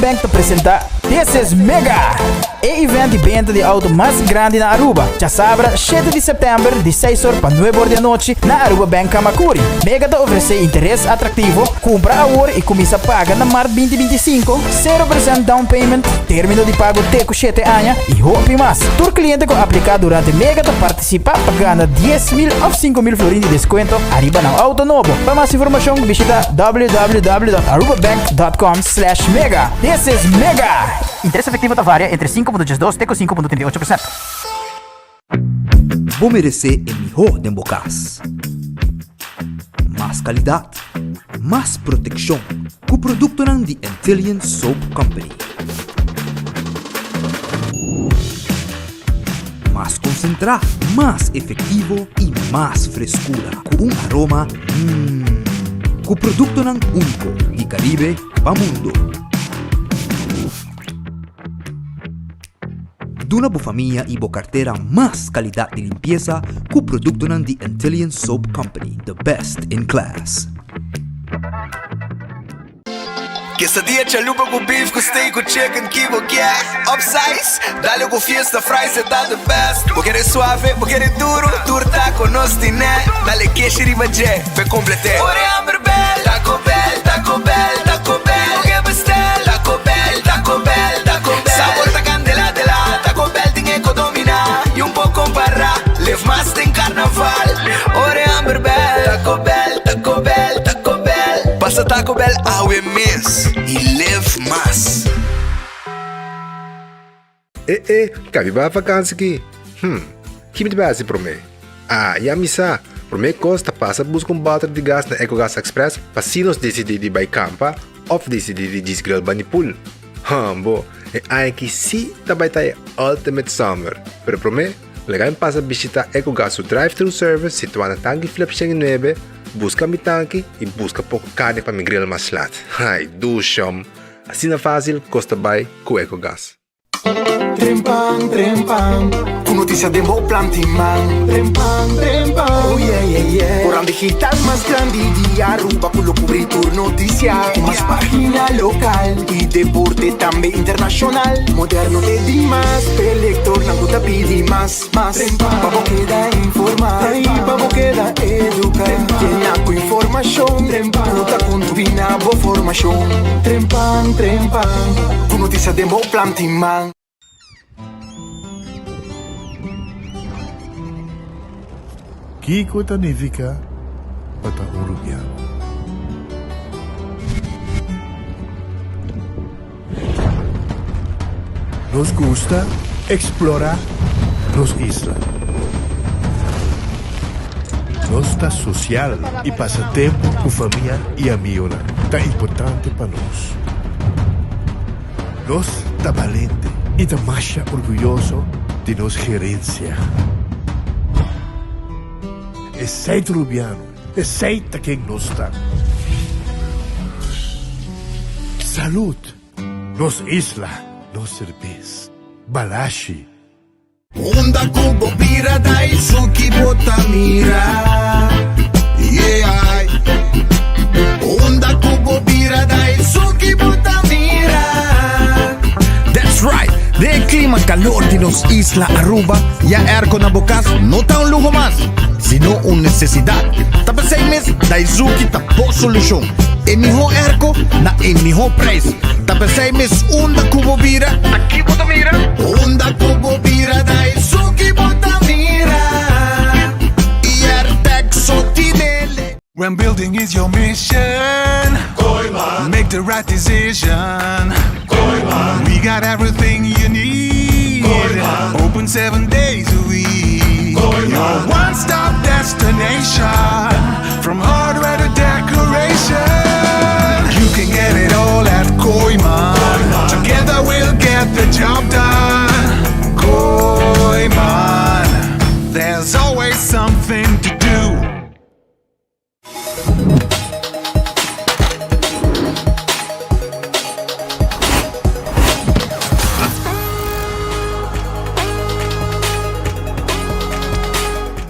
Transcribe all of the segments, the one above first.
Bank ta presenta This is Mega! E event di benta di auto mas grandi na Aruba, djasabra shete di september di seis or pa nuebe or di anochi na Aruba Bank Camacuri. Mega ta ofrece interes atractivo, cumpra awor y cuminsa paga na mart 2025, 0% down payment, termino di pago te cu shete aña y hopi mas. Tur cliente cu aplica durante Mega ta participa pa gana 10,000 of 5,000 florin di descuento ariba nan auto nobo. Pa mas informacion bishita www.arubabank.com slash mega. This is Mega! Interes efectivo ta varia entre 5.12 te cu 5.38%. Bo meresé e mihó den bo kas. Mas kalidat, mas protekshon ku produktonan di Antillian Soap Company. Mas konsentrá, mas efektivo i mas freskura ku un aroma mmm. Ku produktonan úniko di Karibe pa mundu. Duna bo famia i bo kartera mas kalidat di limpiesa ku produktonan di Antillian Soap Company, the best in class. Quesadilla chalupa cu beef cu steak cu chicken ki bo kier Upsize, dale cu fiesta fries e ta the best Bo kere suave, bo kere duro, tur taco nos tine Dale keshi riba dje, p'e complete Ora e hamber bel, Taco Bell, Taco Bell, Taco Bell Bo ke bestel, Taco Bell, Taco Bell, Taco Bell Sabor ta candela de la, Taco Bell tin e co domina Y un po compara, live mas den carnaval Ora e hamber bel, Taco Bell, Taco Bell, Taco Bell Pasa Taco Bell awe mes y live mas. E e, ka mi bai vakansi ki? Hm, ki mi ta bai hasi promé? Ah, ya mi sa! Promé kos ta pasa buska un bòter di gas na Ecogas Express pa si nos disidí di bai kampa òf disidí di djis grill bani pool. Hambo, e aña aki sí ta bai ta e ultimate summer! Pero promé, laga mi pasa bishitá Ecogas su drive-thru service situá na Tanki Flip 109, buska mi tanki i buska poko karni pa mi grill mas lat. Ai, dushom! Asina fásil kos ta bai ku Ecogas. Trempan, trempan, ku notisia den bo planti man. Trempan, trempan, oh yeah, yeah, yeah. Koran digital mas grandi di Aruba ku lo kubri tur notisia. Ku mas pagina lokal i deporte tambe internashonal. Moderno te dimas, p'e lektornan ku ta pidi mas, mas. Pa bo keda informa i pa bo keda eduka. Yena ku informashon ku ta kontribuí na bo formashon. Trempan, trempan, ku notisia den bo planti man. Kiko ta nifiká pa ta un rubiano? Nos gusta eksplorá nos isla. Nos ta sosial i pasa tempu ku famia i amionan ta importante pa nos. Nos ta balente i ta masha orguyoso di nos gerensia. Esei ta Rubiano, esei ta ken nos ta. Salud! Nos isla, nos serbes. Balashi. Unda ku bo bira Daisuki bo ta mira Yeah Unda ku bo bira Daisuki bo ta mira That's right! Den e klima kalor di nos isla Aruba, ya airco na bo kas no ta un luho mas, sino un nesesidat. Ta p'esei mes Daizuki ta bo solushon. E mihó airco na e mihó prijs. Ta p'esei mes unda ku bo bira, Aki bo ta mira. Unda ku bo bira Daizuki bo ta mira. I airtag so tinele. When building is your mission Kooiman Make the right decision Kooiman We got everything you need Kooiman Open seven days a week Kooiman Your one-stop destination From hardware to decoration You can get it all at Kooiman Kooiman Together we'll get the job done Kooiman There's always something to do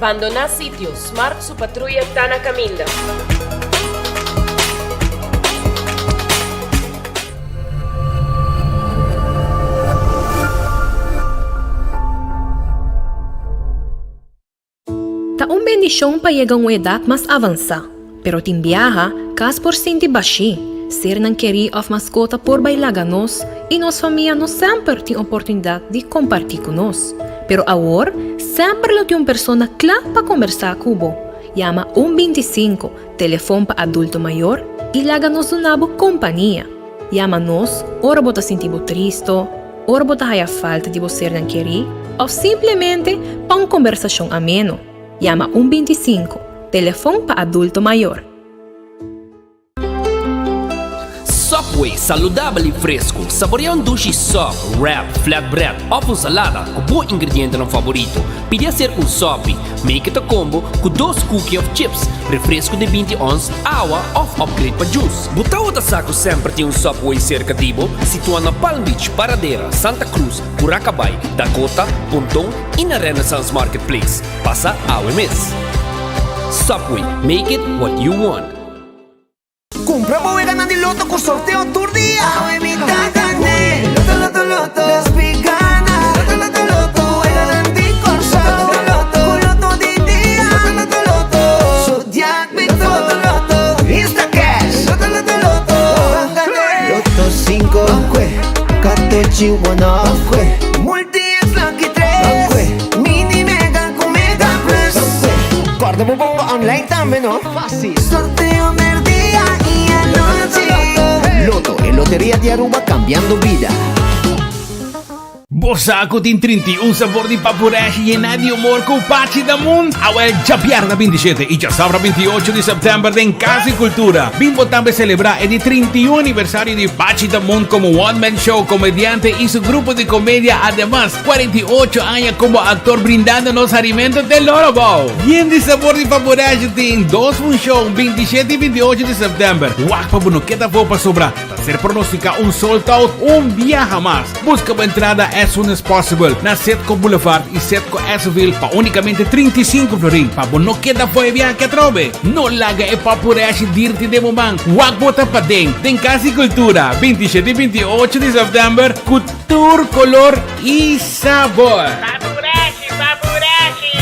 Bandoná sitio, Smart su patruya ta na kaminda. bendishon pa yega un edat mas avansá, pero tin biaha kas por sinti bashí, sernan kerí òf maskota por bai laga nos i nos famia no semper tin oportunidat di kompartí ku nos. Pero awor semper lo tin un persona kla pa kombersá ku bo. Yama un 25, telefon pa adulto mayor, i laga nos duna bo kompania. Yama nos ora bo ta sinti bo tristo, ora bo ta haya falta di bo sernan kerí òf simplemente pa un kombersashon ameno. Yama un 25, telefon pa adulto mayor. Subway, saludabel i fresku. Saborea un dushi sub, wrap, flatbread òf un salada ku bo ingredientenan faborito. Pidi aserka un sopi, make it a combo ku dos cookie òf chips, refresku di 20 ons, awa òf upgrade pa juice. Bo tabata sa ku semper tin un Subway serka di bo? Situá na Palm Beach, Paradera, Santa Cruz, Curacabai, Dakota, Ponton i na Renaissance Marketplace. Pasa awe mes! Subway, make it what you want. Cumpra bo weganan di loto cu sorteo tur dia. Awe mi ta gane. Loto, loto, loto. Nos pi gana. Loto, loto, loto. Weganan di Corsou. Loto, loto, Cu loto di dia. Loto, loto, loto. Zodiac Loto, loto, loto. Insta cash. Loto, loto, loto. Gane. Loto 5. Katochi one Multi X lucky 3. Mini mega cu mega plus. Corda bo bongo online tambe no. Facil. Sorteo merdia y anochi. Lotto, e loteria di Aruba cambiando bida. Bo sa ku tin 31 sabor di papureshi yená di humor ku Pachi Damun? Awel djabièrnè 27 i djasabra 28 di sèptèmber den Kas di Kultura bin bo tambe selebrá e di 31 aniversario di Pachi Damun komo one man show komediante i su grupo di komedia ademas 48 aña komo aktor brindando nos harimentu te loro bou. Yen di sabor di papureshi tin dos funshon 27 i 28 di sèptèmber. Wak pa bo no keda afó pasobra ta ser pronosticá un sold out un biaha mas. Busca bo entrada as soon as possible na Setco Boulevard y Setco Esseville pa unicamente 35 florin pa bo no keda fo'i viaje atrobe. No laga e papureshi dirti den bo man. Wak bo ta paden den Cas di Cultura 27 y 28 di september cu tur color y sabor. Papureshi, papureshi!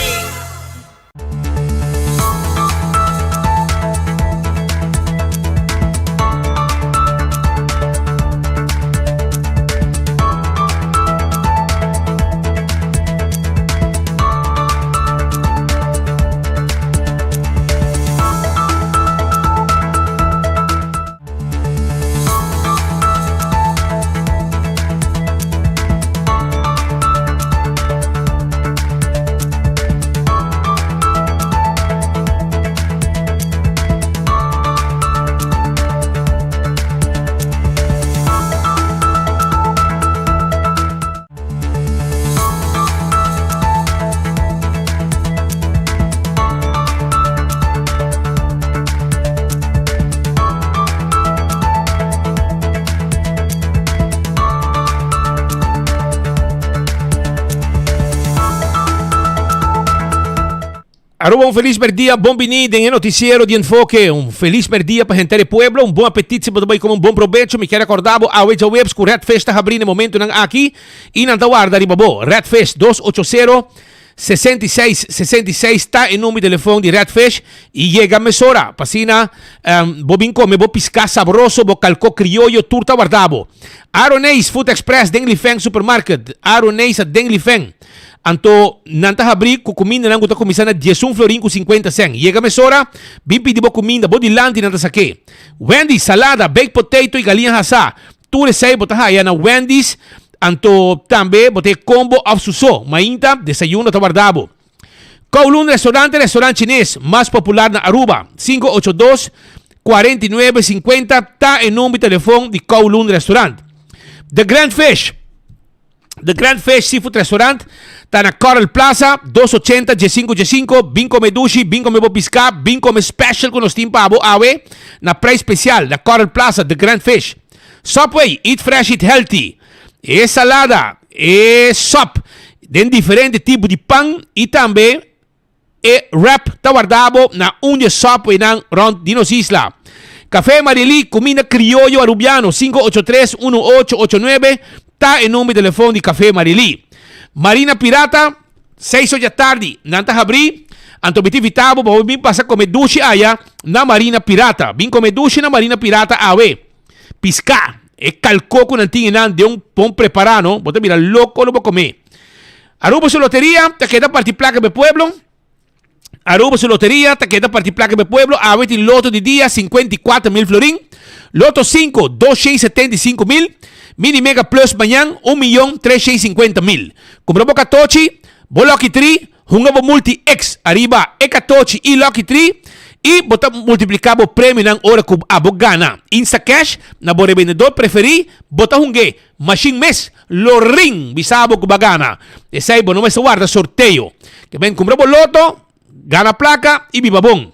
Aruba un feliz merdia, bon bini den e noticiero di Enfoke. Un feliz merdia pa henter e pueblo, un bon apetit si bo ta bai come un bon probecho. Mi kier recorda bo awe djaweps cu Red Fish ta habri na e momentonan aki y nan ta warda riba bo. Red Fish 280 66 66 ta e number di telefon di Red Fish y yega mesora pa asina um, bo bin come bo pisca sabroso, bo calco crioyo, tur ta warda bo. Aroneis Food Express den Lifeng Supermarket, Aroneis a den Lifeng. Anto nan ta habri cu cumindanan cu ta cuminsa na 11 florin cu 50 cent. Yega mesora, bin pidi bo cuminda, bo dilanti nan ta sake. Wendy's, salada, baked potato y galiña hasa. Tur esei bo ta haya na Wendy's, anto tambe bo ta e combo of su so. Mainta, desayuno ta warda bo. Kowloon Restaurant e restaurant chines mas popular na Aruba. 582 49 50 ta e number di telefon di Kowloon Restaurant. The Grand Fish. The Grand Fish Seafood Restaurant ta na Coral Plaza, 280 15 15. Bin come dushi, bin come bo pisca, bin come special cu nos tin pa bo awe na prijs special na Coral Plaza, The Grand Fish. Subway, eat fresh, eat healthy. E salada, e sop den diferente tipo di pan y tambe E wrap ta warda bo na un di e subwaynan rond di nos isla. Café Mariely, cuminda crioyo Arubiano, 583 1889 ta e number di telefon di Café Mariely. Marina Pirata, seis or djatardi nan ta habri. Anto mi ta invita bo pa bo bin pasa come dushi aya na Marina Pirata. Bin come dushi na Marina Pirata awe. Pisca, e calco cu nan tin enan den un bon prepara no, bo ta bira loco lo bo come. Aruba su loteria ta keda parti placa pa e pueblo. Aruba su loteria ta keda parti placa pa e pueblo. Awe tin loto di dia 54 mil florin. Loto 5, 275 mil. Mini Mega Plus mañan, 1 miyon 350 mil. Cumpra bo catochi, bo Lucky 3, hunga bo Multi X ariba e catochi y Lucky 3 y bo ta multiplica bo premionan ora cu abo gana. Instacash na bo rebendedor preferi, bo ta hunge machine mes lo ring bisa bo cu bo a gana. Esey bo no mester warda sorteo. Ke ben cumpra bo loto, gana placa y biba bon.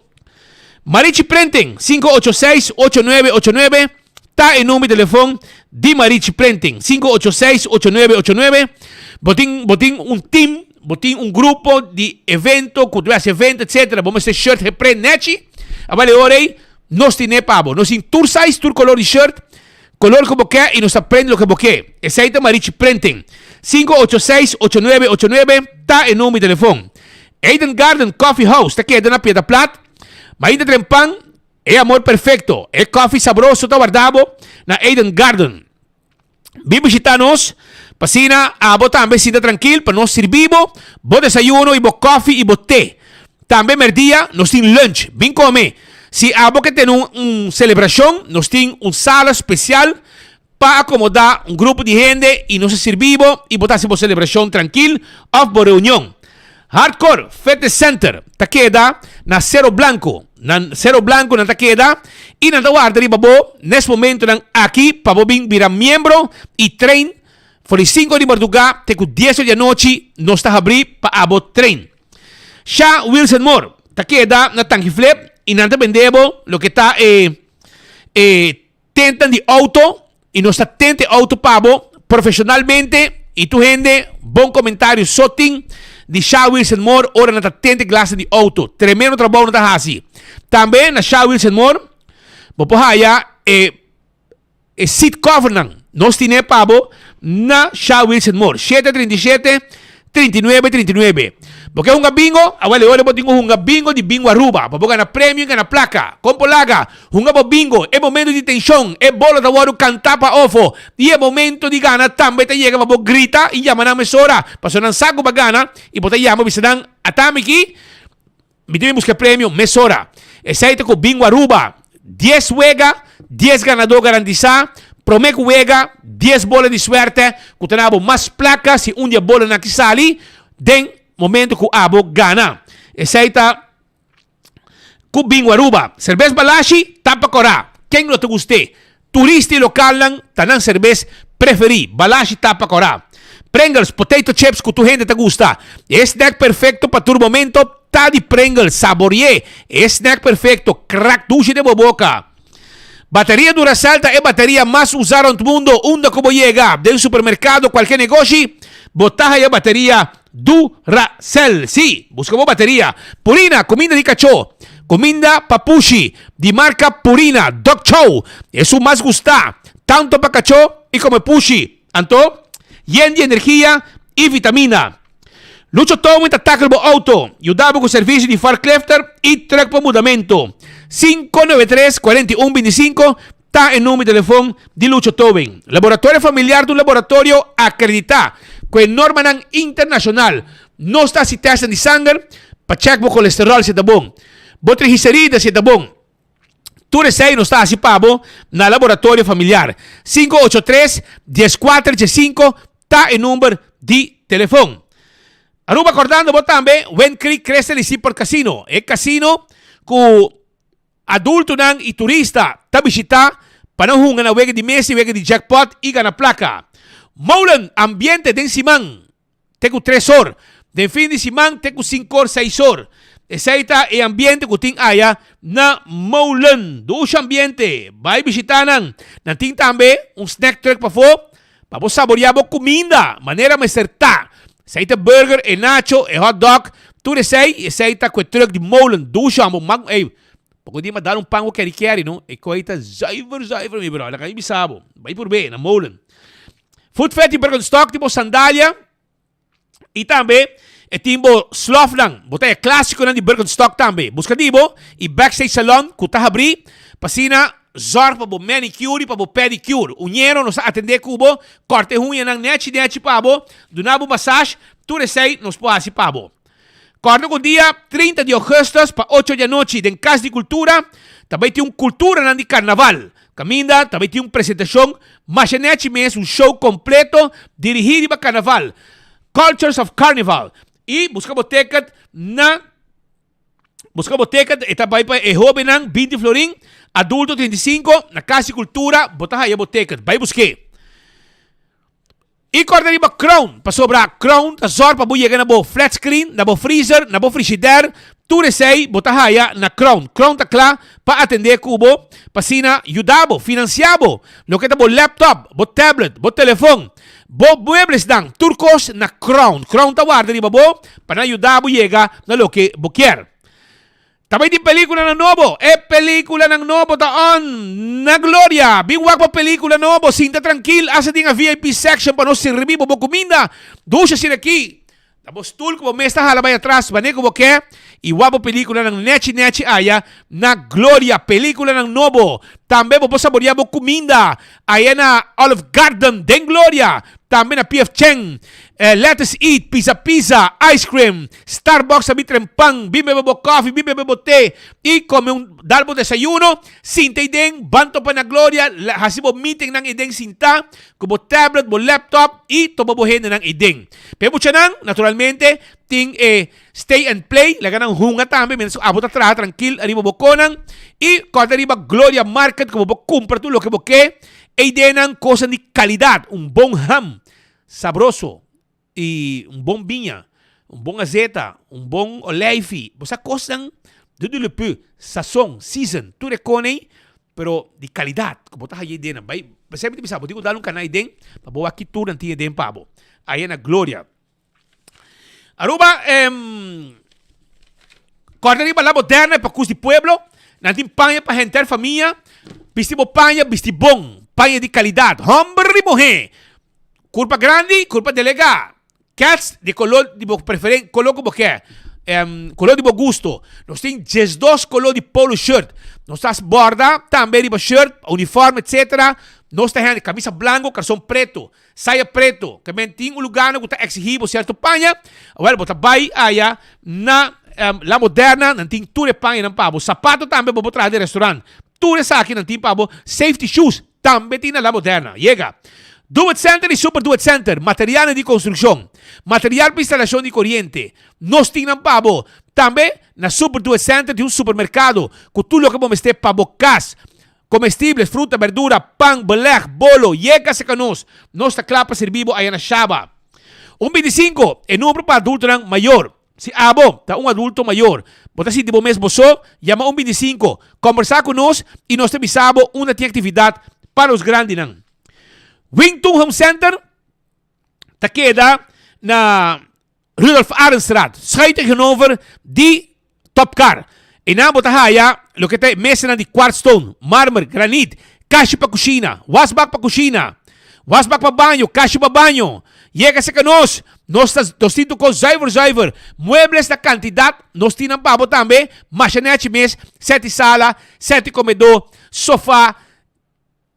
Marichi Printing, 586-8989 ta e number di telefon di Marichi Printing, 586-8989. Bo tin, bo tin un team, bo tin un grupo di evento, cu ta haci evento, etcetera. Bo mester shirt geprint nechi. A bale ora ey, nos tine pa bo. Nos tin tur size, tur color di shirt, color cu bo ke y nos ta print loke bo ke. Esey ta Marichi Printing. 586-8989 ta e number di telefon. Eden Garden Coffee House ta keda na Piedra Plat. Mainta trempan, e amor perfecto, e koffie sabroso ta warda bo na Eden Garden. Bin bishita nos, pa asina abo tambe sinta trankil pa nos sirbi bo bo desayuno y bo koffie y bo te. Tambe merdia nos tin lunch, bin come. Si abo ke tene un un celebracion, nos tin un sala special pa acomoda un grupo di hende y nos a sirbi bo y bo ta haci bo celebracion trankil of bo reunion. Hardcore Fitness Center ta keda na Cero Blanco. Na Cero Blanco nan ta keda y nan ta warda riba bo nes momentonan aki pa bo bin bira miembro y train for di cinco di marduga te cu dies or di anochi nos ta habri pa abo train. Sha Wilson Moore ta keda na Tanki Flip y nan ta bende bo loke ta e e Tentan di auto y nos ta tenta e auto pa bo profesionalmente y tur hende bon comentario so tin di Sha Wilson Moore ora nan ta tenta e glasen di auto. Tremendo trabou nan ta haci. Tambe na Sha Wilson Moore bo por haya e e seat covernan. Nos tine pa bo na Sha Wilson Moore. 737 39 39. Bo ke hunga bingo? Awel e ora bo tin ku hunga bingo di Bingo Aruba pa bo gana premio y gana plaka. Kon por laga? Hunga bo bingo, e momento di tenshon, e bola ta wòrdu kantá pa ofo y e momento di gana tambe ta yega pa bo grita y yama nan mesora pasobra nan sa ku bo a gana y bo ta yama bisa nan ata mi ki Mi tin busca premio mesora. Esey ta cu Bingo Aruba. Dies wega, dies ganador garantisa. Prome cu wega, dies bola di suerte cu ta na bo mas placa si un di e bolanan aki sali den momento cu abo gana. Esey ta cu Bingo Aruba. Cerbes Balashi ta pa cora. Ken lo ta guste? Turista y localnan ta nan cerbes preferi, Balashi tapa cora. Pringles, potato chips cu tur hende ta gusta. E snack perfecto pa tur momento ta di Pringles, saborie e snack perfecto, crack dushi den bo boca. Bateria Duracell ta e bateria mas usa rond mundo, unda cu bo yega, den supermercado, cualkier negoshi, bo ta haya bateria Duracell. Sí, busca bo bateria. Purina, cuminda di cachó. Cuminda pa pushi, di marca Purina, Dog Chow, esun mas gusta, tanto pa cachó y como pushi. Anto, yen di energia y vitamina. Lucho Towing ta tackle bo auto, yuda bo cu servicio di forklifter y truck pa mudamento. 593 41 25 Ta e number di telefon di Lucho Tobin. Laboratorio Familiar ta un laboratorio akreditá ku e normanan internashonal. Nos ta hasi tèstnan di sanger pa chèk bo kolesteròl si e ta bon, bo trigliserida si e ta bon. Tur esei nos ta hasi pa bo na Laboratorio Familiar. 583 14 15 ta e number di telefon. Aruba kòrdando bo tambe Wind Creek Crystal y Seaport Casino, e kasino ku Adultonan y turista ta bishita pa nan hunga na wega di mesa y wega di jackpot y gana placa. Molen, ambiente den siman te cu tres or, den fin di siman te cu cinco or, seis or. Esey ta e ambiente cu tin aya na Molen. Dushi ambiente, bay bishita nan. Nan tin tambe un snack truck pafo Pa bo saboreá bo kuminda manera mester ta. Esei ta burger, e nacho, e hot dog, tur esei, i esei ta ku e truck di molen, dusha amo mag ey, poko dia mi a dal un pan ku keri keri no, e koi ta zuiver zuiver mi bro, laga mi bisa bo, bai purbe na molen. Food Fetty Birkenstock di bo sandalia. I tambe e tin bo slofnan, bo ta e klásikonan di Birkenstock tambe. Buska di bo i Backstage Salon ku ta habrí pa asina zòrg pa bo manicure i pa bo pedicure. Uñero nos ta atendé ku bo, kòrta e huñanan nèchi nèchi pa bo, duna bo massage, tur esei nos por hasi pa bo. Kòrda ku dia 30 di ougùstùs pa ocho di anochi den Kas di Kultura ta bai tin un Kulturanan di Karnaval. Kaminda ta bai tin un presentashon masha nèchi mes, un show kompleto dirigí riba karnaval, Cultures of Carnival. I buska bo ticket na Buska bo ticket, e ta bai pa e hóbennan 20 florin, adulto 35, na Kas di Kultura bo ta haya bo ticket. Bai busk'é. I kòrda riba Crown, pasobra Crown ta zòrg pa bo yega na bo flat screen, na bo freezer, na bo frishider, tur esei bo ta haya na Crown. Crown ta kla pa atendé ku bo, pa asina yuda bo, finansiá bo, loke ta bo laptop, bo tablet, bo telefon, bo mueblesnan, tur kos na Crown. Crown ta warda riba bo pa nan yuda bo yega na loke bo kier. Ta bai tin peliculanan nobo. E peliculanan nobo ta on na Gloria. Bin wak bo pelicula nobo. Sinta trankil. Hasta tin a VIP section pa nos sirbi bo bo cuminda. Dushi asina aki. Ta bo stoel cu bo mes ta hala bai atras wanneer cu bo ke. Y wak bo peliculanan nechi nechi aya na Gloria. Peliculanan nobo. Tambe bo por saborea bo cuminda aya na Olive Garden den Gloria. Tambe na PF Chang. Let us eat, pizza pizza, ice cream, Starbucks a bin tren pan, bin bebe bo koffie, bin bebe bo te y come un dal bo desayuno, sinta ei den, ban topa na Gloria, haci bo meetingnan ei den sinta cu bo tablet, bo laptop y topa bo hendenan ei den. Pa e muchanan, naturalmente, tin e stay and play, laga nan hunga tambe mientras cu abo ta traha trankil ariba bo conan y corda riba Gloria Market cu bo por cumpra tur loke bo ke, ei dennan cosnan di calidad, un bon ham, Sabroso y un bon biña, un bon azeta, un bon olijfi, bo sa cosnan de de le peu, sazon, season, tur e con ey, pero di calidad, cu bo ta haya den. Bay, besef mi ta bisa bo tin cu dal un cana den pa bo wak ki tur nan tin den pa bo. Aya na Gloria. Aruba, em, corda riba La Moderna e pacus di pueblo, nan tin paña pa henter famia, bisti bo paña, bisti bon, paña di calidad, homber y muher. Curpa grandi, curpa delega. Cats di color di bo preferen, color cu bo ke. Em, color di bo gusto. Nos tin 12 color di polo shirt. Nos ta borda tambe riba shirt, uniforme, etc. Nos ta hende camisa blanco, calzon preto, saya preto. Ke men tin un lugar cu ta exigi bo cierto paña. Wel, bo ta bay aya na em, La Moderna, nan tin tur e pañanan pa bo. Sapato tambe bo por traha den restaurant. Tur esaki nan tin pa bo. Safety shoes. Tambe tin na La Moderna. Yega. Do It Center y Super Do It Center, materialnan di construccion, material pa instalacion di coriente, nos tin nan pa bo. Tambe na Super Do It Center tin un supermercado cu tur loke bo mester pa bo cas. Comestibles, fruta, berdura, pan, beleg, bolo, yega cerca nos. Nos ta cla pa sirbi bo aya na Shaba. Un 25, e numero pa adultonan mayor. Si abo ta un adulto mayor, bo ta sinti bo mes bo so, yama un 25, kombersá ku nos i nos ta bisa bo unda tin aktividat pa nos grandinan. Wington Home Center ta keda na Rudolf Arendstraat, schuin tegenover di Topcar. Einan bo ta haya loke ta e mesanan di kwartstone, marmer, granit, kashi pa kushina, wasbak pa kushina, wasbak pa baño, kashi pa baño. Yega serka nos, nos ta nos tin tur kos zuiver zuiver. Muebles na kantidat nos tin nan pa bo tambe, masha nechi mes, seti sala, seti komedó, sofa,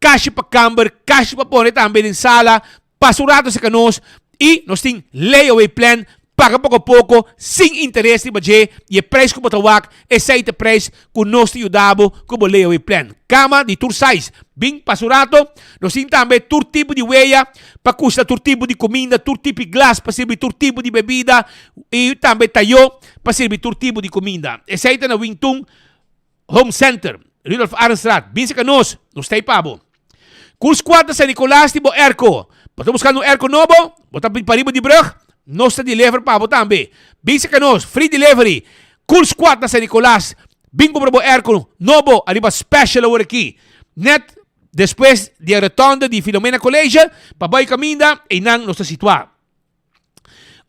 Kashi pa kamber, kashi pa pone tambe den sala, pasa un rato serka nos i nos tin layaway plan, paga poko poko, sin interes riba dje i e prijs ku bo ta wak, esei ta e prijs ku nos ta yuda bo ku bo layaway plan. Kama di tur size, bin pasa un rato, nos tin tambe tur tipo di weya pa kushna tur tipo di kuminda, tur tipo di glas pa sirbi tur tipo di bebida i tambe tayo pa sirbi tur tipo di kuminda. Esei ta na Wingtun. Home Center, Rudolf Arendstraat, bin serka nos, nos ta ei pa bo. Kurs kuarta San Nicolas tin bo airco. Bo ta buskando un airco nobo? Bo ta pariba di brug? Nos ta deliver pa bo tambe. Bin serka nos, free delivery. Kurs kuarta San Nicolas, bin kumpra bo airco nobo ariba special awor aki. Net despues di e rotonde di Filomena College, pa bai kaminda, einan nos ta situá.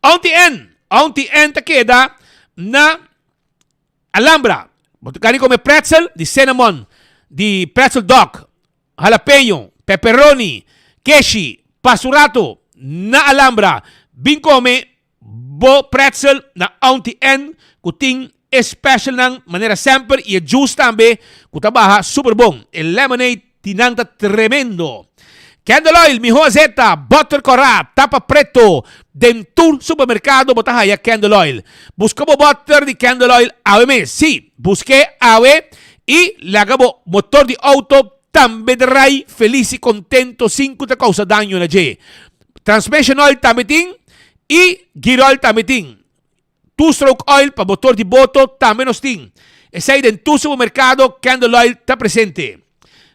Auntie Ann, Auntie Ann ta keda na. Alhambra, bo ta kari come pretzel di cinnamon, di pretzel dog, jalapeño, pepperoni, keshi, pasa un rato na Alhambra, bin come. bo pretzel na Auntie Ann ku tin e specialnan manera semper y e juice tambe cu ta baha super bon. E lemonade di nan ta tremendo. Candle oil, miho azeta, butter cora, tapa preto. Den tur supermercado bo ta haya candle oil. Busca bo butter di candle oil awe mes. Si, busque awe y laga bo motor di auto tambe draai feliz y contento sin cu ta causa daño na dje. Transmission oil tambe tin y gear oil tambe tin. Two stroke oil pa motor di boto tambe nos tin. Esei den tur supermercado Candle Oil ta presente.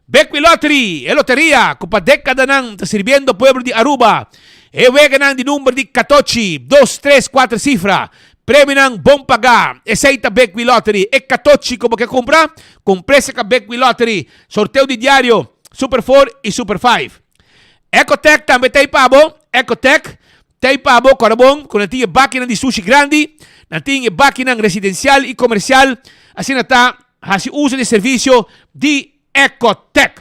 Bekwee Lottery, e loteria cu pa decadanan ta sirbiendo pueblo di Aruba. E weganan di number di catochi, dos, tres, cuater cifra. Premionan bon paga. Esei ta Bekwee Lottery. E catochi cu bo ke cumpra, cumpr'e ca Bekwee Lottery. Sorteo di diario, Super Four y Super Five. Ecotec tambe ta ei pa bo. Ecotec Tei pa bo kòrda bon ku nan tin e bakinan di sushi grandi, nan tin e bakinan residensial i komersial, asina ta hasi uso di e servisio di Ecotec.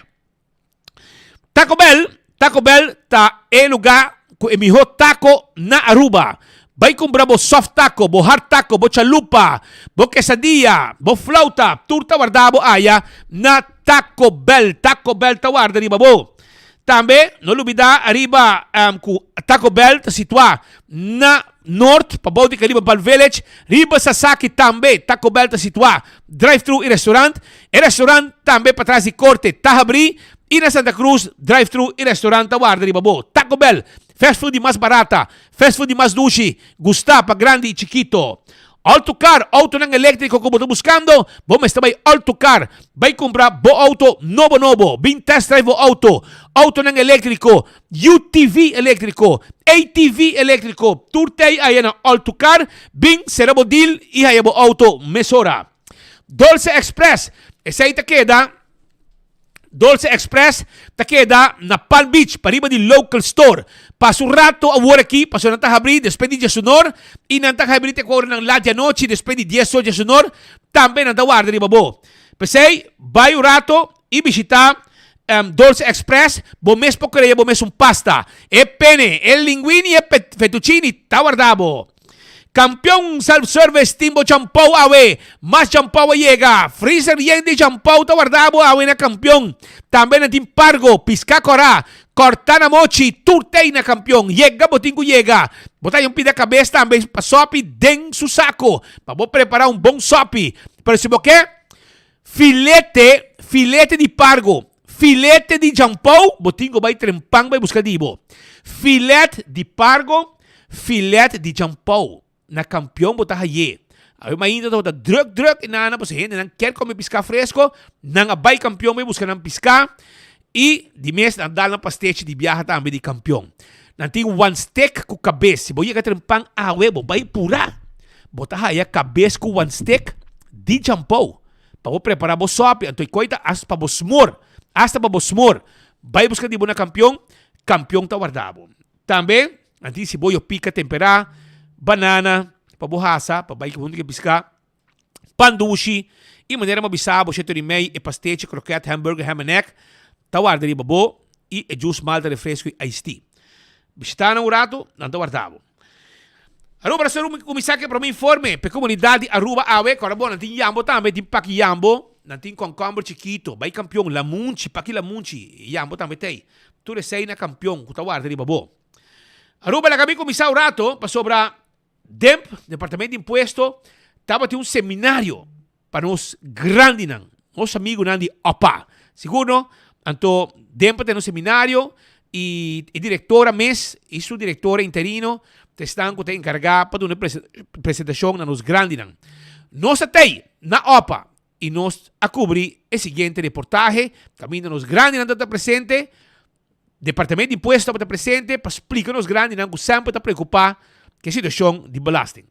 Taco Bell, Taco Bell ta e lugá ku e mihó taco na Aruba. Bai kumpra bo soft taco, bo hard taco, bo chalupa, bo quesadilla, bo flauta, tur ta warda bo aya na Taco Bell. Taco Bell ta warda riba bo. Tambe no lubida ariba cu Taco Bell ta situa na Noord pabou di Caribe Bal Village. Riba Sasaki tambe Taco Bell ta situa drive thru y restaurant. E restaurant tambe patras di corte ta habri y na Santa Cruz drive thru y restaurant ta warda riba bo. Taco Bell, fast food di mas barata, fast food di mas dushi, gusta pa grandi y chikito. Autocar, autonan eléktriko ku bo ta buskando, bo mester bai Autocar. Bai kumpra bo auto nobo nobo. Bin test drive bo auto. Autonan eléktriko, UTV eléktriko, ATV eléktriko, tur tei aya na Autocar. Bin sera bo deal i haya bo auto mesora. Dolce Express, esei ta keda. Dolce Express ta keda na Palm Beach, pariba di Local Store. Pasa un rato awor aki, pasobra nan ta habri despues di diesunor y nan ta habri te cu oranan lat di anochi despues di dies or diesunor, tambe nan ta warda riba bo. P'esey, bay un rato y bishita Dolce Express, bo mes por crea bo mes un pasta. E pene, e linguini y e fettuccini ta warda bo. Campeon Self Service tin bo champou awe. Mas champou a yega. Freezer yen di champou ta warda bo awe na Campeon. Tambe nan tin pargo, pisca cora, corta na mochi, tur tey na Campeon. Yega bo tin cu yega. Bo ta haña un pida cabes tambe pa sopi den su saco. Pa bo prepara un bon sopi. Pero si bo ke filete, filete di pargo, filete di champou, bo tin cu bay trempan bay busca di bo. Filet di pargo. Filet di Jampou na Kampion bo ta haye. Awe mainta tabata druk druk i nana pasobra hendenan kier kome piská fresko, nan a bai Kampion bai buska nan piská i di mes nan dal nan pastechi di biaha tambe di Kampion. Nan tin wan stek ku kabes. Si bo yega trempan awe bo bai purá bo ta haya kabes ku wan stek di Jampou pa bo prepara bo sòpi anto e koi ta asta pa bo smor, asta pa bo smor. Bai buska di bo na Kampion, Kampion ta warda bo. Tambe nan tin siboyo pika temperá, banana pa bo hasa pa bai huntu ku e piská, pan dushi i manera mi a bisa bo sheto di mei e pastechi, kroket, hamburger, ham and egg ta warda riba bo i e jus malta, refresco i iced tea. Bishita nan un ratu, nan ta warda bo. Aruba ta ser un kuminsá ku e promé informe pa e komunidat di Aruba awe. Kòrda bo, nan tin yambo tambe, tin paki yambo, nan tin kònkòmber chikito, bai kampion, lamunchi, paki lamunchi, yambo tambe t'ei. Tur esei na kampion ku ta warda riba bo. Aruba laga mi kuminsá un rato pasobra DIMP, Departamento di Impuesto, tabatin un seminario pa nos grandinan, nos amigunan di opa. Sigur no? Anto DIMP a tene un seminario i e direktora mes i su direktora interino ta esnan ku ta enkargá pa duna presentashon na nos grandinan. Nos ta tei na opa I nos a kubri e siguiente reportahe, kaminda nos grandinan tabata presente, Departamento di Impuesto tabata presente pa splika nos grandinan ku semper ta preokupá ku e situashon di belasting.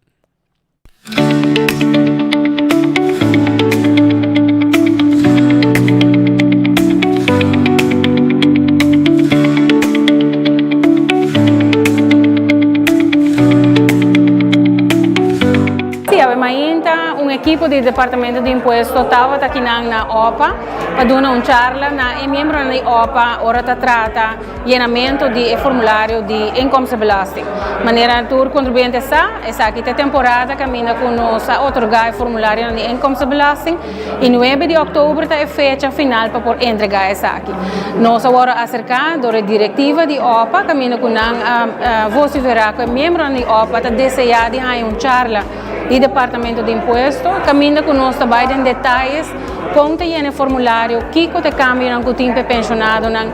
Sí, awe mainta un. ekipo di Departamento di Impuesto tabata akinan na OPA pa duna un charla na e miembronan di OPA ora ta trata yenamento di e formulario di inkomstenbelasting. Manera tur kontribuyente sa, esaki ta e temporada kaminda ku nos a otorgá e formularionan di inkomstenbelasting i nuebe di òktober ta e fecha final pa por entregá esaki. Nos a wòrdu aserká dor e direktiva di OPA kaminda ku nan a vosiferá ku e miembronan di OPA ta deseá di haña un charla di Departamento di Impuesto kaminda ku nos ta bai den detayes kon ta yena e formulario, kiko ta e kambionan ku tin pa e penshonadonan,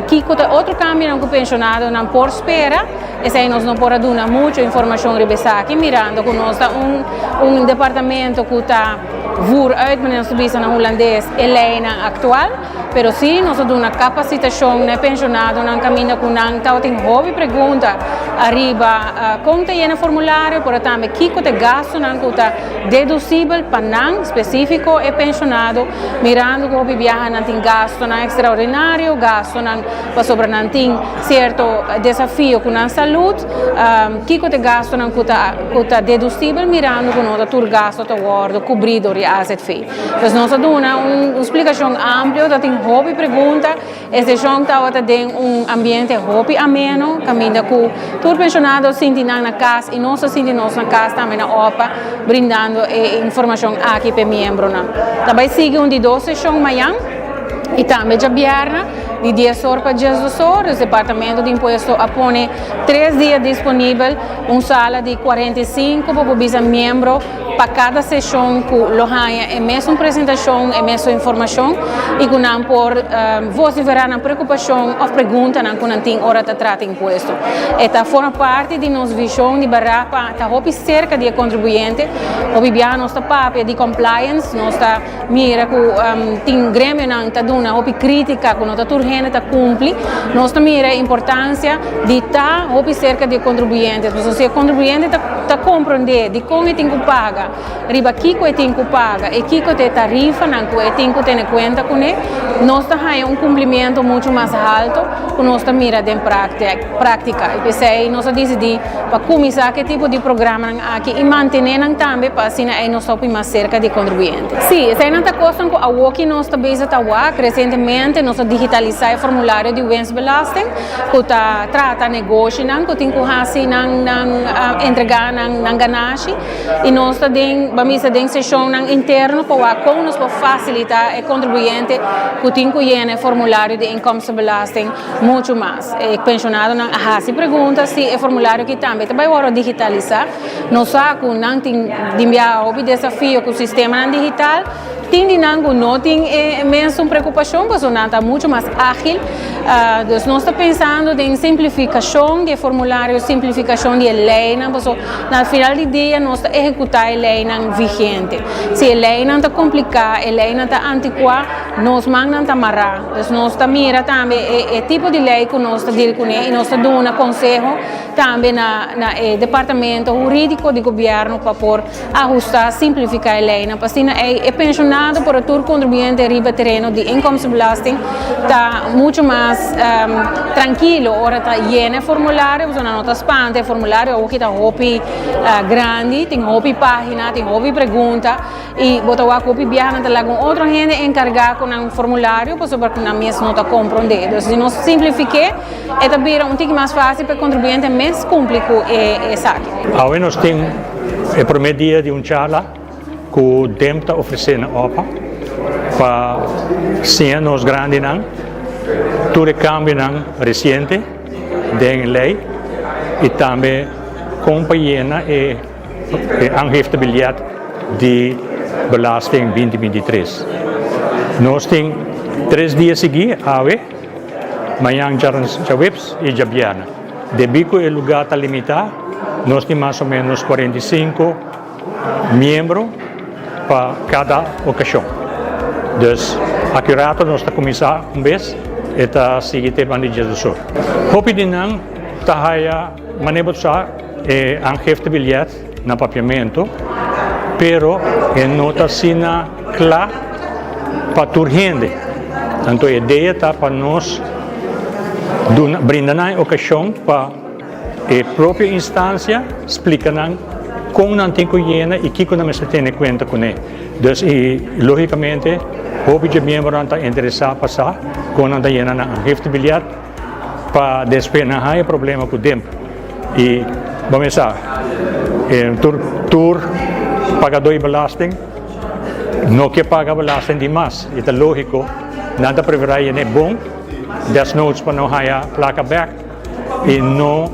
kiko ta e otro kambionan ku penshonadonan por spera. Esei nos no por a duna mucho informashon riba esaki mirando ku nos ta un un departamento ku ta voer uit, manera nos ta bisa na hulandes, e leinan aktual. Pero si nos a duna kapasitashon na e penshonadonan kaminda ku nan tabatin hopi pregunta ariba kon ta yena formulario, pero tambe kiko ta e gastunan ku ta dedusibel pa nan, spesífiko e penshonado, mirando ku hopi biaha nan tin gastunan ekstraordinario, gastunan pasobra nan tin sierto desafio ku nan salud, kiko ta e gastunan ku ta ku ta dedusibel mirando ku no ta tur gastu ta wòrdu kubrí dor di AZV. Pues nos a duna un splikashon amplio, ta tin hopi pregunta, e seshon tabata den un ambiente hopi ameno, kaminda ku tur penshonado a sinti nan na kas i nos a sinti nos na kas tambe na opa brindando e informashon aki pa e miembronan. Ta bai sigui un di dos seshon mañan i tambe djabièrnè di dies or pa diesdos or. Dus Departamento di Impuesto a pone tres dia disponibel un sala di 45 pa por bisa miembro pa kada seshon ku lo haña e mesun presentashon, e mesun informashon i ku nan por vosiferá nan preokupashon òf preguntanan ku nan tin ora ta trata impuesto. E ta forma parti di nos vishon di bará pa ta hopi serka di e kontribuyente. Hopi biaha nos ta papia di compliance, nos ta mira ku tin gremionan ta duna hopi krítika ku no ta tur hende ta kumpli. Nos ta mira e importansia di ta hopi serka di e kontribuyente, pasobra si e kontribuyente ta ta komprondé dikon e tin ku paga, riba kiko e tin ku paga i kiko ta e tarifanan ku e tin ku tene kuenta kuné, nos ta haña un kumplimiento muchu mas halto ku nos ta mira den práktika. I p'esei nos a disidí pa kuminsá ku e tipo di programanan aki i mantené nan tambe pa asina ei nos ta hopi mas serka di e kontribuyente. Sí, eseinan ta kosnan ku awoki nos ta bezig ta wak. Resientemente nos a digitalisá e formulario di winstbelasting ku ta trata negoshinan ku tin ku hasi nan nan entregá nan nan ganashi i nos ta den ban bisa den seshonnan interno pa wak kon nos por fasilitá e kontribuyente ku tin ku yena e formulario di inkomstenbelasting muchu mas. E penshonadonan a hasi pregunta si e formulario aki tambe ta bai wòrdu digitalisá. Nos sa ku nan tin di biaha hopi desafio ku sistemanan digital. Tin di nan ku no tin e mesun preokupashon pasobra nan ta muchu mas ágil. Dus nos ta pensando den simplifikashon di e formulario, simplifikashon di e leinan pasobra na final di dia nos ta ehekutá e leinan vigente. Si e leinan ta kompliká, e leinan ta antikuá, nos mannan ta mará. Dus nos ta mira tambe e tipo di lei ku nos ta dil kuné i nos ta duna konseho tambe na e departamento hurídiko di gobièrnu pa por ahustá, simplifiká e leinan pa asina ei e penshonado por e tur kontribuyente riba tereno di inkomstenbelasting ta muchu mas trankilo ora ta yena e formulario pasobra nan no ta spanta e formulario awoki ta hopi grandi, tin hopi página, tin hopi pregunta. I bo ta wak hopi biaha nan ta laga un otro hende enkargá ku nan formulario pasobra ku nan mes no ta komprondé. Dus si nos simplifik'é e ta bira un tiki mas fásil pa e kontribuyente mes kumpli ku e esaki. Awe nos tin e promé dia di un charla ku DEMP ta ofresé na opa pa siña nos grandinan tur e kambionan resiente den lei i tambe kon pa yena e E aangiftebiljet di belasting 2023. Nos tin tres dia sigui, awe, mañan djaweps i djabièrnè. Debí ku e lugá ta limitá, nos tin mas o ménos 45 miembro pa kada okashon. Dus aki rato nos ta kuminsá un bes, e ta sigui te banda di djesdosor. Hopi di nan ta haya manera bo sa. E aangiftebiljet na papiamento, pero e no ta asina kla pa tur hende. Anto e idea ta pa nos duna, brinda nan e okashon pa e propio instansia splika nan. kon nan tin ku yena i kiko nan mester tene kuenta kuné. Dus i lógikamente hopi dje miembronan ta interesá pa sa kon nan ta yena nan aangiftebiljet pa despues nan haña problema ku DIMP. I bo mes sa tur tur pagadó di belasting no ke paga belasting di mas i ta lógiko nan ta preferá yen'é bon desnoods pa no haña plaka bèk i no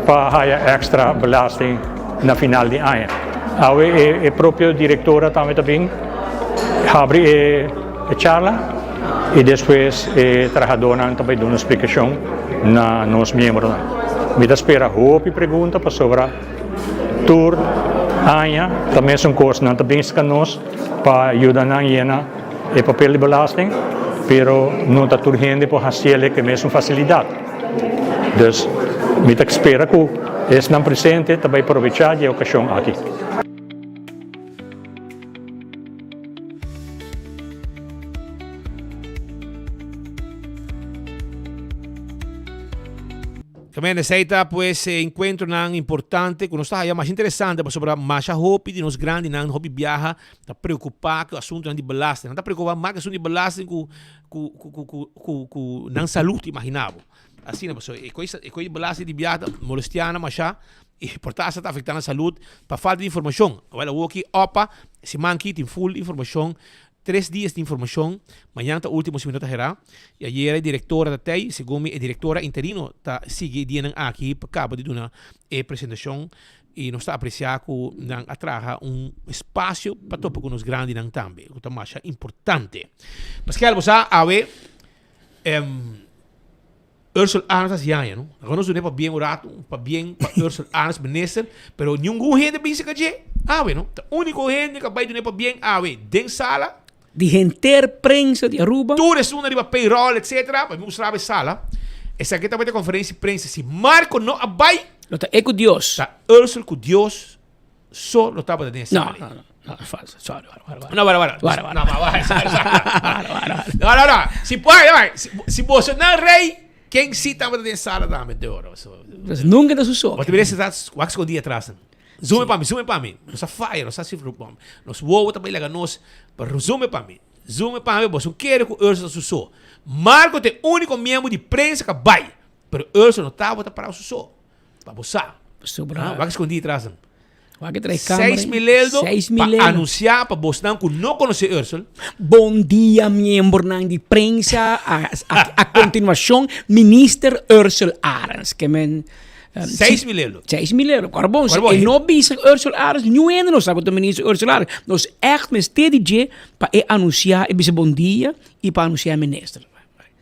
pa haya extra belasting na final di aña. Awe e propio directora tambe ta bin habri e charla i despues e trahadornan ta bai duna splicacion na nos miembronan. Mi ta spera hopi pregunta pasobra tur aña ta mesun cos, nan ta bin ska nos pa yuda nan yena e papel di belasting, pero no ta tur hende por haciele cu e mesun facilidad. Dus mi ta spera cu esnan presente ta bay probecha di e ocasion aki. También esey ta pues e encuentronan importante cu nos ta haya mas interesante pasobra masha hopi di nos grandinan hopi biaha ta preocupa cu asuntonan di belasting. Nan ta preocupa mas cu asunto di belasting cu cu cu cu cu cu cu nan salud imagina bo. Asina pasobra e coy e coy di belasting di biaha ta molestia nan masha y por ta hasta ta afecta nan salud pa falta di informacion. Awel awoki opa siman aki tin full informacion Tres dias di informacion, mañan ta ultimo si mi no ta hera, y ayera e directora ta tey, segun mi e directora interino ta sigui e dianan aki pa caba di duna e presentacion y nos ta aprecia cu nan a traha un espacio pa topa cu nos grandinan tambe, cu ta masha importante. Paskel, bo sa awe Ursel Arns hasi aña, no? Ago nos dune pabien un rato, pabien pa Ursel Arns minister, pero ningun hende bisa ka dje awe, no? Ta unico hende ka bai dune pabien awe den sala. Di henter prensa di Aruba. Tur esun ariba payroll etc. Pa mi mustra e sala. Esaki tabata e conferencia di prensa. Si Marco no a bai. Lo ta e cu Dios. Ta Ursel cu Dios so lo tabata den e sala. No, no, no. No, falso. Sorry, wara, wara, wara. No, wara, wara. Wara, wara. No, wara, wara, sorry, sorry. Wara, wara, wara. No, no, no. Si, wara, wara. Si, si boso nan rey, ken si tabata den sala tambe, te oro. So, Dus nunca ta su so. Wat te sa wak skondí atras. Zoom pa mi, zoom pa mi. Nos a fire, nos a sifru bom. Nos wowo ta bai laga nos, pero zoom pa mi. Zoom pa mi, boso kere ku Ursula su so. Marco te único miembro di prensa ka bai, pero Ursula no tabata parado su so. Pa bo sa. Sobra. Ah, wak skondí atras. Wak trae cámara. 6.000 eldo 6.000 pa eldo. anuncia pa bosnan ku no konosé Ursel. Bon dia miembronan di prensa. A, a, a continuacion minister Ursel Arends. Ke men 6.000 euro. 6.000 euro. Kor bon, Kor bon, e no bisa Ursel Arends, niun hende no sa ku ta minister Ursel Arends. Nos echt mester di dje pa e anuncia, e bisa bon dia i pa anuncia minister.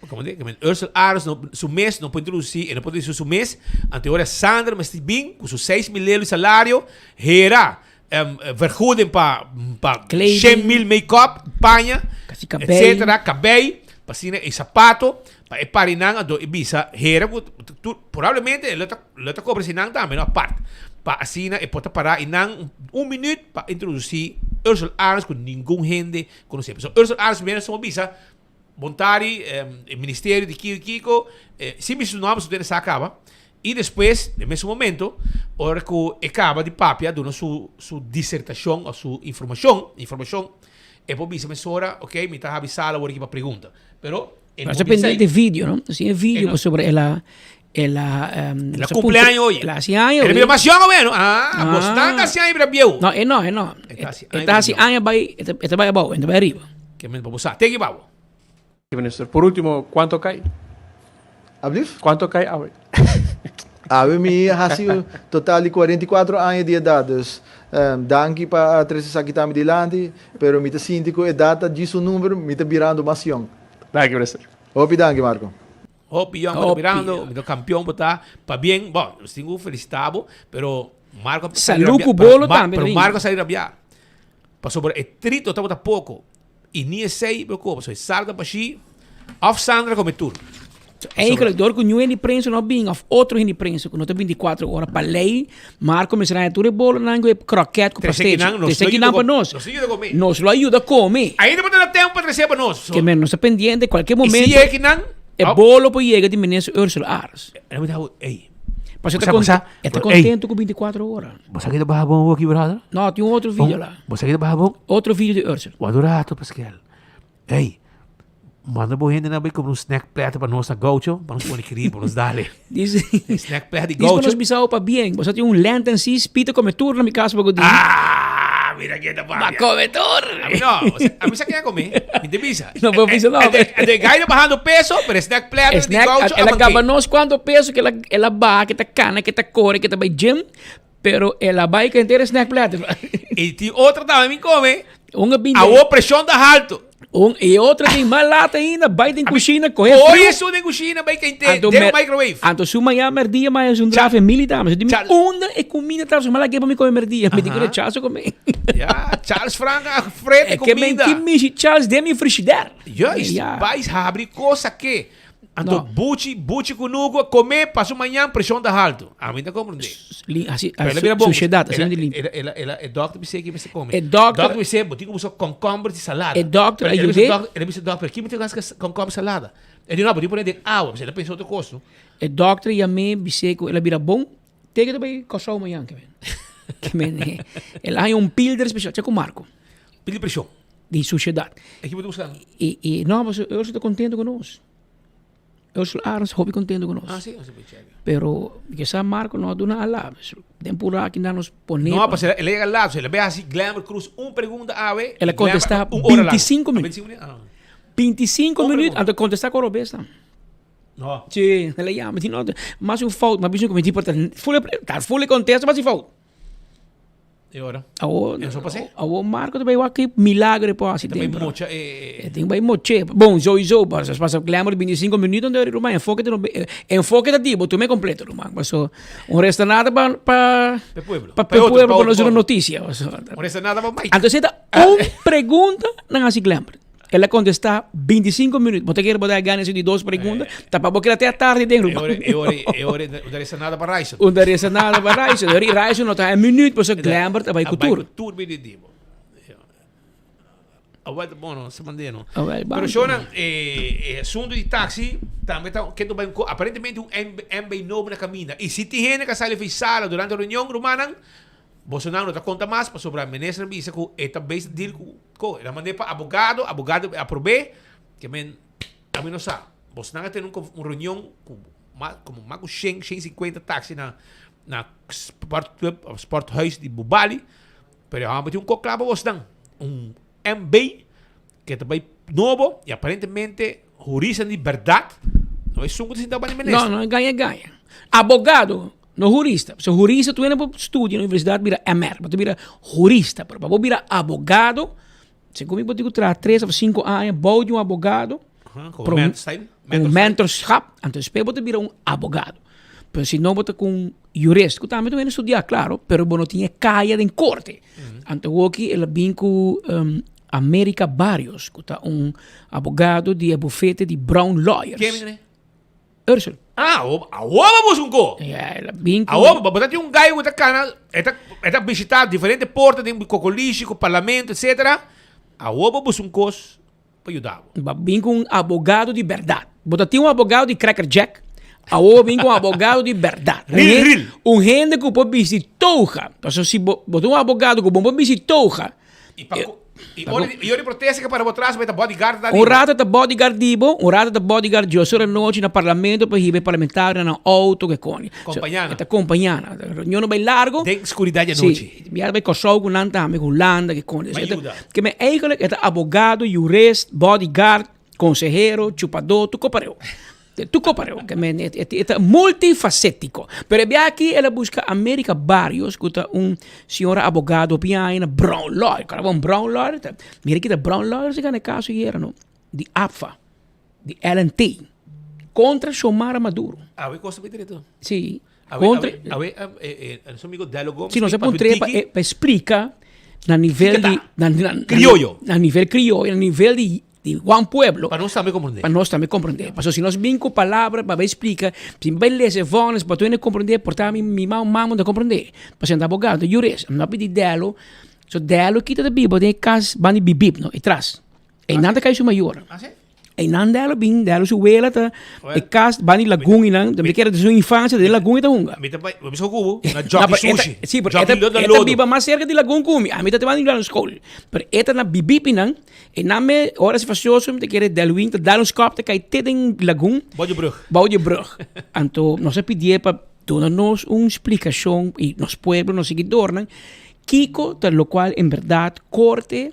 Como di, men Ursel Arends no, su mes no por introduci, e no por introduci su mes, ante ora Sandra mester bin cu su 6.000 euro di salario, hera um, vergoeding pa, pa Kleding. 100.000 make-up, paña, Casi cabey. etcétera, cabey, pa asina e zapato, pa e parinan, anto e bisa hera cu tu, probablemente lo ta, lo ta cobra sinan tambe, no, apart, pa asina e por ta para y nan un minuut pa introduci Ursel Arends cu ningun hende conoce. Pasobra Ursel Arends primero somo bisa, Bon tardi, e ministerio di kiko y kiko, sin bisa su nomber su tene sa caba, y despues, den mesun momento, ora cu e caba di papia, duna su su disertacion of su informacion, informacion, e por bisa mesora, ok, mi ta habi sala awor aki pa pregunta. Pero, e no Pero por bisa pendiente video, no? Si e video pasobra el a el a El a cumple año hoy. El a haci año El a hoy. bira mas yong awe, no? Ah, bos tan ta haci año bira bieu. No, e no, e no. E ta haci E año ta haci bira bieu. año bai, e ta e ta bai abou, e ta bai ariba. Ke men pa bo sa. Teki pa bo. Minister, por ultimo, cuanto cay? Ablief? Cuanto cay awe? Awe mi haci total di 44 aña di edad, dus danki pa a trece esaki tambe dilanti, pero mi ta sinti cu edad ta djis un number, mi ta birando mas yong. Danki, minister. Hopi danki, Marco. Hopi yong bo ta birando, mi ta campeon bo ta, pabien, bon, nos tin cu felicita bo, pero Marco a sali Salud rabia, cu pero bolo Mar- tambe, pero Ringo. Marco a sali rabia, pasobra e trito tabata poco, y ni esey bo koba, so e salga pa shi, of Sandra come tur. So, eigenlijk door cu niun hende prensa no bin, of otro hende prensa cu no ta 24 ora pa ley, Marco mester haña tur e bolonan cu e kroket cu Trece pastechi. kinan, nos Trece lo kinan yuda pa com- nos. nos lo yuda come. Nos lo ayuda come. Ainda bo ta na tempo pa trece pa nos. So, Ke men nos ta pendiente, cualkier y si momento yega kinan, e oh. bolo por yega di minister Ursula Arends. En dan moet hij, ey. Pasobra e ta e ta contento cu 24 ora. Bo sa ki ta baha bon aki, brother? No, tin un otro video la. Bo sa ki ta baha bon? Otro video di Ursel. Wak un rato, Pascal. Ey, manda bo hende nan bai compra un snack platter pa nos na Gaucho, pa nos pone kiri, pa nos dale. Dice, Snack platter di dice pa Gaucho. nos bisao pa bien. Bo sa tin un lenten si, Pita come tur na mi casa pa godin. Ah, mira quién ta Pa come tur. A mi no, o sea, a mi sa quién a come, mi te bisa. No puedo bisa no. De gallo bajando peso, pero snack platter di Snack, Gaucho el a a caba nos cuanto peso que el a, el a baja, que ta cana, que ta corre, que ta bay gym. Pero el a bai kenter snack platter. Y ti otro tambe mi come. Un a bini. Awo presión ta halto. Un y otro tin mas lata ainda, bai den cushina, coge Oye frio. esun den cushina bai kente Anto den mer- microwave. Anto su mañana merdia ma es un drafe mili dame. Di mi unda e comida ta su mala que pa mi come merdia. Mi di Aha. cu rechazo come. Ja, Charles Frank a frete E que men comida. ki mishi Charles den mi frigidaire. Juist, Ja. bai habri cosa que. Anto No. buchi, buchi kunuku, come paso mañan presión ta halto. A mi ta comprende. Li, así, Pero el a bira bon. suciedad, así El a- di limpio. el a- el a- el a- e dokter bis'é ki mester come. E dokter- Dokter bis'é, bo tin ku buska komkomber di salada. E dokter Pero el a bisa ayud'é. dokter, el a bisa dokter, pero ki mi tin ku hasi ku komkomber salada? E di, no, bo tin ku pone den awa. Pasobra el a pensa otro kos, no? E dokter yam'é bis'é ku el a bira bon, te ke ta bai Kòrsou mañan ke men. Ke men, el a haña un pilder spesial, cha ku Marco. Pil di preshon. Di suciedad. E ki bo ta buscando? E, e, no, pasobra Ursula ta contento cu nos. Ursula Arends hopi contento cu nos. Ah, si, si, check. Pero, ke sa Marco no a duna ala. Den pura aki nan nos pone No, pa- pasobra el a yega laat. El a bay haci Glamour Cruz un pregunta awe. El a contesta Glamour, un ora laat. 25 minuut. 25 minuut? Ah. 25 Un minuut, pregunta. anto contesta cu robes dan. No. Si, el a yama, di no, mas un fout, ma bisa cu mi tipo ta full, ta full contesta, mas si fout. E ora? Awo, E so pasé? awo Marco ta bay wak ki milagro e por hasi Ta bay den. mocha e. E tin bay moche. Bon, sowieso, pasa pasa Glamour 25 minuut dan ruman, enfoke ta no enfoke ta di bo tume completo ruman. Paso un resta nada pa pa Pa pueblo. pa Pa otro, pueblo pa pa otro nos pueblo. noticia. Paso. Un resta nada pa Mike. Anto ta un pregunta nan hasi Glamour. El a contesta 25 minuut. Bo ta kere bo da gana di dos pregunta, ta pa bo keda te atardi den E ruman. ora, e ora, e ora, un ta resta nada pa Ryson. Un ta resta nada pa Ryson. E ora Ryson no ta un minuut, pasobra Glambert a bai ku tur. Tur bini di bo. Awel, bueno, se mandé no. Awel, Pero ban. shona, e, e asunto di taxi tambe ta kendo bai aparentemente un MB, MB nobo na caminda. Y si tin hende ka sali fi sala durante reunion, rumannan, Bolsonaro no ta konta mas pasobra minister a bisa ku e ta bezig deal ku ko. El a mand'é pa abogado, abogado a aprob'é, ke men ami no sa. Bolsonaro a tene un un reunion ku mas komo mas ku shen, shen sinkuenta taxi na na sport club of sporthuis di Bubali, pero e hòmber tin un kok kla pa bosnan, un MB ke ta bai nobo i aparentemente huristanan di bèrdat no esun ku ta sinta banda di minister. No, no, gaña gaña. Abogado No hurista. So hurista tu bo studia na universidad bira MR, bo ta bira hurista, pero pa bo bira abogado, segun mi bo tin ku traha tres of sinku aña bou di un abogado, Como pro- mentor style? un mentorschap, anto despues bo ta bira un abogado. Pero si no bo ta ku un jurist, ku tambe ta bini studia, klaro, pero bo no tin e kaya den korte. Anto hoki el a bin ku America Barrios, ku ta un abogado di e bufete di Brown Lawyers. Ken mi Ursel. Ah, awor bo busca un ko. Ja, el a bin ku. Awor bo ta tin un gai ku ta kana, e ta e ta bishita diferente porta den kokolishi ku parlamento etcetera. Awor bo busca un kos pa yuda bo. Bo bin ku un abogado di bèrdat. Bo ta tin un abogado di Cracker Jack, awor bo bin ku un abogado di bèrdat. Ril, ril. Un hende ku por bisti toga. Pasobra si bo bo tin un abogado ku bo por bisti toga. I pa I ora di, i ora di protesta ke para bo tras bo ta bodyguard ta Un riba. rato ta bodyguard di bo, un rato ta bodyguard dios ora nochi na parlamento pa hiba e parlamentarionan na auto ke koni. So, Kompañá nan. E ta kompañá nan. Reunion no bai largo. Den skuridat di anochi. Si, mi a bai Kòrsou ku nan tambe, ku Hulanda ke koni. Bai yuda. Ke men eigenlijk e ta abogado, jurist, bodyguard, konsehero, chupadó, tur kopareu. Tur kopareu. Ke men e ta multifacético. Pero e bia aki el a buska America Barrios ku ta un señora abogado hopi aña na Brown Lawyer. Kòrda bo un Brown Lawyer ta? Mira kita Brown Lawyer si gana e kaso yera no, di APFA, di LNT, kontra Xiomara Maduro. Awe kos ta bay derecho. Si. Awe, Kontra. awe, awe, eh, eh, nos amigo Delo Gomes. Si nos a papia puntr'é pa, tiki. pa explica na nivel Kiko di... ta? Na, na, na, Crioyo. Na nivel crioyo, na nivel di, di Juan Pueblo. Pa nos tambe comprendé. Pa nos tambe comprendé. Pasobra si nos bin cu palabra pa bay explica, si mi bay lesa e vonnis pa tur hende comprendé, por ta mi, mi mama, mama no ta comprendé. Pasobra nan ta abogado, nan ta jurist. Mi no a pidi Delo. So Delo kita ta biba den e cas banda di Bibib, no, e tras. Einan ta cay su mayor. Ah, si? Einan Dello bin, Dello su wela ta e cas bani lagun einan, mi kere su infancia den lagun e ta hunga. Mi ta bai, mi bisa cu bo, na Jockey Sushi. Si, pero e ta biba mas cerca di lagun cu mi, ami ta bani na school. Pero e ta na bibip einan, einan me ora si fastioso mi ta kere Delwin ta dal un skop ta kai te den lagun. Bou di brug. Bou di brug. Anto nos a pidié pa duna nos un splicacion y nos pueblo, nos siguidornan, kico ta locual en berdad corte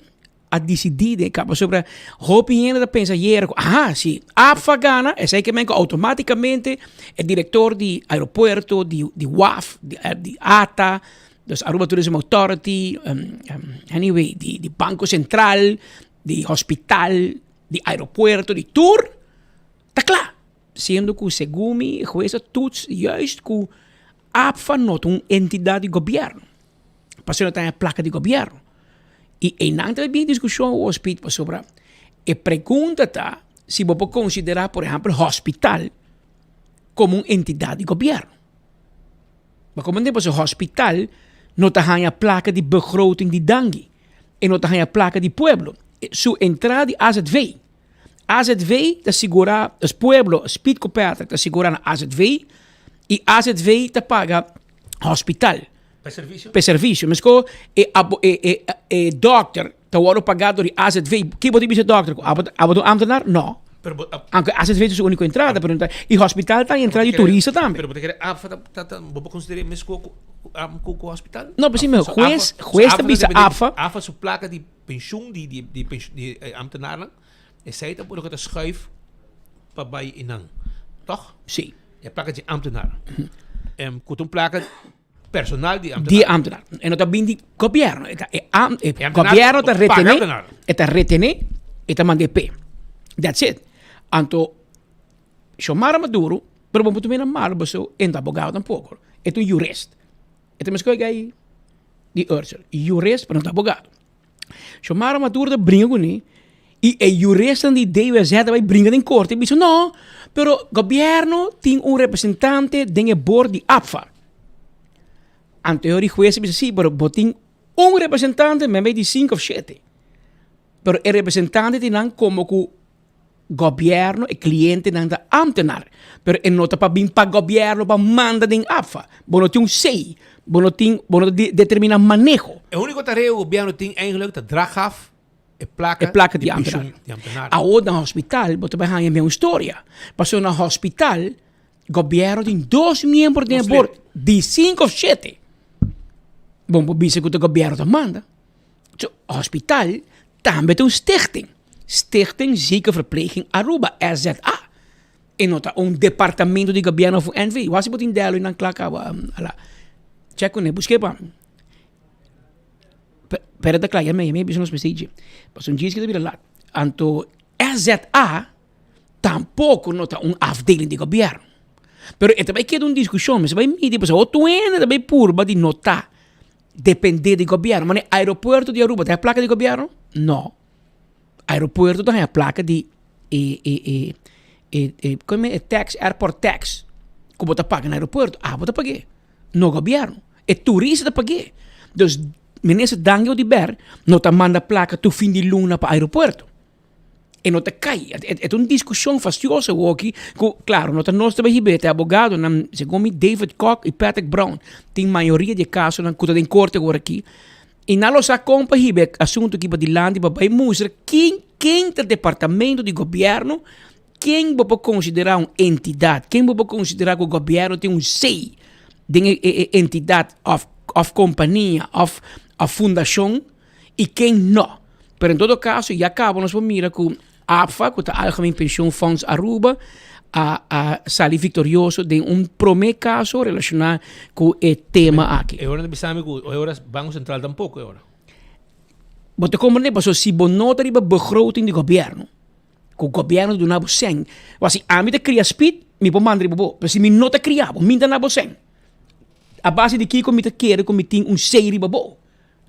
a disidí den kaba pasobra hopi hende ta pensa ayera ku aha si APFA gana esei ke men ku outomátikamente e direktor di aeropuerto di di waf di di ata dus Aruba Tourism Authority anyway di di Banko Sentral di hospital di aeropuerto di tur ta kla siendo ku segun mi hues a toets juist ku APFA no ta un entidat di gobièrnu. Pasobra no ta haña plaka di gobièrnu. I einan ta bin diskushon awor Speed pasobra e pregunta ta si bo por konsiderá por ehèmpel hospital komo un entidat di gobièrnu. Bo komprendé? Pasobra hospital no ta haña plaka di begroting di dangui, e no ta haña plaka di pueblo. Su entrada di azv. Azv ta sigurá, es pueblo, Speed ku Patrick ta sigurá na azv i azv ta paga hospital. Pa servicio? Pa servicio. Mesco e abo e e e dokter ta wordo paga door di AZV. Ki bo ta bisa dokter? Ku abo abo ta un ambtenaar? No. Pero bo a Aunke AZV ta su unico entrada, pero no ta y hospital ta entrada di turista tambe. Pero bo ta kere APFA ta ta ta bo por considera mesco ku ku ku ku hospital? No, pero si mi So hues APFA hues ta bisa APFA. APFA su placa di pensioen di di di pensioen di ambtenaarnan esei ta loke ta schuif pa bai einan. Toch? Si. E placa di ambtenaar. Em ku ta un placa personal di ambtenaar. Di ambtenaar. E no ta bin di gobierno. E ta e am e gobierno ta retene, e ta retene, e ta manda e pe. That's it. Anto Xiomara Maduro, pero bo por tuma na malo paso e no ta abogado tampoco. E ta un jurist. E ta meskos gai di Ursel. Jurist pero no ta abogado. Xiomara Maduro ta bringa kuné i e juristnan di DWZ ta bai bringa den korte i bisa no, pero gobièrnu tin un representante den e bord di APFA. Anto e ora hues a bisa si, pero bo tin un representante men di sinku òf shete. Pero e representante tin nan komo ku Gobierno e clientenan ta ambtenaar, pero e no ta pa bin pa gobierno pa manda den APFA. Bo no tin un say, bo no tin, bo no ta determina maneho. E unico tarea cu gobierno tin eigenlijk ta drag af e placa E placa di ambtenaar. di ambtenaar. Awor na hospital bo ta bay haya meun storia, pasobra na hospital gobierno tin dos miembro den e board di cinco of shete. Bo por bisa cu ta gobierno ta manda. So, hospital tambe ta un stichting. Stichting Ziekenverpleging Aruba, SZA. E no ta un departamento di gobierno of un NV. Wak si bo tin delo nan kla kaba ala. Check kuné, busk'é pa mi. Pero ta kla, yam'é, yam'é bisa nos mester dje. Pasobra un djis ki ta bira lat. Anto SZA tampoco no ta un afdeling di gobierno. Pero e ta bai keda un diskushon, mester bai midi pasobra otro hende ta bai purba di no ta. Depende di gobierno. Mane aeropuerto di Aruba ta haña placa di gobierno? No. Aeropuerto ta haña placa di e e e e e como e tax, airport tax ku bo ta paga na aeropuerto. Abo ta pag'é, no gobierno. E turista ta pag'é. Dus minister Dangui Oduber no ta manda placa tur fin di luna pa aeropuerto. E no ta kai. E ta un diskushon fastioso awoki ku klaro no ta nos ta bai hib'é, ta e abogadonan segun mi David Kok i Patrick Brown tin mayoria di e kasonan ku ta den korte awor aki i nan lo sa kon pa hiba e asuntu aki padilanti pa bai mustra ken ken ta departamento di gobièrnu, ken bo por konsiderá un entidat, ken bo por konsiderá ku gobièrnu tin un say den e e entidat òf òf kompania òf òf fundashon. y ken no. Pero en todo caso ya caba nos por mira cu APFA, cu ta Algemeen Pensioen Fonds Aruba, a a sali victorioso den un prome caso relaciona cu e tema aki. E ora ta bisa mi cu e ora Banco Central tampoco e ora. Bo ta comprende pasobra si bo no ta riba begroting di gobierno, cu gobierno ta duna bo cen, wak si ami ta cria speed mi por manda riba bo, pero si mi no ta cria bo, mi ta na bo cen. A base di kico mi ta kere cu mi tin un say riba bo?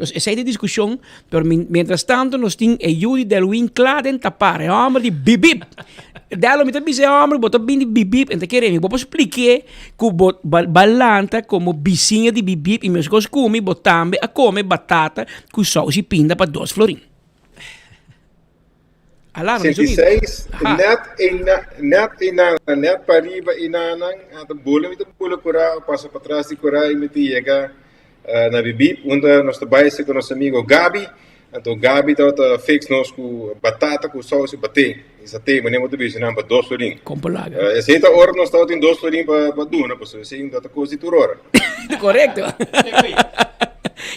Nos esei ta e diskushon, pero mientras tanto nos tin e yu di Delwin kla den tapar, e hòmber di bibib. Delo, mi ta bisa e hòmber, bo ta bin di bibib, en ta kere mi, bo por splik'é ku bo ba lanta komo bisiña di bibib i meskos ku mi, bo tambe a kome batata ku sous i pinda pa dos florin. Alarma di sonido. 106, Aha. net eina, net einan, net pariba einanan, ata bula mi ta bula kura, pasa patras di kura i mi ta yega na Bibib, unda nos ta bai ku nos amigo Gabi. Anto Gabi tabata fix nos ku batata ku saus i baté. I saté, manera bo ta bisa nan, pa dos florin. Kompolaga. Esei ta ora nos tabatin dos florin pa duna, pasobra esei no ta kos di tur ora. Korekto.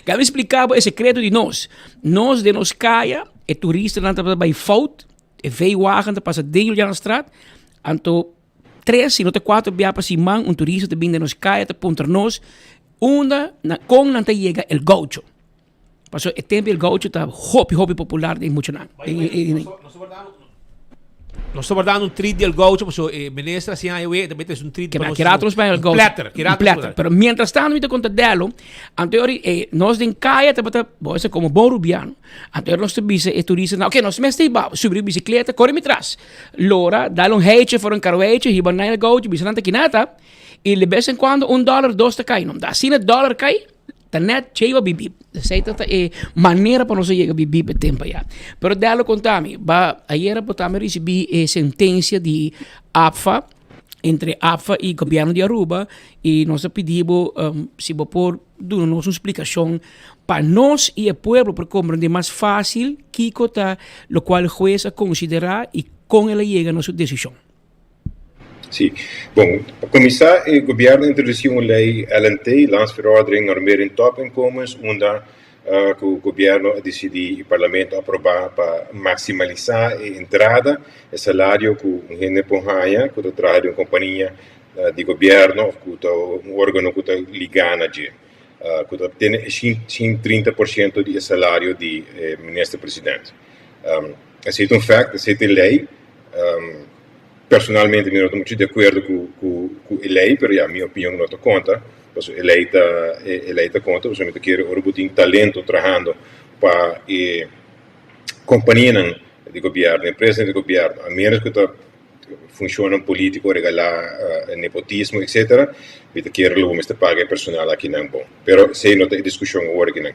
Gabi splika bo e sekreto di nos. Nos den nos kaya, e turistanan tabata bai fout, e V-wagen ta pasa den Julianastraat, anto tres si no ta cuatro bia pa siman un turista ta bin den nos kaya ta puntra nos unda na kon nan ta yega El Gaucho. Paso e tempo El Gaucho ta hopi hopi popular den muchanan. Nos ta wardando un treat di El Gaucho paso e minister a siña awe tambe ta un treat pa nos. Kerato nos El Gaucho. Platter, kerato platter. Pero mientras tanto mi ta konta Dello, anto ori eh, nos den kaya tabata, bo esa como bon rubiano, anto ori nos ta bisa e turistanan, ok nos mester hiba, subi bicicleta, kore mi tras. Lora, dal un heitje for un karweitje, hiba nan El Gaucho, bisa nan ta kinata, y de bes en cuando un dollar, dos ta kai. No, asina dollar kai, ta net cheiba bibi. Esei ta e manera pa nos a yega bibi e tempo ya. Pero Dello konta mi, ba ayera bo tambe risibi e sentencia di APFA, entre APFA y gobierno di Aruba, y nos a pidi bo si bo por duna nos un splicacion pa nos y e pueblo por comprende mas facil kico ta locual huez a considera y con el a yega na su decision. Sí. Bon, pa kuminsá e gobièrnu a introdusí un lei LNT, Landsverordening Normering Topinkomens, unda ku gobièrnu a disidí i parlamento a aprobá pa maksimalisá e entrada, e salario ku un hende por haña ku ta traha den un kompania di gobièrnu òf ku ta un órgano ku ta ligá na dje, ku ta tene e 130% di e salario di e minister president. Esei ta un fèkt, esei ta e lei. Personalmente mi no ta mucho di acuerdo cu cu cu e ley, pero ya mi opinion no ta conta, pasobra e ley ta e ley ta conta, pasobra mi ta kere ora bo tin talento trahando pa e companianan di gobierno, empresanan di gobierno, a menos cu ta funcionnan politico regala nepotismo etcetera, mi ta kere lo bo mester paga e personal akinan bon. Pero esey no ta e discusion awor akinan.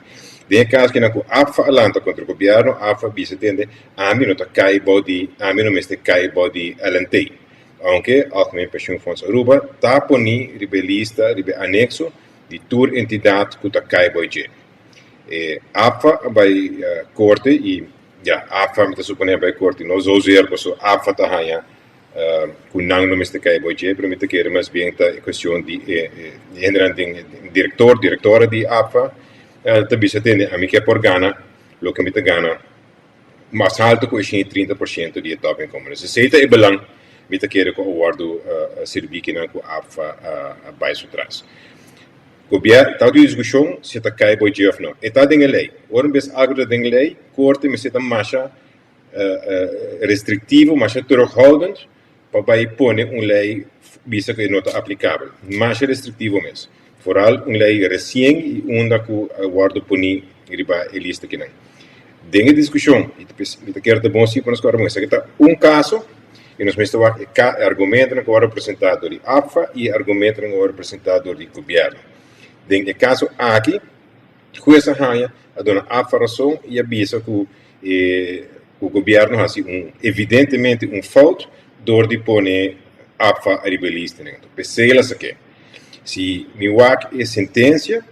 Den e caso akinan cu APFA a lanta contra gobierno, APFA a bisa tende, Ami no ta kai bou di ami no mester kai bou di LNT. Aunke Algemeen Pensioenfonds Aruba ta poni riba e lista, riba e anexo di tur entidat ku ta kai bou dje. E APFA a bai korte i ya APFA mi ta supone a bai korte no zozeer paso APFA ta haña ku nan no mester kai bou dje pero mi ta kere mas bien ta e kuestion di e hendenan den direktor, direktora di APFA ta bisa tende ami ke por gana loke mi ta gana mas haltu ku e 130% di e topinkomen. Dus esei ta e belang mi ta kere ku a wòrdu sirbí kinan ku APFA a bai su tras. Gobièrnu ta tin diskushon si e ta kai bo dje òf no. E ta den e lei. Ora un bes algu ta den lei, korte mester ta masha restriktivo, masha terughoudend pa bai pone un lei bisa ku e no ta aplikabel. Masha restriktivo mes. Foral un lei resien i unda ku a wòrdu poní riba e lista kinan. Den e diskushon, i ta mi ta kere ta bon si pa nos kòrda bon, esaki ta un kaso i nos mester wak e ka e argumentonan ku a wòrdu presentá dor di APFA i e argumentonan ku a wòrdu presentá dor di gobièrnu. Den e kaso aki, hues a haña a duna APFA rason i a bisa ku e ku gobièrnu hasi un evidentemente un fout dor di pone APFA riba e listanan. Anto p'esei el a sak'é. Si mi wak e sentensia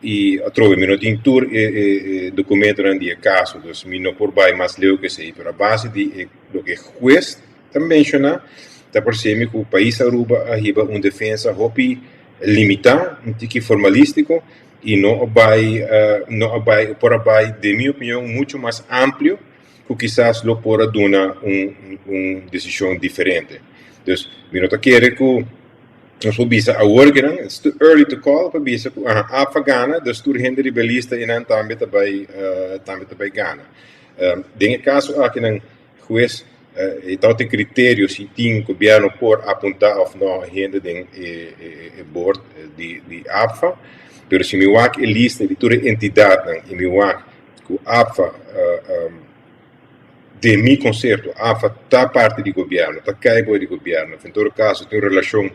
i atrobe mi no tin tur e e dokumentonan di e kaso, dus mi no por bai mas leu ku esei, pero a base di e loke e hues ta menshoná ta parse mi ku pais Aruba a hiba un defensa hopi limitá, un tiki formalístiko i no a bai no a bai por a bai den mi opinion mucho mas amplio ku kisas lo por a duna un un desishon diferente. Dus mi no ta kere ku nos por bisa awor kinan, it's too early to call pa bisa ku aha APFA gana, dus tur hende riba e lista einan tambe ta bai tambe ta bai gana. Den e kaso akinan hues e tabatin criterio si tin gobierno por apunta of no hende den e board di APFA, pero si mi wak e lista di tur e entidadnan y mi wak cu APFA den mi concepto APFA ta parti di gobierno, ta cay boy di gobierno, en todo caso tin un relacion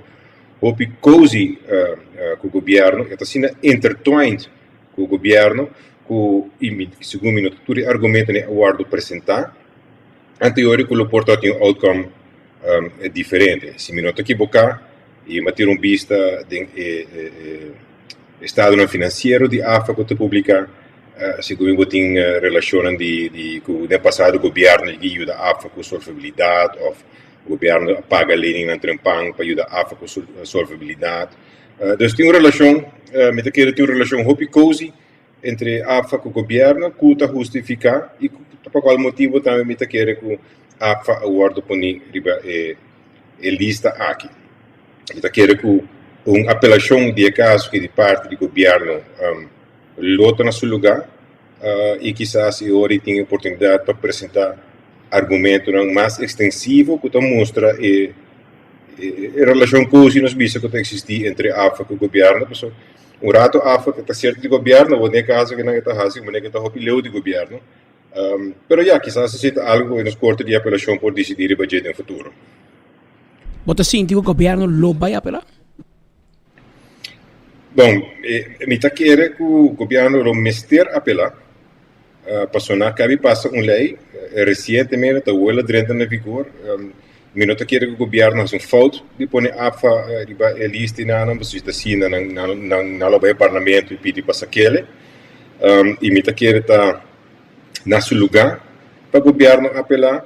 hopi cozy cu gobierno, e ta asina intertwined cu gobierno cu segun mi no ta tur e argumentonan a wordo presenta. Anterior ku lo por ta tin un outcome diferente. Si mi no ta ekiboká i mi a tira un bista den e estadonan finansiero di AFA ku ta publiká, segun mi bo tin relashonnan di ku den pasado gobièrnu a yuda AFA ku solvabilidat òf gobièrnu a paga leningnan trempan pa yuda AFA ku solvabilidat. Dus tin un relashon, mi ta kere tin un relashon hopi kozi entre APFA ku gobièrnu ku ta hustifiká i pa kual motibu tambe mi ta kere ku APFA a wòrdu poní riba e e lista aki. Mi ta kere ku un apelashon di e kaso aki di parti di gobièrnu lo ta na su lugá i kisas e ora ei tin e oportunidat pa presentá argumentonan mas ekstensivo ku ta mustra e e relashon kosi nos bisa ku ta eksistí entre APFA ku gobièrnu pasobra Un rato afo ke ta sierto di gobierno, awor den e kaso ke nan ta hasi manera ke ta hopi leu di gobierno. Pero ya, kisas esei ta algo ku nos korte di apelashon por disidí riba dje den futuro. Bo ta sinti ku gobierno lo bai apelá? Bon, mi ta kere ku gobierno lo mester apelá. Pasobra nan kabi pasa un lei resientemente ta wòrdu drenta na vigor. Mi no ta kere ku gobièrnu hasi un fout di pone APFA riba e lista di nan, pasobra si ta asina nan nan lo bai e parlamento i pidi pa sakele. I mi ta kere ta na su lugá pa gobièrnu apelá.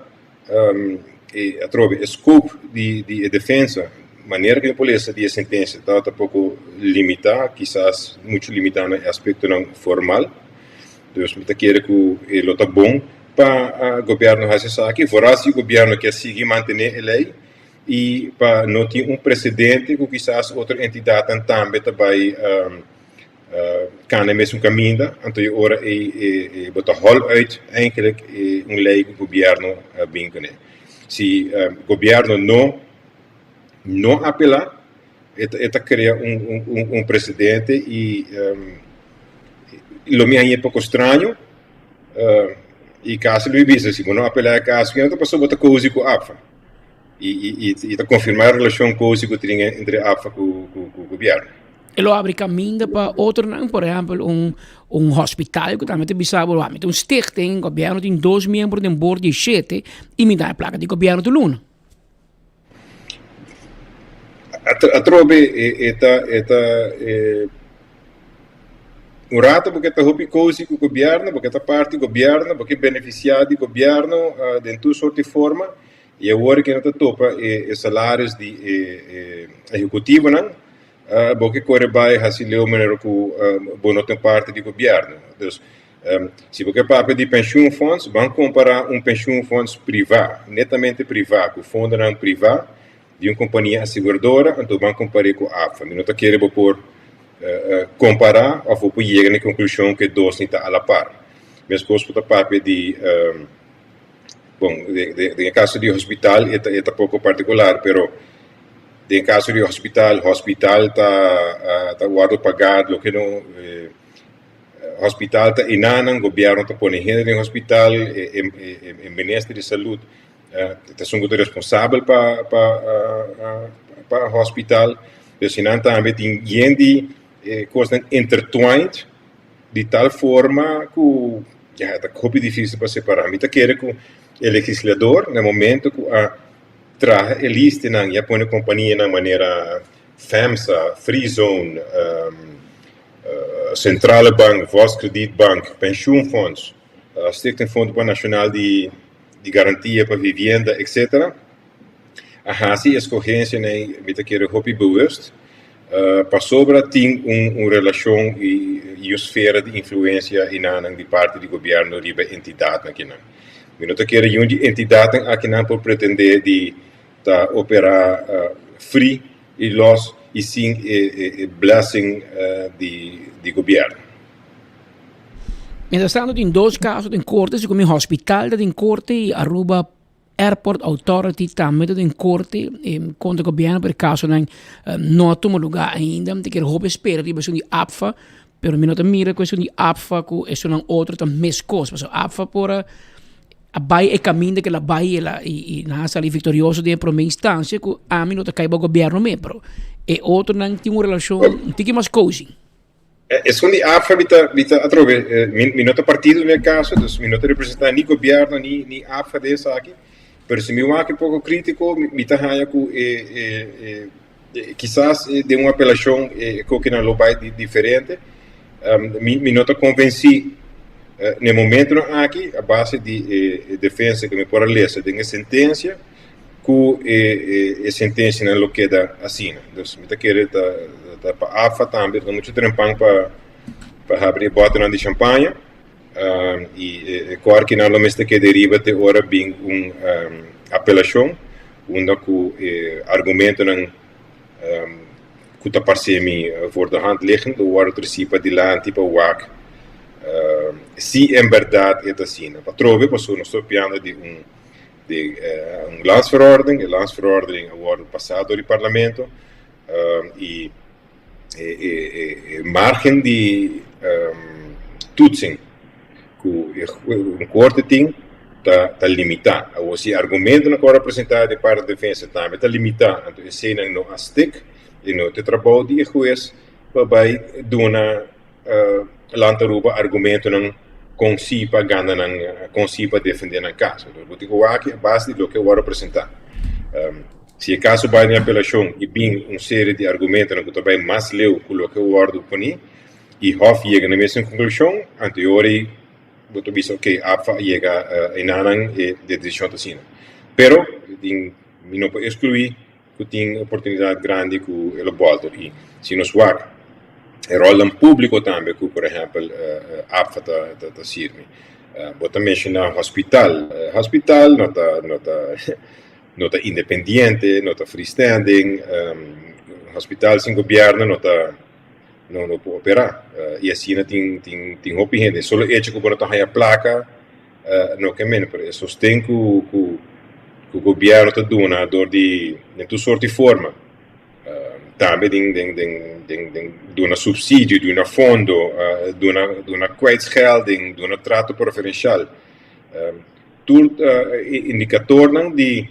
E atrobe e scope di di e defensa, manera ku mi por lesa di e sentensia tabata poko limitá, kisas muchu limitá na e aspektonan formal. Dus mi ta kere ku e lo ta bon pa gobièrnu hasi esaki, foral si gobièrnu ke sigui mantené e lei i pa no tin un presedente ku kisas otro entidatnan tambe ta bai Kana e mesun kaminda, anto e ora ei e bo ta hòl uit eigenlijk e un lei ku gobièrnu a bin kuné. Si gobièrnu no no apelá e ta e ta krea un un un presedente i lo mi haña e poko straño i kasi lo mi bisa si bo no apelá e kaso kinan ta pasobra bo ta kozi ku APFA i i i ta konfirmá e relashon kozi ku tin entre APFA ku ku gobièrnu. E lo abri kaminda pa otronan, por ehèmpel un un hospital ku tambe ta bisa bo mi ta un stichting, gobièrnu tin dos miembro den bord di shete i mi ta haña plaka di gobièrnu tur luna. Atrobe e ta e ta un rato bo ke ta hopi kosi ku gobièrnu, bo ke ta parti gobièrnu, bo ke benefisiá di gobièrnu den tur sort di forma i awor ke no ta topa e salarios di e ehekutivonan Bo ke kore bai hasi leu manera ku bo no tin parti di gobièrnu. Dus, si bo ke papia di pensioenfonds, ban kompará un pensioenfonds privá, netamente privá, ku fondonan privá di un kompania aseguradora, anto ban kompar'é ku APFA. Mi no ta kere bo por kompará òf bo por yega na e konklushon ku e dos ni ta a la par. Meskos bo ta papia di, bon, den e kaso di hospital e ta poko partikular, pero. Den kaso di hospital, hospital ta ta wòrdu pagá loke no hospital ta enanan, gobièrnu ta pone hende den hospital, e e minister di salud ta esun ku ta responsabel pa pa pa hospital. Pues nan tambe tin yen di kosnan intertwined di tal forma ku ya ta hopi difisil pa separá. Mi ta kere ku e legislador na momento ku a Traha e listinan i a pone kompanianan manera FEMSA, Freezone, Centrale Bank, Volkskredietbank, Pensioenfonds, Stichting Fondo pa Nacional di Garantia pa Vivienda, etc. A hasi e skohensianan mi ta kere hopi bewust pasobra tin un relashon i un sfera di influensia enanan di parti di gobièrnu riba e entidatnan kinan. Mi no ta kere yun di entidatnan akinan por pretendé di ta operá free i lòs i sin e blessing di gobièrnu. Mientras tanto tin dos kaso den korte, segun mi hospital ta den korte i Aruba Airport Authority tambe ta den korte kontra gobièrnu pero e kasonan no a tuma lugá ainda. Mi ta kere hopi spera riba esun di APFA Pero mi no ta mira ku esun di APFA ku esunnan otro ta meskos. Pasobra APFA por a a bai e kaminda ku el a bai el a i nan a sali viktorioso den e promé instansia ku ami no ta kai bo gobièrnu mes. Pero e otronan tin un relashon un tiki mas kozi. Esun di APFA mi ta mi ta atrobe mi no ta partido den e kaso, dus mi no ta representá ni gobièrnu ni ni APFA den esaki. Pero si mi wak un poko kritiko, mi ta haña ku e e kisas den un apelashon e kokinan lo bai diferente. Mi no ta konvensí na e momentunan aki a base di e defensa ku mi por a lesa den e sentensia ku e sentensianan lo keda asina. Dus mi ta kere ta pa AFA tambe ta muchu trempan pa habri e bòtenan di shampaña. I e kòrkinan lo mester keda riba te ora bin un apelashon unda ku e argumentonan ku ta parse mi voor de hand liggend lo wòrdu tresí padilanti pa wak si en bèrdat e ta asina. Patrobe pasobra nos ta papiando di un di un landsverordening, e landsverordening a wòrdu pasá dor di parlamento i e margen di toetsing ku un korte tin ta limitá. Awor si argumentonan ku a wòrdu presentá di parti di defensa tambe ta limitá, anto eseinan no a stik i no ta e trabou di e hues pa bai duna Land Aruba argumentonan kon si pa gana nan, kon si pa defendé nan kaso. Bo tin ku wak a base di loke a wòrdu presentá. Si e kaso bai den apelashon i bin un serie di argumentonan ku ta bai mas leu ku loke wòrdu poní i Hof yega na e mesun konklushon, anto e ora ei bo ta bisa oke, APFA a yega enanan e desishon ta asina. Pero tin mi no por eskluí ku tin oportunidat grandi ku e lo bòlter i si nos wak e ròlnan públiko tambe ku por ehèmpel APFA ta ta sirbi. Bo ta menshoná hospital, hospital no ta no ta no ta independiente, no ta freestanding, hospital sin gobièrnu no ta no no por operá i asina tin tin tin hopi hende. Solo echo ku bo no ta haña plaka no ke men, pero e sosten ku ku ku gobièrnu ta duna dor di den tur sort di forma, tambe den den den den den duna supsidio, duna fondo, duna duna kwijtschelding, duna trato preferenshal. Tur e indikatornan di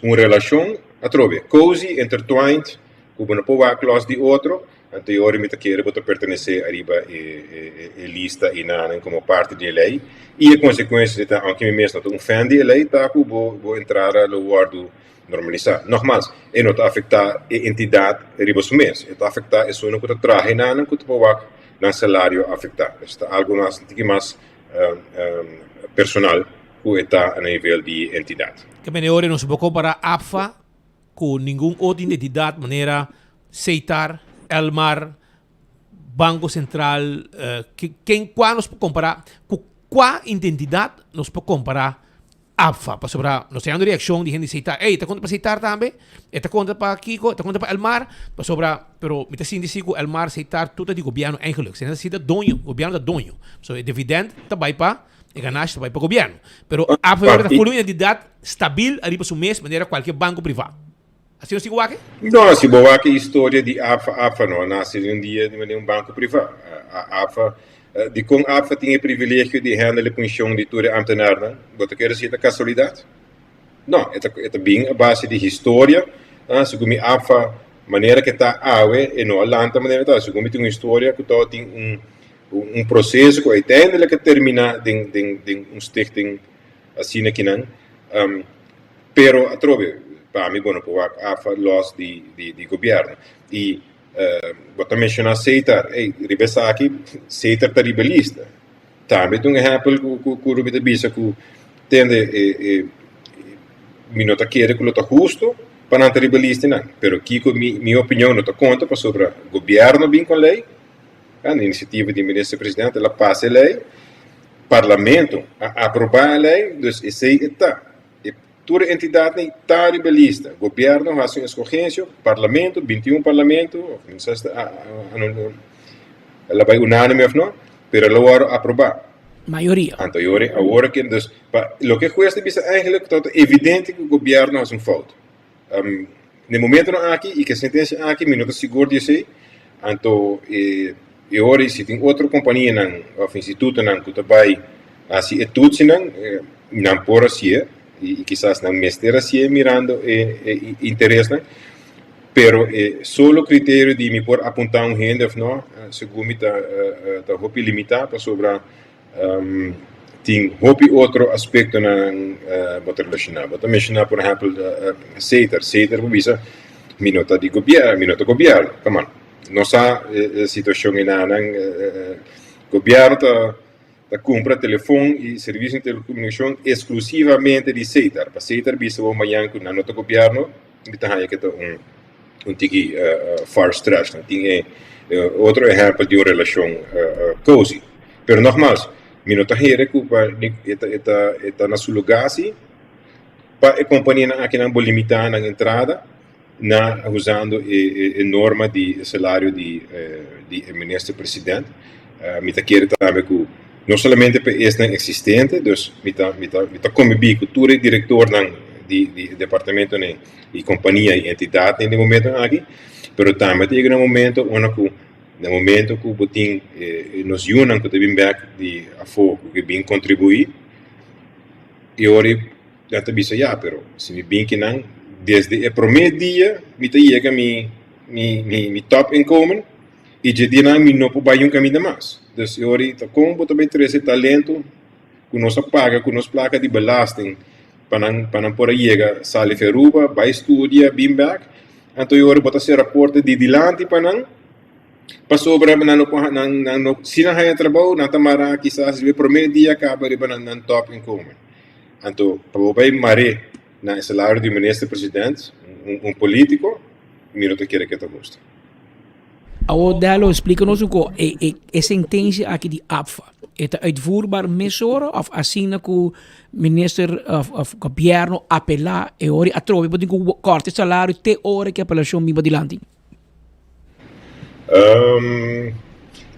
un relashon atrobe cozy, intertwined, ku bo no por wak los di otro, anto e ora mi ta kere bo ta pertenesé ariba e lista einanan komo parti di e lei. I e konsekuensia di ta, aunke mi mes no ta un fan di e lei, ta ku bo bo entrada lo wòrdu normalisá. Nogmals, e no ta afektá e entidat riba su mes, e ta afektá esunnan ku ta traha einanan ku ta por wak nan salario afektá. Esei ta algu mas, un tiki mas personal ku e ta na nivel di entidat. Ke manera nos por kompará APFA ku ningun otro identidat manera Seitar, Elmar, Banko Sentral, ken kua nos por kompará ku kua identidat nos por kompará APFA, pasobra nos ta hando reaccion di hende di Seitar, ey, e ta konta pa Seitar tambe, e ta konta pa kiko, e ta konta pa Elmar, pasobra, pero mi ta sinti si ku Elmar, Seitar, tur ta di gobièrnu eigenlijk, si nan ta sinti ta doño, gobièrnu ta doño, so e dividend ta bai pa, e ganashi ta bai pa gobièrnu, pero APFA ta forma un identidad stabil ariba su mes manera kualke banko privá. Asina nos tin ku wak e? No, si bo wak e historia di APFA, APFA no a nase di un dia di un banko privá. APFA, dikon APFA tin e privilegio di handle e penshon di tur e amtenarnan? Bo ta kere si e ta kasualidat? No, e ta e ta bin a base di historia. Segun mi APFA manera ke ta awe e no a lanta manera ta. Segun mi tin un historia ku tabatin un un proseso ku uiteindelijk a termina den den den un stichting asina kinan. Pero atrobe, pa mi bo no por wak AFA los di di gobierno. Y bo ta menciona Setar, ey, riba esaki Setar ta riba e lista. Tambe ta un ehempel cu cu mi ta bisa cu tende e e mi no ta kere cu lo ta husto pa nan ta riba e lista nan. Pero kico mi mi opinion no ta conta pasobra gobierno bin con ley, na iniciativa di minister presidente el a pasa e ley, parlamento a aproba e ley, dus esey e ta. E tur e entidadnan ta riba e lista. Gobierno hasi un escogencia, parlamento, 21 parlamento, of no sa si ta el a bai unanime of no, pero el a wòrdu aprobá. Mayoria. Anto yori awor ke dus pa loke hues ta bisa eigenlijk ta evidente ku gobierno hasi un fout. Na e momentonan aki i ku e sentensia aki mi no ta sigur di esei, anto e e ora si tin otro kompanianan òf institutonan ku ta bai hasi e tutsinan, nan por hasié i kisas nan mester hasié mirando e e interesnan, pero e solo kriterio di mi por apuntá un hende òf no, segun mi ta ta hopi limitá pasobra. Tin hopi otro aspektonan bo ta relashoná. Bo ta menshoná por ehèmpel Seter. Seter por bisa mi no ta di gobièrnu, mi no ta gobièrnu. Come on. Nos sa e situashon enanan. Gobièrnu ta ta kumpra telefon i servisio di telekomunikashon eksklusivamente di Seter. Pa Seter bisa bo mañan ku nan no ta gobièrnu, mi ta haña ke ta un un tiki far stretch. Nan tin e otro ehèmpel di un relashon cozy. Pero nogmaals, mi no ta hera ku pa e ta e ta e ta na su lugá si pa e kompanianan akinan bo limitá nan entrada na usando e e norma di e salario di di e minister president. Mi ta kere tambe ku no solamente pa esnan eksistente, dus mi ta mi ta mi ta kombibí ku tur e direktornan di di e departamentonan i kompania i entidatnan den e momentonan aki, pero tambe ta yega na un momento unda ku Na momento ku bo tin nos yunan ku ta bin bek di afó ku ke bin kontribuí, e ora nan ta bisa ya, pero si mi bin kinan desde e promé dia mi ta yega mi mi mi top inkomen i dje dianan mi no por bai un kaminda mas. Dus e ora ta kon bo ta bai trese talento ku nos a paga ku nos plaka di belasting pa nan pa nan por a yega sali fi Aruba bai studia bin bek anto e ora bo ta sera porta di dilanti pa nan pasobra nan no por nan nan no si nan haña trabou nan ta mara kisas riba e prome dia kaba riba nan nan top inkomen anto pa bo bai mare na e salario di minister president un un politico mi no ta kere ke ta husto. Awor Dello, splika nos un ko, e, e, e sentensia aki di APFA, e ta uitvoerbaar mesora of asina ku minister of, of gobierno apelá e ora atrobe bo tin ku korta e salario te ora ku e apelashon bin padilanti? Um,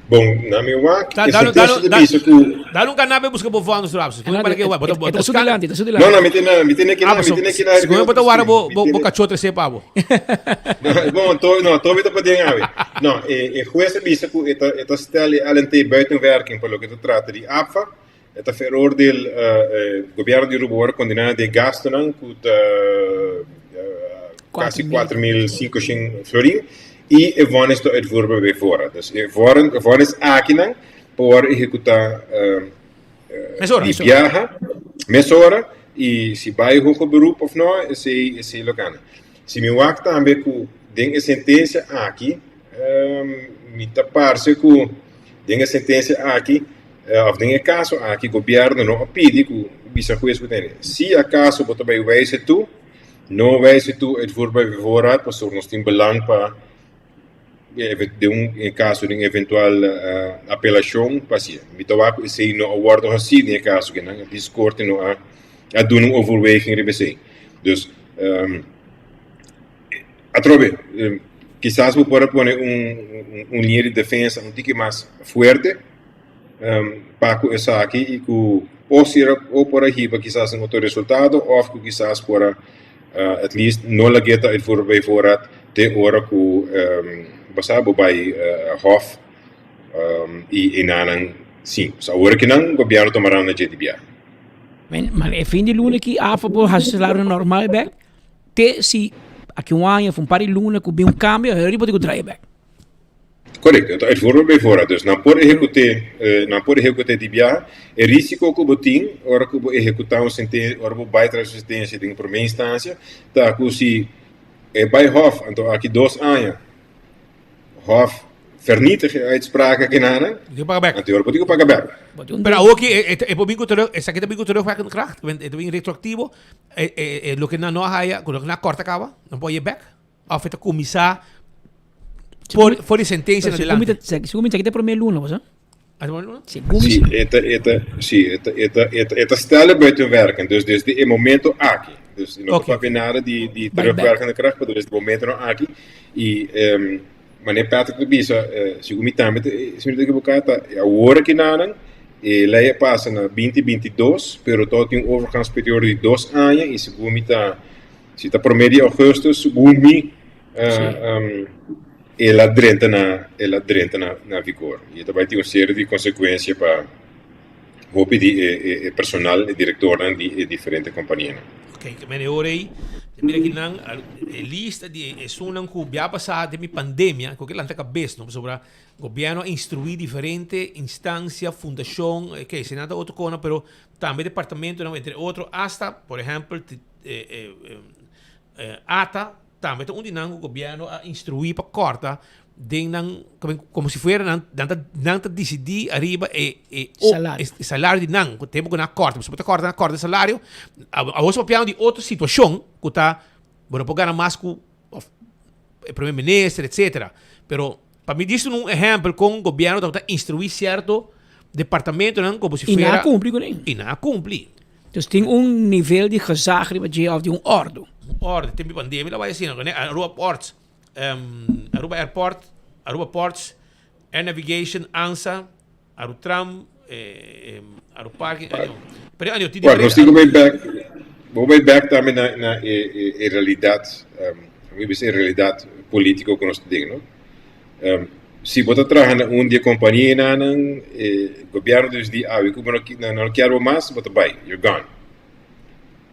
bon, na mi wak, Da, e da, da, sentensia ta da, bisa ku da un canabe busca bo voando su rapso. Ela- Para que e- bo e- e ta su dilanti, ta su dilanti. No, no, mi tiene, mi tiene que Ah, mi tiene que dar. Segun bo ta wara bo bo bo cachote sepa bo. Bon, to, no, to mi ta paden awe. No, e, e juez a bisa ku e ta, e ta stel e LNT buiten werking pa loke ta trata di APFA. E ta veroordeel eh, eh, gobierno di Aruba worde condena den gastonan ku ta eh, casi 4.500 florin i e vonnis ta uitvoerbaar bij voorraad. Dus e vorn, e vonnis akinan por worde ehecuta eh, Mesora. di biaha, mesora, i si bai hoger beroep of no, esei, esei lo gana. Si mi wak tambe ku den e sentensia aki, mi ta parse ku den e sentensia aki, of den e kaso aki, gobièrnu no a pidi ku bisa hues ku tene, si akaso bo ta bai wijze toe, no wijze toe uitvoerbaar bij voorraad, pasobra nos tin belang pa den un kaso di un eventual apelashon pa hasié. Mi ta wak ku esei no a wòrdu hasí den e kaso ku nan di korte no a a duna un overweging riba esei. Dus atrobe kisas bo por a pone un un liña di defensa un tiki mas fuerte pa ku esaki i ku o si o por a hiba kisas un otro resultado òf ku kisas por a at least no lag'é ta uitvoer bij voorraad te ora ku bo sa bo bai hof i enanan si. Awor kinan gobièrnu ta marando na dje di biaha. Men, maar e fin di luna ki AFA por hasi salario normal bek, te si aki un aña of un par di luna ku bin un kambio, heri bo tin ku draai bek. Korekto, e ta uitvoerbaar bij voorraad. Dus nan por ehekut'é, nan por ehekut'é di biaha. E risiko ku bo tin ora ku bo ehekutá un sentensia, ora bo bai tras un sentensia den promé instansia, ta ku si e bai hof, anto aki dos aña, Hof vernietig e uitspraak akinan, Di paga bek. anto e ora bo tin ku paga bek. Pero awor ki e, e, e por bin ku terug, esaki ta bin ku terugwerkende kracht, want e ta bin retroactivo, e, e, e loke nan no a haya, ku loke nan a korta kaba, nan por haya bek, of e ta kuminsá for, for di sentensia na dilanti. Segun mi ta, esaki ta e promé luna, bo sa? Sí, e ta, e ta, sí, e ta, e ta, e ta, e ta stellen buiten werking. Dus desde e momento aki. Dus no ta papia nada di, di terugwerkende kracht, pero desde e momento no aki. I um, meneer Patrick ta bisa, eh, segun mi tambe, si mi no ta ekivoká, ta awor aki nanan, e lei a pasa na 2022, pero to tin un overgangsperiode di dos aña, i segun mi ta, si ta promé di augustus, segun mi, uh, um, El a drenta na el a drenta na na vigor y e ta bay tin un serie di consecuencia pa hopi di e e personal, e directornan di e diferente companianan. Ok, ke mene ora ei, Mira aki nan e lista di esunnan ku bia pasá den mi pandemia ku ke lanta kabes no pasobra gobièrnu a instruí diferente instansia, fundashon, oke si nan ta otro kona pero tambe departamentonan entre otro asta por ehèmpel ata tambe ta un di nan ku gobièrnu a instruí pa kòrta den nan komo si fuera nan nan ta nan ta disidí ariba e e Salario. e salario di nan ku tempu ku nan a kòrta pasobra ta kòrta nan a kòrta e salario awor su papiando di otro situashon ku ta bo no por gana mas ku òf e prome minister etcetera pero pa mi disi un ehèmpel kon gobièrnu tabata instruí sierto departamentonan komo si I nan fuera a kumpli kuné. I nan a kumpli. Dus tin un nivel di gezag riba dje òf di un òrdu. Un òrdu tempu di pandemia lo bai asina Aruba Ports Aruba Airport, Aruba Ports, Air Navigation, ANSA, Arutram, Aruparking, pero anio tin Bueno, nos tin ku bai bek, bo bai bek tambe na na e e realidat, mi bisa e realidat politiko ku nos ta den, no? Si bo ta traha na un di e kompanianan, e gobièrnu ta disidí awe ku bo no no kier bo mas, bo ta bai, you're gone.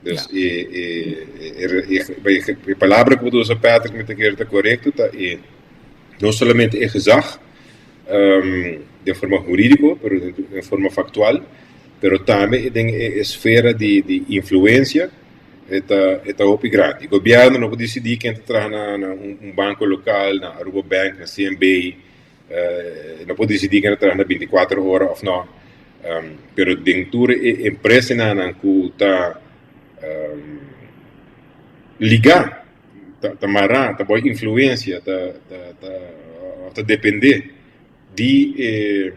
Dus e e e e palabra ku bo ta usa Patrick mi ta kere ta korekto ta e no solamente e gezag den forma hurídiko pero den forma faktual pero tambe den e esfera di di influensia e ta e ta hopi grandi. Gobièrnu no por disidí ken ta traha na na un banko lokal na Aruba Bank na CNB No por disidí ken ta traha na bintikuater ora òf nò, pero den tur e empresanan ku ta ligá, ta mará, ta bou influensia, ta òf ta dependé di e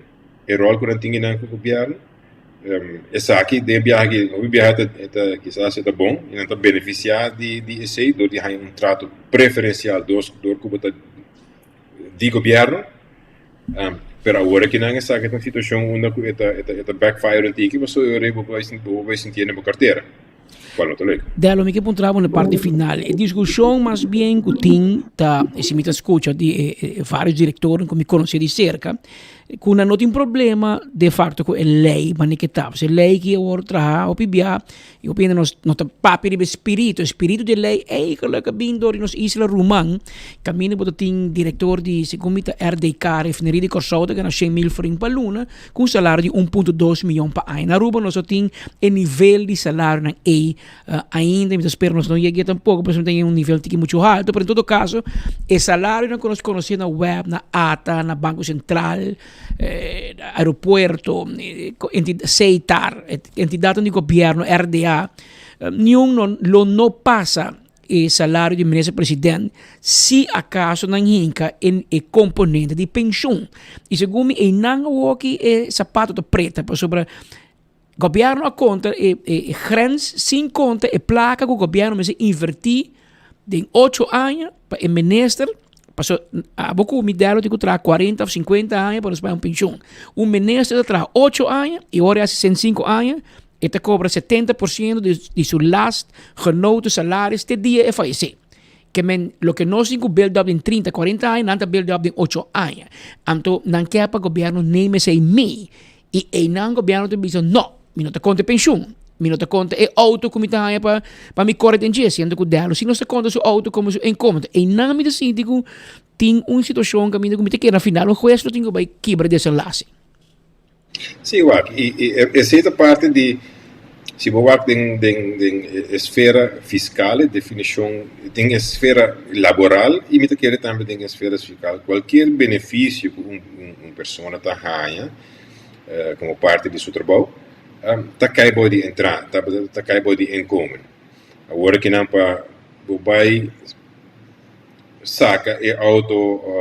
ròl ku nan tin einan ku gobièrnu, esaki den e biaha aki, hopi biaha ta kisas e ta bon i nan ta benefisiá di esei dor di haña un trato preferensial dor ku bo ta. di gobierno, pero awor aki nan esaki ta un situacion unda cu e ta e ta backfire un tiki pasobra e ora bo bai bo bai sintié den bo cartera, cual no ta leuk. Dello, mi ke puntra bo na parti final. E discusion mas bien cu tin ta, e si mi ta scucha di e varios directornan cu mi conoce di cerca, cu nan no tin problema de facto cu e ley manera ke ta. Pasobra e ley ki a worde traha hopi bia I hopi hende nos no ta papia riba e spiritu. E spiritu di e lei eigenlijk a bin dor di nos isla ruman. Kaminda bo ta tin direktor di segun mi ta RDK, Refineria di Kòrsou, ta gana 100 mil florin pa luna ku un salario di 1.2 miyon pa aña. Na Aruba nos no tin e nivel di salarionan ei ainda. Mi ta spera nos no yega tampoko pasobra mi ta un nivel tiki muchu haltu. Pero en todo kaso e salarionan ku nos konosé na web, na ata, na Banko Sentral, aeropuerto, Seitar, entidadnan di gobierno, RDA, niun no lo no pasa e salario di minister president si acaso nan hinca en e componente di pensioen. Y segun mi eynan awoki e sapato ta preta pasobra gobierno a conta e e grens sin conta e placa cu gobierno mester inverti den ocho aña pa e minister paso abo cu mi delo tin cu traha cuarenta of cincuenta aña pa nos paga un pensioen. Un minister ta traha ocho aña y ora e haci 65 aña e ta cobra setenta por ciento di su last genoten salaris te dia e fayece. Ke men loke nos tin ku build up den trinta, cuarenta aña nan ta build up den ocho aña. Anto nan ke pa gobierno neem esey mee. I einan gobierno ta bisa no, mi no ta konta e penshun, mi no ta konta e outo ku mi ta haña pa pa mi kore den dje, siendo ku Dello si nos ta konta su outo komo su inkomen. Einan mi ta sinti ku tin un situashon kaminda ku mi ta kere na final un hues lo tin ku bai kibra desenlase. Sí, wak, i i esei ta parti di, si bo wak den den den e esfera fiskal, e definishon den e esfera laboral i mi ta kere tambe den e esfera fiskal, kualkier benefisio ku un un persona ta haña komo parti di su trabou ta kai bou di entrada, ta kai bou di inkomen. Awor kinan pa bo bai saka e outo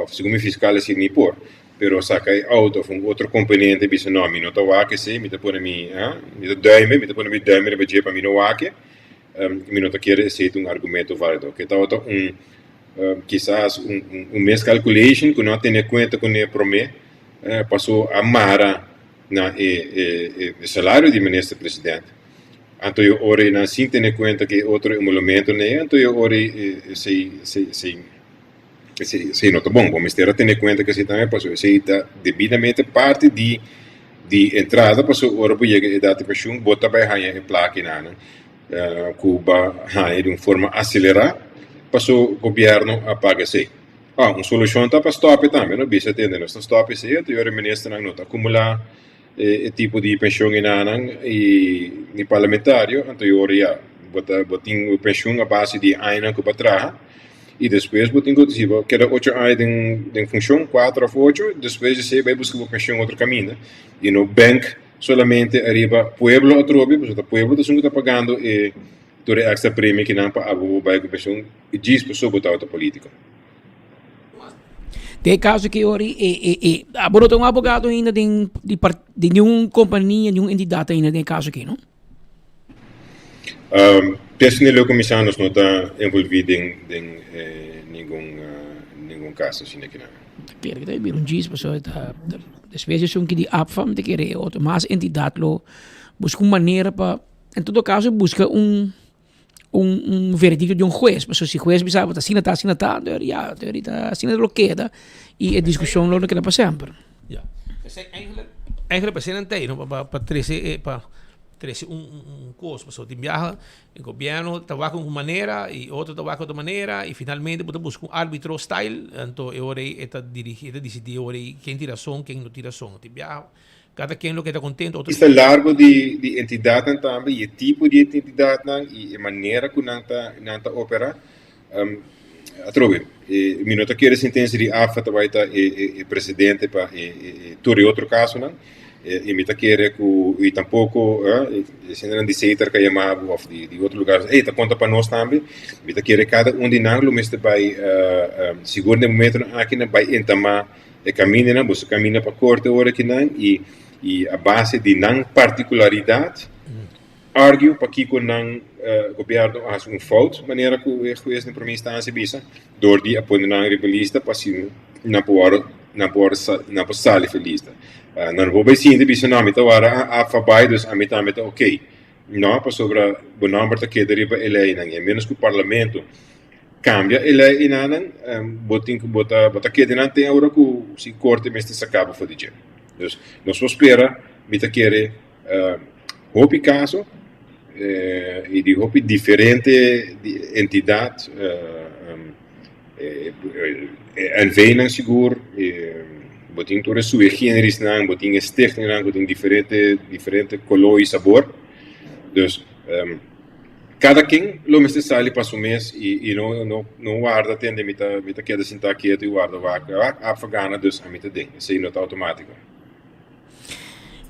òf segun mi fiskal esei mi por, pero saka e outo òf un otro komponente bisa no mi no ta wak esei, mi ta pone mi mi ta duime, mi ta pone mi duime riba dje pa mi no wak e, mi no ta kere esei ta un argumento válido. Ke tabata un kisas un miscalculation ku no a tene kuenta kuné promé paso a mara na e salario di minister president. Anto e ora nan sin tene kuenta ku e otro emolumentonan ei, anto e ora esei esei esei no ta bon. Bo mester a tene kuenta ku esei tambe paso esei ta debidamente parti di di entrada paso ora bo yega edat di penshun bo ta bai haña e plakinan. Ku ba haña di un forma aselerá paso gobièrnu a paga esei. Ah, un solushon ta pa stòp e tambe, no? Bisa tende nos ta stòp esei, anto yora ministernan no ta akumulá e tipo di penshon enanan i ni parlamentario, anto yora ya bo ta bo tin bo penshon a base di añanan ku bo a traha i despues bo tin ku si bo keda ocho aña den den funshon, kuater òf ocho, despues di esei bai buska bo penshon otro kaminda i no bènk Solamente ariba pueblo atrobe, pasobra ta pueblo ta esun ku ta pagando e tur e extra premie kinan pa abo bo bai ku pensioen djis pasobra bo tabata politico. Den e caso aki ori e e e abo no ta un abogado ainda den di par di niun compania niun entidad ainda den e caso aki no? Personeel kuminsá nos no ta envolví den den ningun ningun caso asina kinan. Ta kere ku ta bira un djis pasobra ta despues di esun ki di APFA mi ta kere e otro mas entidat lo buska un manera pa en todo kaso buska un un un veredikto di un hues pasobra si hues bisa bo ta asina ta asina ta anto ya anto ta asina lo keda i e diskushon lo keda pa semper. Ya p'esei eigenlijk eigenlijk p'esei nan ta ei no pa pa trese e pa trese un un kos pasobra tin biaha E gobierno ta wak un manera y otro ta wak otro manera y finalmente bo ta busca un arbitro style, anto e ora ey e ta dirigi, e ta dicidi e ora ey ken tin razon, ken no tin razon. Tin biaha cada ken lo keda contento, otro. Lista largo di di entidadnan tambe y e tipo di entidadnan y e manera cu nan ta nan ta opera. Atrobe, mi no ta kere sentencia di AFA ta bai ta e e precedente pa e e tur e otro casonan. Y mi ta kere cu y tampoco e hendenan di Setar ka yama bo of di otro lugar, ey ta conta pa nos tambe. Mi ta kere cada un di nan lo mester bai sigur den momentonan aki nan bai entama e camindanan, boso caminda pa corte ora akinan y y a base di nan particularidad argue pakico nan gobierno a haci un fout manera cu e huez den prome instancia bisa door di a pone nan riba lista pa asina nan por worde nan por nan por sali for lista. Nan no por bay sinti bisa no ami ta wara a APFA bay dus ami tambe ta ok. No pasobra bo nomber ta keda riba e leynan y a menos cu parlamento cambia e ley enanan bo tin cu bo ta bo ta keda nan te ora cu si corte mester saca bo for di dje. Dus nos por spera mi ta kere Hopi kaso i di hopi diferente entidat, NV-nan sigur, bo tin tur e sui generisnan, bo tin e stichtingnan ku tin diferente diferente koló i sabor. Dus kada ken lo mester sali pa su mes i no no no warda tende mi ta mi ta keda sintá ketu i warda wak, wak APFA gana dus ami ta den, esei no ta outomátiko.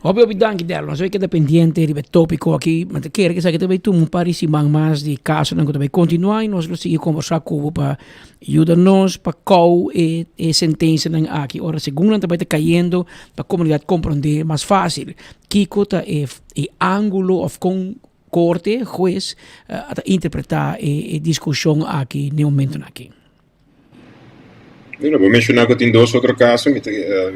Hopi hopi danki Derlon, nos a keda pendiente riba e topiko aki, mi ta kere ku esaki ta bai tuma un par di siman mas di kasonan ku ta bai kontinuá i nos lo sigui kombersá ku bo pa yuda nos pa kou e e sentensianan aki ora segun nan ta bai ta kayendo pa komunidat komprondé mas fásil kiko ta e e ángulo òf kon korte, hues a ta interpretá e e diskushon aki den e momentonan aki. Bueno, bo menciona cu tin dos otro caso, mi ta,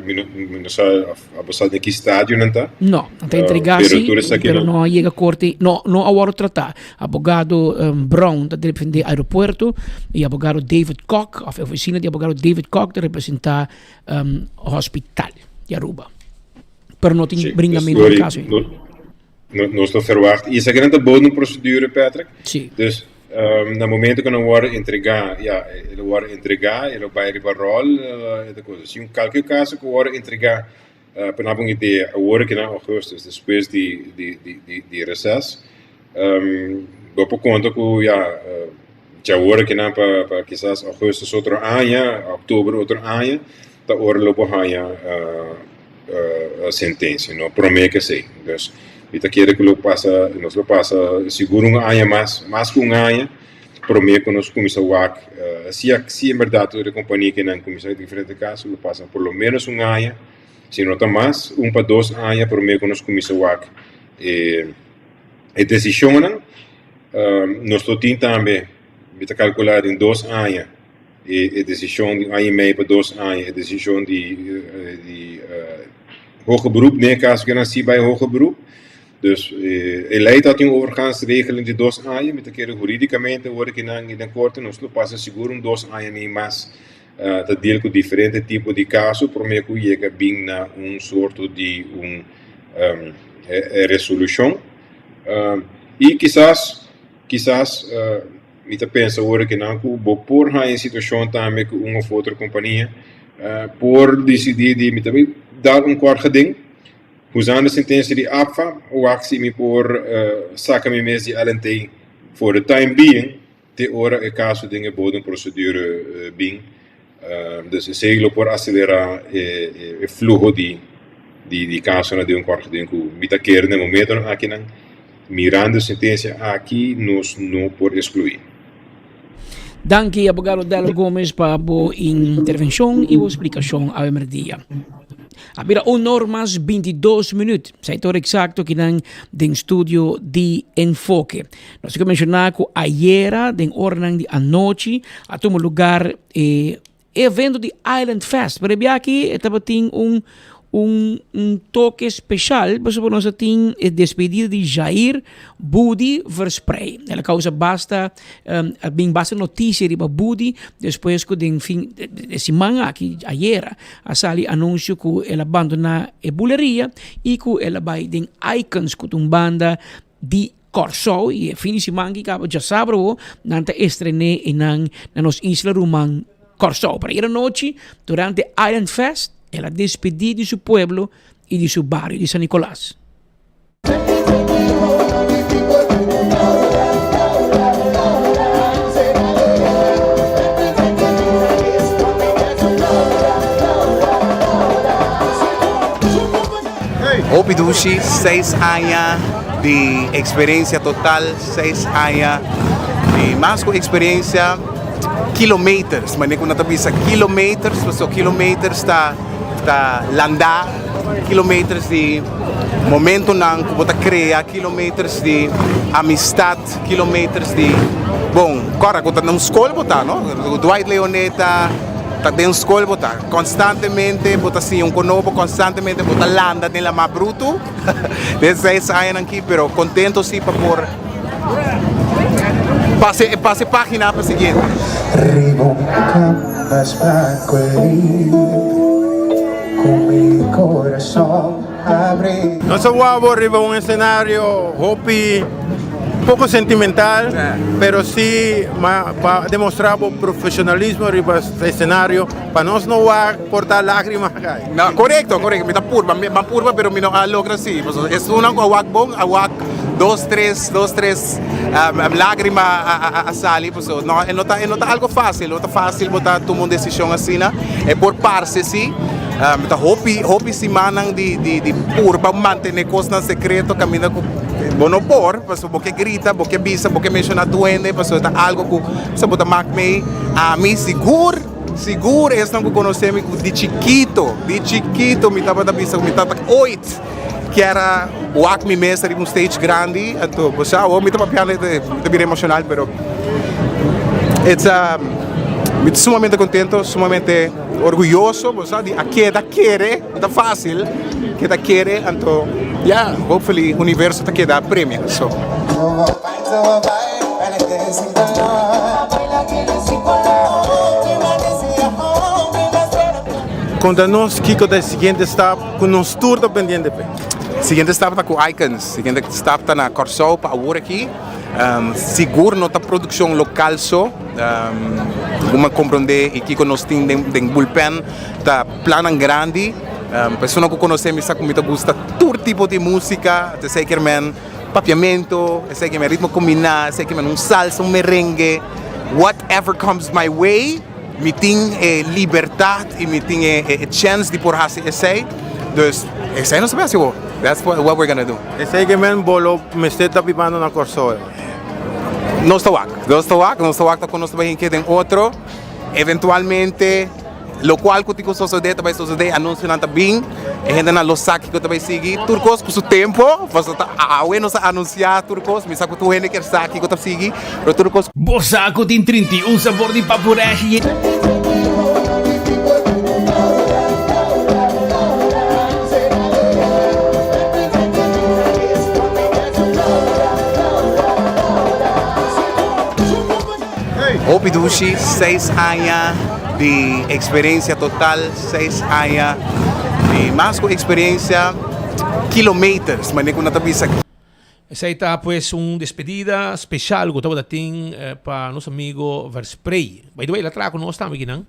mi no, mi no sa of abo sa den ki stadio nan ta. No, nan ta entrega pero si, tur esaki pero no. no a yega corte, no, no a wordo trata. Abogado um, Brown ta defende aeropuerto y abogado David Kock, of oficina di abogado David Kock ta representa um, hospital di Aruba. Pero no tin Sí, dus bringamento di Lori, caso ainda. no, No, nos lo verwacht. Y esaki nan ta boven un procedure, Patrick. Sí. Dus um, na momento que nan worden entregá, ja, e lo worden entregá, e lo bai riba rol, uh, e ta cosa. Si un kalke caso que worden entregá, uh, pa nan un idea, awor que na augustus, despues di, di, di, di, di reces, um, bo por conta cu, ja, uh, dja awor que nan pa, pa quizás augustus otro aña, october otro aña, ta ora lo bo haña uh, sentencia, no prome ke esei. Dus mi ta kere ku lo pasa, nos lo pasa sigur un aña mas, mas ku un aña, prome ku nos kuminsá wak si si en bèrdat tur e kompania kinan kuminsá diferente kaso, lo pasa por lo menos un aña, si no ta mas, un pa dos aña prome ku nos kuminsá wak e e desishonnan. Nos lo tin tambe, mi ta kalkulá den dos aña, E desishon di un aña i mei pa dos aña, e desishon di di hoger beroep, den e kaso ku nan si bai hoger beroep. Dus e lei ta tin un overgangsregeling di dos aña, mi ta kere huridikamente ora ku nan den korte nos lo pasa sigur un dos aña ni mas ta deal ku diferente tipo di kaso promé ku yega bin na un sorto di un resolushon. I kisas. Kisas mi ta pensa ora ki nan ku bo por haña e situashon tambe ku un òf otro kompania por disidí di mi ta bai dal un kort geding usando sentensia di APFA wak si mi por saka mi mes di LNT for the time being te ora e kaso den e bodemprocedure bin. Dus esei lo por aselerá e fluho di di kasonan den un kort geding ku mi ta kere na e momentonan akinan mirando e sentensia aki nos no por eskluí. Danki abogado Dello Gomez pa bo intervenshon i bo splikashon awe merdia. A bira un or mas 22 minuut. Sei ta ora eksakto kinan den studio di Enfoke. Nos ke menshoná ku ayera den oranan di anochi a tuma lugar e evento di Island Fest. Pero e biaha aki e tabatin un un un toke special pasobra nos a tin e despedida di Jair Budi Versprey. El a causa basta a bin basta noticia riba Budi despues cu den fin de siman aki ayera a sali anuncio cu el a bandona e buleria y cu el a bay den Icons cu ta un banda di Kòrsou i e fin di siman ki kaba djasabra awo nan ta estrené einan na nos isla ruman Kòrsou. Pero ayera nochi durante Island Fest el a despedí di su pueblo i di su bario di San Nicolas. Hopi dushi, seis aña di experiencia total, seis aña di mas cu experiencia, kilometers, manera cu nan ta bisa kilometers, pasobra kilometers ta ta landa, kilometers di momentonan cu bo ta crea, kilometers di amistad, kilometers di, bon, cora cu ta na un scol bo ta, no? Dwight Leoneta ta den scol bo ta. Constantemente bo ta siña un conobo, constantemente bo ta landa den lamá bruto den seis añanan aki, pero contento si pa por pasa e pasa e pagina pa siguiente. Riba un canvas blanco e cu mi corazon abri. Nos a wou bo riba un escenario hopi poco sentimental, pero si pa demostra bo profesionalismo riba escenario pa nos no wak por ta lagrima kai. No, corecto, corecto. Mi ta purba, mi a purba pero mi no a logra si. Pasobra esunnan cu a wak bon a wak dos tres, dos tres lagrima a sali. Pasobra no, e no ta, e no ta algo facil, no ta facil bo ta tuma un decision asina. E por parce si. Mi ta hopi, hopi simannan di, di, di purba mantene cosnan secreto caminda cu bo no por, pasobra bo ke grita, bo ke bisa, bo ke menciona duende, pasobra ta algo cu sa bo ta mak mei. Ami sigur, sigur esnan cu conoce mi cu di chikito, di chikito mi tabata bisa cu mi tata ooit kier a wak mi mes riba un stage grandi, anto bo sa awor mi ta papiando mi ta bira emocional pero it's a mi ta sumamente contento, sumamente orguyoso bo sa di a keda kere, no ta facil keda kere anto ya hopefully universo ta keda premia so. Konta nos kiko ta e siguiente stap ku nos tur ta pendiente p'e. Siguiente stap ta ku Icons, siguiente stap ta na Kòrsou pa awor aki. Sigur no ta produkshon lokal so, ku mi a komprondé i kiko nos tin den bullpen ta plannan grandi. Persona ku konosé mi sa ku mi ta gusta tur tipo di músika, ta esei kier men. Papiamento, esei ke men ritmo kombiná, esei ke men un salsa, un merengue, whatever comes my way, mi tin e libertat i mi tin e chèns di por hasi esei. Dus esei nos ta bai hasi awor. That's what we're gonna do. Esei ke men bo lo mester ta bibando na Kòrsou eba? Nos ta wak, nos ta wak, nos ta wak ta kon nos ta bai hinke den otro. Eventualmente. Lokual ku tin ku sosodé ta bai sosodé, anunsionan ta bin, e hendenan lo sa kiko ta bai sigui, tur kos ku su tempu, pasobra ta awe nos a anunsiá tur kos, mi sa ku tur hende kier sa kiko ta sigui, pero tur kos. Bo sa ku tin 31 sabor di papureshi. Hopi dushi, seis aña di experiencia total, seis aña di mas cu experiencia, kilometers, manera cu nan ta bisa. Esei ta pues un despedida special cu tabata tin pa nos amigo Versprey. By the way, el a traha cu nos tambe akinan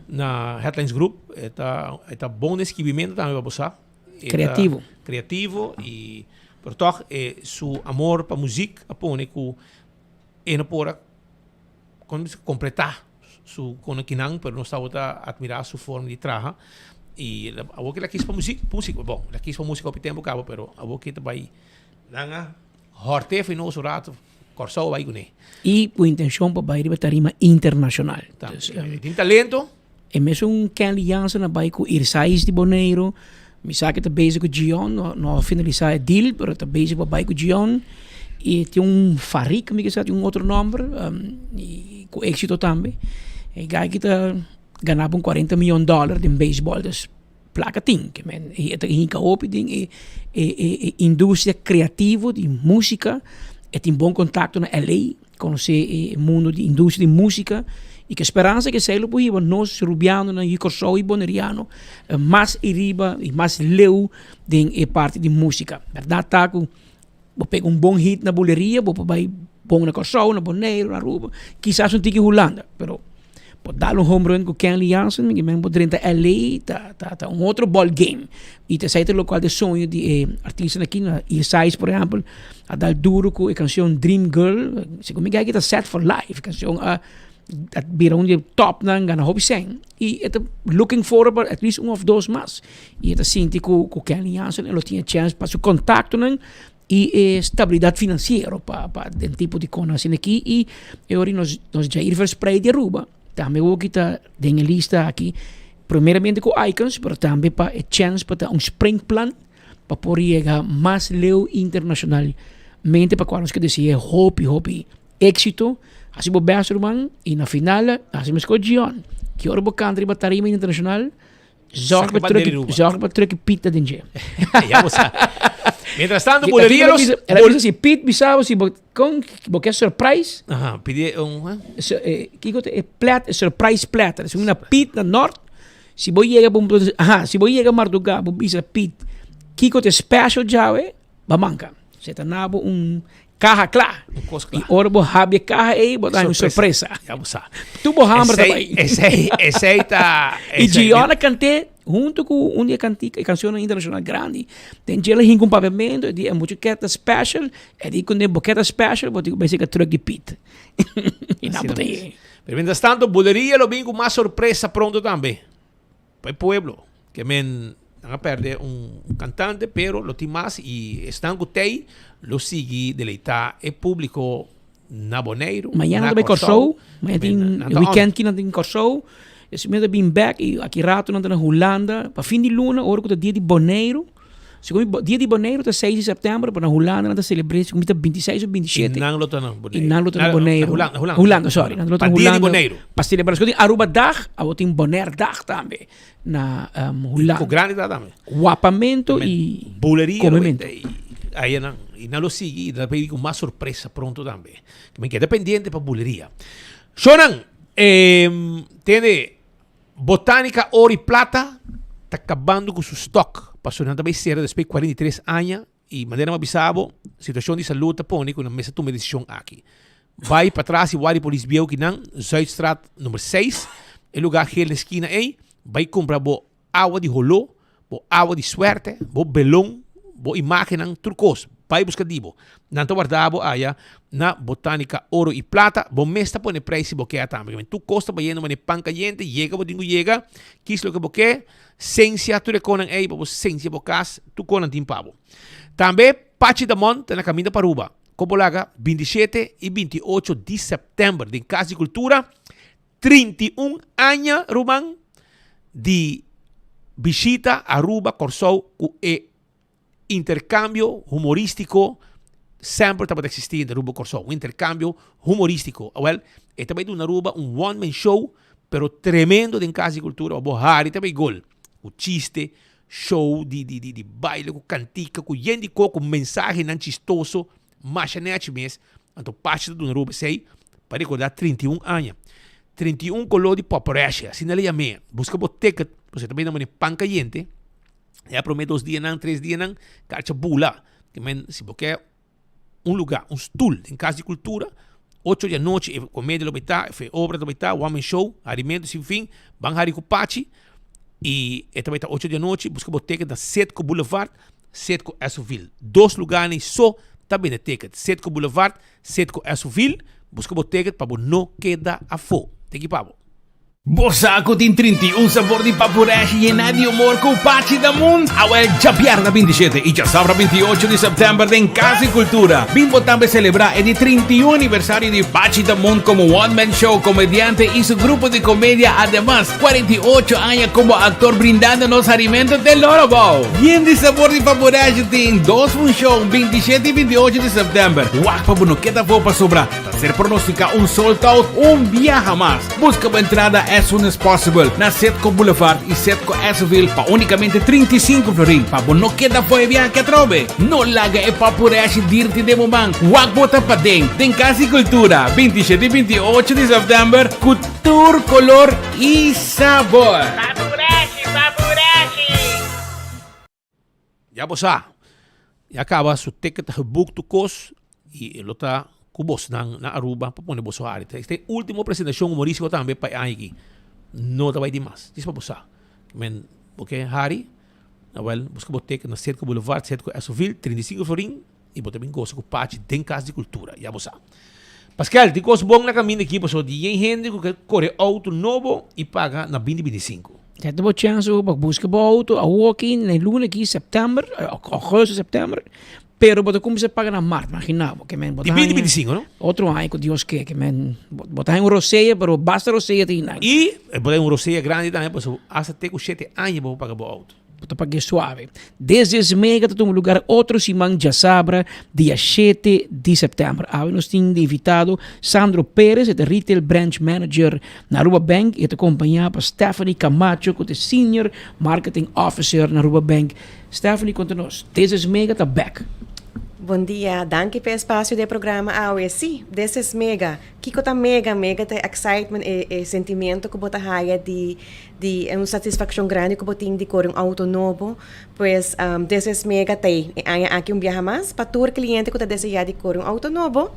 na Headlines Group. E ta e ta bon den skibimento tambe pa bo sa. E ta Creativo. Creativo y pero toch e su amor pa muziek a pone cu e no por a con bisa completa su con akinan pero nos tabata admira su forma di traha y awor cu el a kies pa muziek, musica, bon el a kies pa musica hopi tempo caba pero awor cu e ta bay Nan a hòrt'é fi nos un rato, Kòrsou a bai kuné. I ku intenshon pa bai riba tarima internashonal. Ta, e tin talento. E mesun Kenley Jansen a bai ku Irsais di Boneiru. Mi sa ku e ta bezig ku Gion, no no a finalisá e deal, pero e ta bezig pa bai ku Gion. I tin un Farik, mi ke sa, tin un otro nòmber, i ku éksito tambe. E guy ki ta ganaba un kuarenta mion dòler den beisbòl, dus. Plaka tin, ke men e ta hinka hopi den e e industria kreativo di músika, e tin bon kontakto na LA, konosé e mundo di industria di músika i ke speransa ke esei lo por hiba nos rubianonan yu Kòrsou i boneriano mas ariba i mas leu den e parti di músika. Bèrdat ta ku bo pega un bon hit na buleria bo por bai bon na Kòrsou, na Boneiru, na Aruba, kisas un tiki Hulanda, pero bo dal un home run ku Kenley Jansen mi men bo drenta LA ta ta ta un otro ball game i ta esei ta lokual ta e soño di e artistanan aki na Eastside por ehèmpel a dal duro ku e kanshon Dream Girl segun mi gei ta set for life e kanshon a a bira un di e topnan gana hopi sèn i e ta looking forward pa at least un òf dos mas i e ta sinti ku ku Kenley Jansen e lo tin e chèns pa su kontaktonan i e stabilidat finansiero pa pa den tipo di kos asina aki i e ora nos nos Jair Versprey di Aruba tambe hopi ta den e lista aki primeramente ku Icons pero tambe pa e chèns pa ta un springplan pa por yega mas leu internashonalmente pa kual nos ke desea hopi hopi Éxito, hasi bo best ruman y na final hasi meskos Gion. Ki ora bo kanta riba tarima internacional, zorg pa truck zorg pa truck Piet ta den dje. Ya bo sa. Mientras tanto, bulerieros... El a bisa si Piet bisa bo si bo con bo ke surprise. Aha, pidi un... Kiko ta e plat, e surprise platter. Si una Piet na Noord, si bo yega bo aha, si bo yega marduga bo bisa Piet kiko ta e special djawe, bo manka. Se ta na bo un Kaha kla. Un kos kla. I ora bo habri e kaha ei, bo ta haña un sorpresa. Ya bo sa. Tur bo hamber ta bai. Esei, esei ta. I Gion a kant'é huntu ku un di e kantika, e kanshonnan internashonal grandi. Den dje el a hinka un papiamentu, e di e mucha ke ta special, e di kuné bo ke ta special, bo tin ku bai seka truck di Piet. I nan bo ta yega. Pero mientras tanto, Buleria lo bin ku mas sorpresa pronto tambe. Pa e pueblo. Ke men nan a perde un cantante pero lo tin mas y esnan cu tey lo sigui deleita e publico na Boneiru, Mañana na ta bay Corsou. Corsou, mañana tin weekend ki nan tin Corsou, esei mi ta bin bek y aki rato nan ta na Hulanda, pa fin di luna ora cu ta dia di Boneiru, Segun mi dia di Boneiru ta seis di sèptèmber, pero na Hulanda nan ta selebr'é segun mi ta bintiseis òf bintishete. I nan lo ta na Boneiru. I nan lo ta na Boneiru. Na Hulanda. Hulanda, sorry. Nan lo ta na Pa dia di Hulanda. Boneiru. Pa selebrá. Segun tin Aruba Dag, awor tin Bonaire Dag tambe na Hulanda. Ku grandi ta tambe. Wapamentu i Buleria. komementu. Ahí nan, i nan lo sigui i nan ta bini ku mas sorpresa pronto tambe. Mi keda pendiente pa buleria. Shownan, tende. Botanica Oro y Plata ta kabando ku su stok pasobra nan ta bai sera despues di 43 aña y manera mi a bisa bo situacion di salud ta pone ku nan mester tuma e decision aki. Bai patras y wak di polis bieu kinan, Zuidstraat number 6, e lugar geel na eskina ey, bai kumpra bo awa di holó, bo awa di suerte, bo belon, bo imágennan, tur kos. Bai buska di bo. Nan ta warda bo aya na Botánica Oro y Plata. Bo mes ta pone preis si bo ke tambe. Tur kos ta bayendo manera pan kayente. Yega bo tin ku yega. Kis loke bo ke. Sensia tur e konan ei pa bo sensia bo kas. Tur konan tin pa bo. Tambe Pachi Damon ta na kaminda pa Aruba. Kon bo laga 27 y 28 di sèptèmber den Kas di Kultura. 31 aña ruman di bishita Aruba Kòrsou ku e interkambio humoristiko semper tabata eksistí entre Aruba Kòrsou un interkambio humoristiko awèl e ta bai duna Aruba un one man show pero tremendo den Kas di Kultura bo hari ta bai gol ku chiste show di di di baile ku kantika ku yen di kos ku mensahenan chistoso Masha nechi mes, anto Pachi ta duna Aruba esey pa recorda 31 aña. 31 color di poporeshe, asina le yam'e. Busca bo ticket, pasobra ta bay na mane pan cayente. Ya prome dos dianan, tres dianan, carcha bula. Ke men, si bo ke Un lugá, un stul den Kas di Kultura, ocho di anochi e komedia lo bai ta, e obra lo bai ta, one man show, harimentu sin fin, ban hari ku Pachi i e ta bai ta ocho di anochi, buska bo ticket na Citgo Boulevard, Citgo Esoville. Dos lugánan so ta bende ticket, Citgo Boulevard, Citgo Esoville, buska bo ticket pa bo no keda afó. Teki pa bo. Bo sa ku tin 31 sabor di papureshi yená di humor ku Pachi Damun? Awel djabièrnè 27 i djasabra 28 di sèptèmber den Kas di Kultura. Bin bo tambe selebrá e di 31 aniversario di Pachi Damun komo one man show, komediante i su grupo di komedia. Ademas, 48 aña komo aktor brindando nos harimentu te loro bou. Yen di sabor di papureshi tin dos funshon, 27 i 28 di sèptèmber. Wak pa bo no keda afó pasobra ta ser pronosticá un sold out un biaha mas. Busca bo entrada as soon as possible na Setco Boulevard y Setco Esseville pa unicamente 35 florin pa bo no keda for e viahe atrobe. No laga e papureshi dirti den bo man. Wak bo ta paden den Cas di Cultura 27 y 28 di september cu tur color y sabor. Papureshi, papureshi! Ya bo sa, ya caba su ticket geboekt tur cos y e lo ta cu bosnan na Aruba pa pone boso hari. Esta e ultimo presentacion humoristico tambe pa e aña aki. No ta bay di mas. Djis pa bo sa. Men, bo ke hari? Awel, busca bo ticket na Cetco Boulevard, Cetco Esoville, 35 florin y bo ta bin gosa cu Pachi den Cas di Cultura. Ya bo sa. Paskel, tin cos bon na caminda aki pasobra di yen hende cu ke core auto nobo y paga na binti 25. Ya ta bo chance pa busca bo auto awor aki na e luna aki september, augustus, september, pero bo ta cuminsa paga na mart, imagina bo, ke men bo ta Di binti 25, no? Otro aña cu Dios ke, ke men bo ta haña un rosea, pero basta rosea tin nan. Y bo ta haña un rosea grandi tambe pasobra hasta te cu shete aña bo por paga bo auto. Bo ta pag'é suave. Desde es mega ta tuma lugar otro siman djasabra, dia shete di sèptèmber. Awe nos tin di invitado Sandro Perez, e ta Retail Branch Manager na Aruba Bank i e ta kompañá pa Stephanie Camacho ku ta e Senior Marketing Officer na Aruba Bank. Stephanie, konta nos, This is Mega ta bèk. Bon dia, danki pa e espasio di e programa awe. Sí, This is Mega. Kiko ta mega? Mega ta e excitement, e e sentimiento ku bo ta haya di di un satisfakshon grandi ku bo tin di kore un outo nobo. Pues This is Mega ta e aña aki un biaha mas pa tur kliente ku ta deseá di kore un outo nobo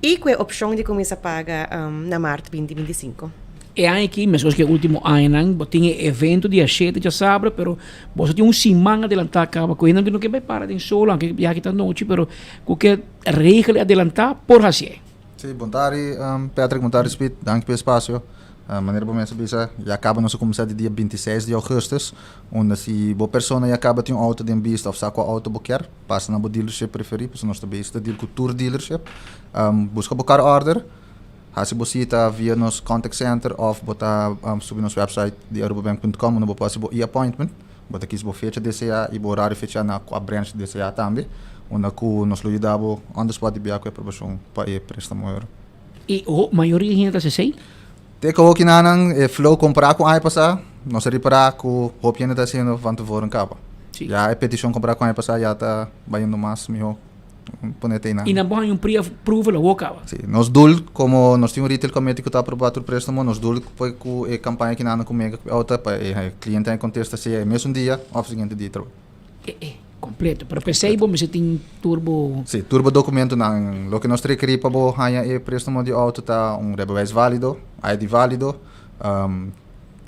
i ku e opshon di kuminsá paga na mart binti 25. E aña aki, meskos ku e último añanan, bo tin e evento dia shete djasabra, pero boso tin un siman adelantá kaba ku hende no ke bai para den solo, aunke ya aki ta nochi, pero ku ke regel adelantá por hasié. Sí, bon tardi Patrick, bon tardi Speed, danki pa e espacio. Manera bo mes a bisa, ya caba nos a cuminsa di dia 26 di augustus, unda si bo persona ya caba tin un auto den bista of sa cua auto bo kier, pasa na bo dealership preferi, pasobra nos ta bezig ta deal cu tur dealership. Busca bo car order, haci bo cita via nos contact center of bo ta subi nos website di arubabank.com unda bo por haci bo e-appointment. Bo ta kis bo fecha desea y bo horario fechá na cua branch desea tambe, unda cu nos lo yuda bo on the spot di bia cu e aprobacion pa e prestamo euro. Y ho mayoria hende ta haci esey? Te cu hoki nanan e flow compara cu aña pasa, nos a ripara cu hopi hende ta haciendo van tevoren caba. Ya e peticion compara cu aña pasa ya ta bayendo mas miho. Pone te einan. Y nan bo haña un pre-approval awor caba. Sí, nos doel, como nos tin un retail committee cu ta aproba tur prestamo, nos doel pa cu e campaña aki nan cu mega cu auto pa e cliente haña contesta sea e mesun dia of siguiente dia trobe. E e, completo. Pero p'esey bo mester tin tur bo. Sí, tur bo documentonan. Loke nos ta requeri pa bo haña e prestamo di auto ta un rijbewijs valido, ID valido,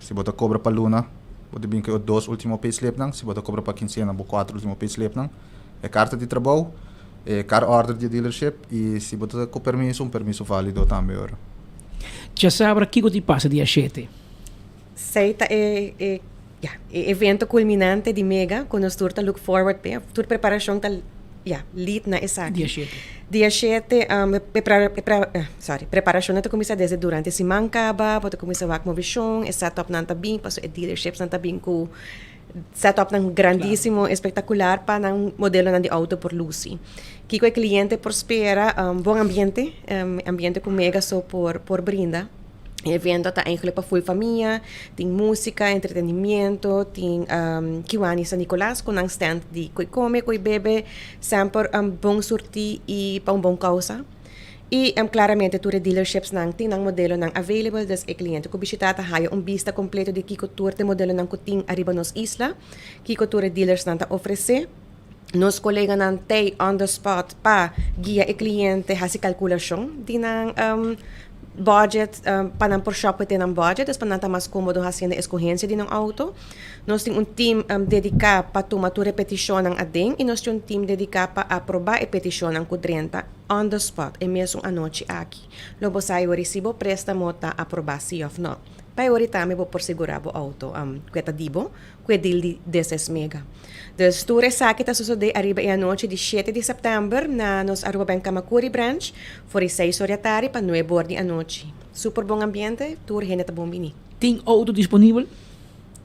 si bo ta cobra pa luna, bo ta bin cu e dos ultimo payslipnan, si bo ta cobra pa quincena, bo cuatro ultimo payslipnan. E karta di trabou, e car order di e dealership i si bo ta ku permiso, un permiso válido tambe ora. Djasabra kiko ti pasa dia shete? Sei ta e e ya e evento kulminante di Mega ku nos tur ta look forward p'e. Tur preparashon ta ya lead na esaki. Dia shete. Dia shete e e sorry preparashonnan ta kuminsá desde durante siman kaba, bo ta kuminsá wak movishon, e setupnan ta bin pasobra e dealershipsnan ta bin ku Setupnan grandísimo, espectacular pa nan modelonan di auto por luci. Kiko e cliente por spera? Bon ambiente, ambiente cu mega so por por brinda. E evento ta eigenlijk pa full famia, tin musica, entretenimiento, tin Kiwani San Nicolas cu nan stand di coy come, coy bebe, semper bon surti y pa un bon causa. Y claramente tur e dealershipsnan tin nan modelonan available, dus e cliente cu bishita ta haya un bista completo di kico tur t'e modelonan cu tin ariba nos isla, kico tur e dealersnan ta ofrece. Nos koleganan t'ei on the spot pa guia e kliente hasi kalkulashon di nan budget pa nan por shop within nan budget, dus pa nan ta mas komodo hasiendo eskohensia di nan outo. Nos tin un team dediká pa tuma tur e petishonnan aden i nos tin un team dediká pa aprobá e petishonnan ku drenta on the spot e mesun anochi aki. Lo bo sa e si bo préstamo ta aprobá sí òf nò. Pa e ora tambe bo por sigurá bo outo ku e ta di bo ku e deal di This Mega. Dus tur esaki ta sosodé ariba e anochi di shete di sèptèmber na nos Aruba Bank Camacuri Branch for di seis or di atari pa nuebe or di anochi. Super bon ambiente, tur hende ta bon bini. Tin auto disponibel?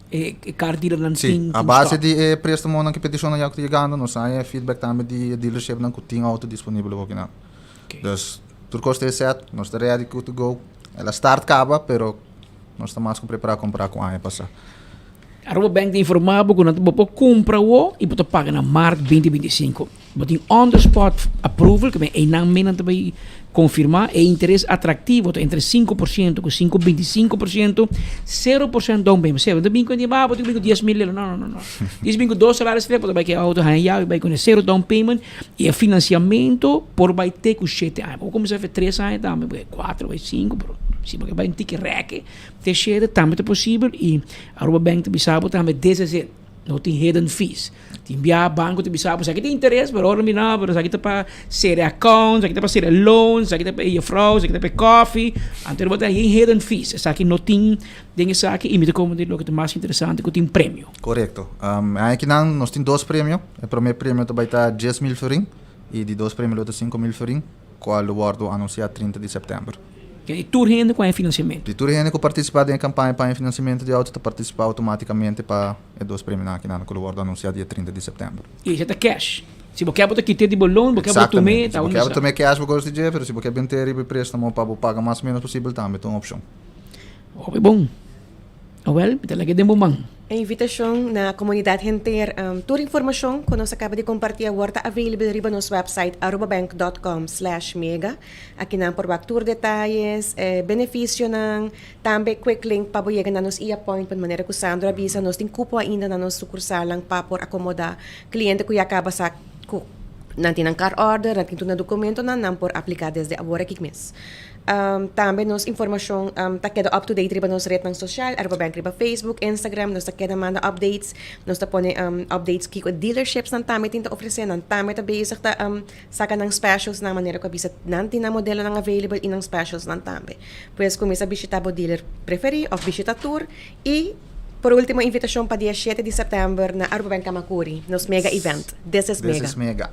E car dealernan Sí, tin a base stock? di e préstamonan ku e petishonnan ya ku ta yegando, nos a haña e feedback tambe di e dealershipnan ku tin auto disponibel awor kinan. Dus tur kos ta e set, nos ta ready good to go. El a start kaba, pero nos ta mas ku prepará kompará ku aña pasá. Aruba Bank ta informa bo ku nan bo por kumpra awo i bo ta paga na mart 2025. Bo tin on the spot approval, ku einan mes nan ta bai konfirmá. E interes atraktivo ta entre 5% ku 5,25%, 0% down payment. Sea, bo ta bin ku bo ta bin ku 10,000 euro. No, no, no, no. Dies bin ku dos salaris trek, bo ta bai ku e outo haña yawe bai kuné. Sero down payment i e finansiamentu por bai te ku shete aña. Bo por kuminsá fe tres aña tambe, kuater, sinku, pero si bo ke bai un tiki rèki. Te shete tambe ta posibel y Aruba Bank ta bisa bo tambe this is it. No tin hidden fees. Tin bia banco ta bisa bo esaki ta interes pero ora mi no pero esaki ta pa sere account, esaki ta pa sere loan, esaki ta pa e juffrouw, esaki ta pa e koffie. Anto bo ta haña hidden fees. Esaki no tin den esaki y mi ta como di loke ta mas interesante cu tin premio. Corecto. Akinan nos tin dos premio. E prome premio ta bay ta 10,000 florin y di dos premio lo ta 5,000 florin. Cual lo wordo anuncia 30 di september. Di tur hende cu haña financiamento. Di tur hende cu participa den e campaña pa haña financiamento di auto ta participa automaticamente pa e dos premionan akinan cu lo wordo anuncia dia 30 di september. Y esey ta cash. Si bo kier bo ta kite di bo loan, bo kier bo tum'e, Exactamente. ta Si bo unda kier bo sa. tum'e cash bo gosta di dje, pero si bo kier bent'e riba e prestamo pa bo paga mas menos posibel tambe ta un opcion. Hopi bon. Awel, mi ta laga e den bo man. E invitashon na komunidat henter. Tur informashon ku nos a kaba di kompartí awor ta available riba nos website arubabank dot com slash mega. Aki nan por wak tur detayes, e benefisionan, tambe quick link pa bo yega na nos e-appointment. Manera ku Sandro a bisa nos tin kupo ainda na nos sukursalnan pa por akomodá kliente ku ya kaba sa ku nan tin nan car order, nan tin tur nan dokumentonan, nan por apliká desde awor aki mes. Tambe nos informacion ta keda up to date riba nos rednan social, Aruba Bank riba Facebook, Instagram, nos ta keda manda updates, nos ta pone updates kiko e dealerships nan tambe tin ta ofrece, nan tambe ta bezig ta saca nan specials nan manera cu a bisa nan tin nan modelonan available y nan specials nan tambe. Pues cuminsa bishita bo dealer preferi of bishita tur y por ultimo invitacion pa dia shete di september na Aruba Bank Camacuri, nos mega event, This is This Mega. is Mega.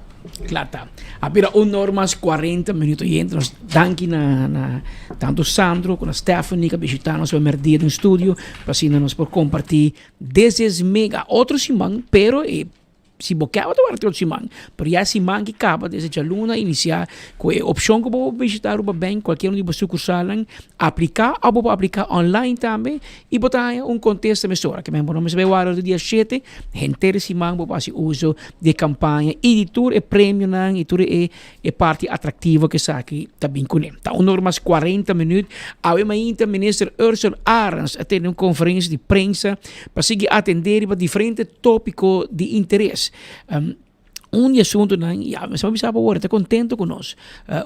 Kla ta. A bira un or mas 40 minuto y entre nos danki na na tanto Sandro ku na Stephanie ku a bishita nos e merdia den studio pa asina nos por kompartí This is Mega otro siman pero e si bo ke bo ta wak otro siman pero ya e siman ki kaba desde djaluna inisiá ku e opshon ku bo por bishita Aruba Bank kualkier un di bo sukursalnan apliká òf bo por apliká online tambe y bo ta haña un kontesta mesora ke men bo no mester bai wak dia shete Henter e siman bo por hasi uso di e kampaña i di tur e premionan i tur e e parti atraktivo ku esaki ta bin kuné. Ta un or mas 40 minüt. Awe mainta Minister Ursell Arends a tene un konferensia di prensa pa sigui atendé riba diferente tópiko di interes. Un di e asuntunan, i awe mester bisa bo awor, e ta kontento ku nos.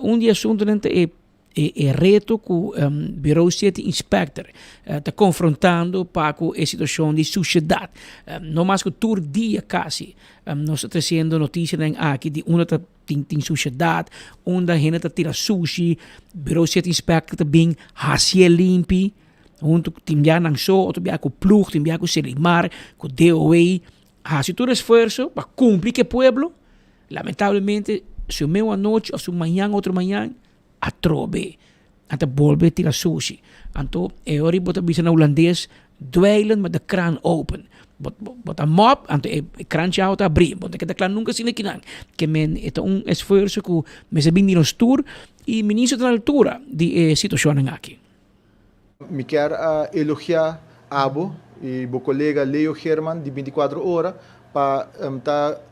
Un di e asuntunan ta e E e reto ku Bureau City Inspector ta konfrontando pa ku e situashon di sushedat. No mas ku tur dia kasi nos ta tresiendo notisianan aki di unda ta tin tin sushedat, unda hende ta tira sushi, Bureau City Inspector ta bin hasié limpi huntu ku tin bia nan so, otro bia ku plug, tin bia ku Selimar, ku DOW. Hasi tur esfuerso pa kumpli ku e pueblo, lamentablemente su meu anochi òf su mañan otro mañan Atrobe nan ta bolbe tira sushi. Anto e ora bo ta bisa na hulandes dweilen met de kraan open. Bo bo ta mop anto e kraantje awa ta abri. Bo no ta keda kla nunka asina kinan. Ke men e ta un esfuerso ku mester bin di nos tur i minister ta na altura di e situashonnan aki. Mi kier a elogia abo y bo colega Leo Geerman di 24 Ora pa ta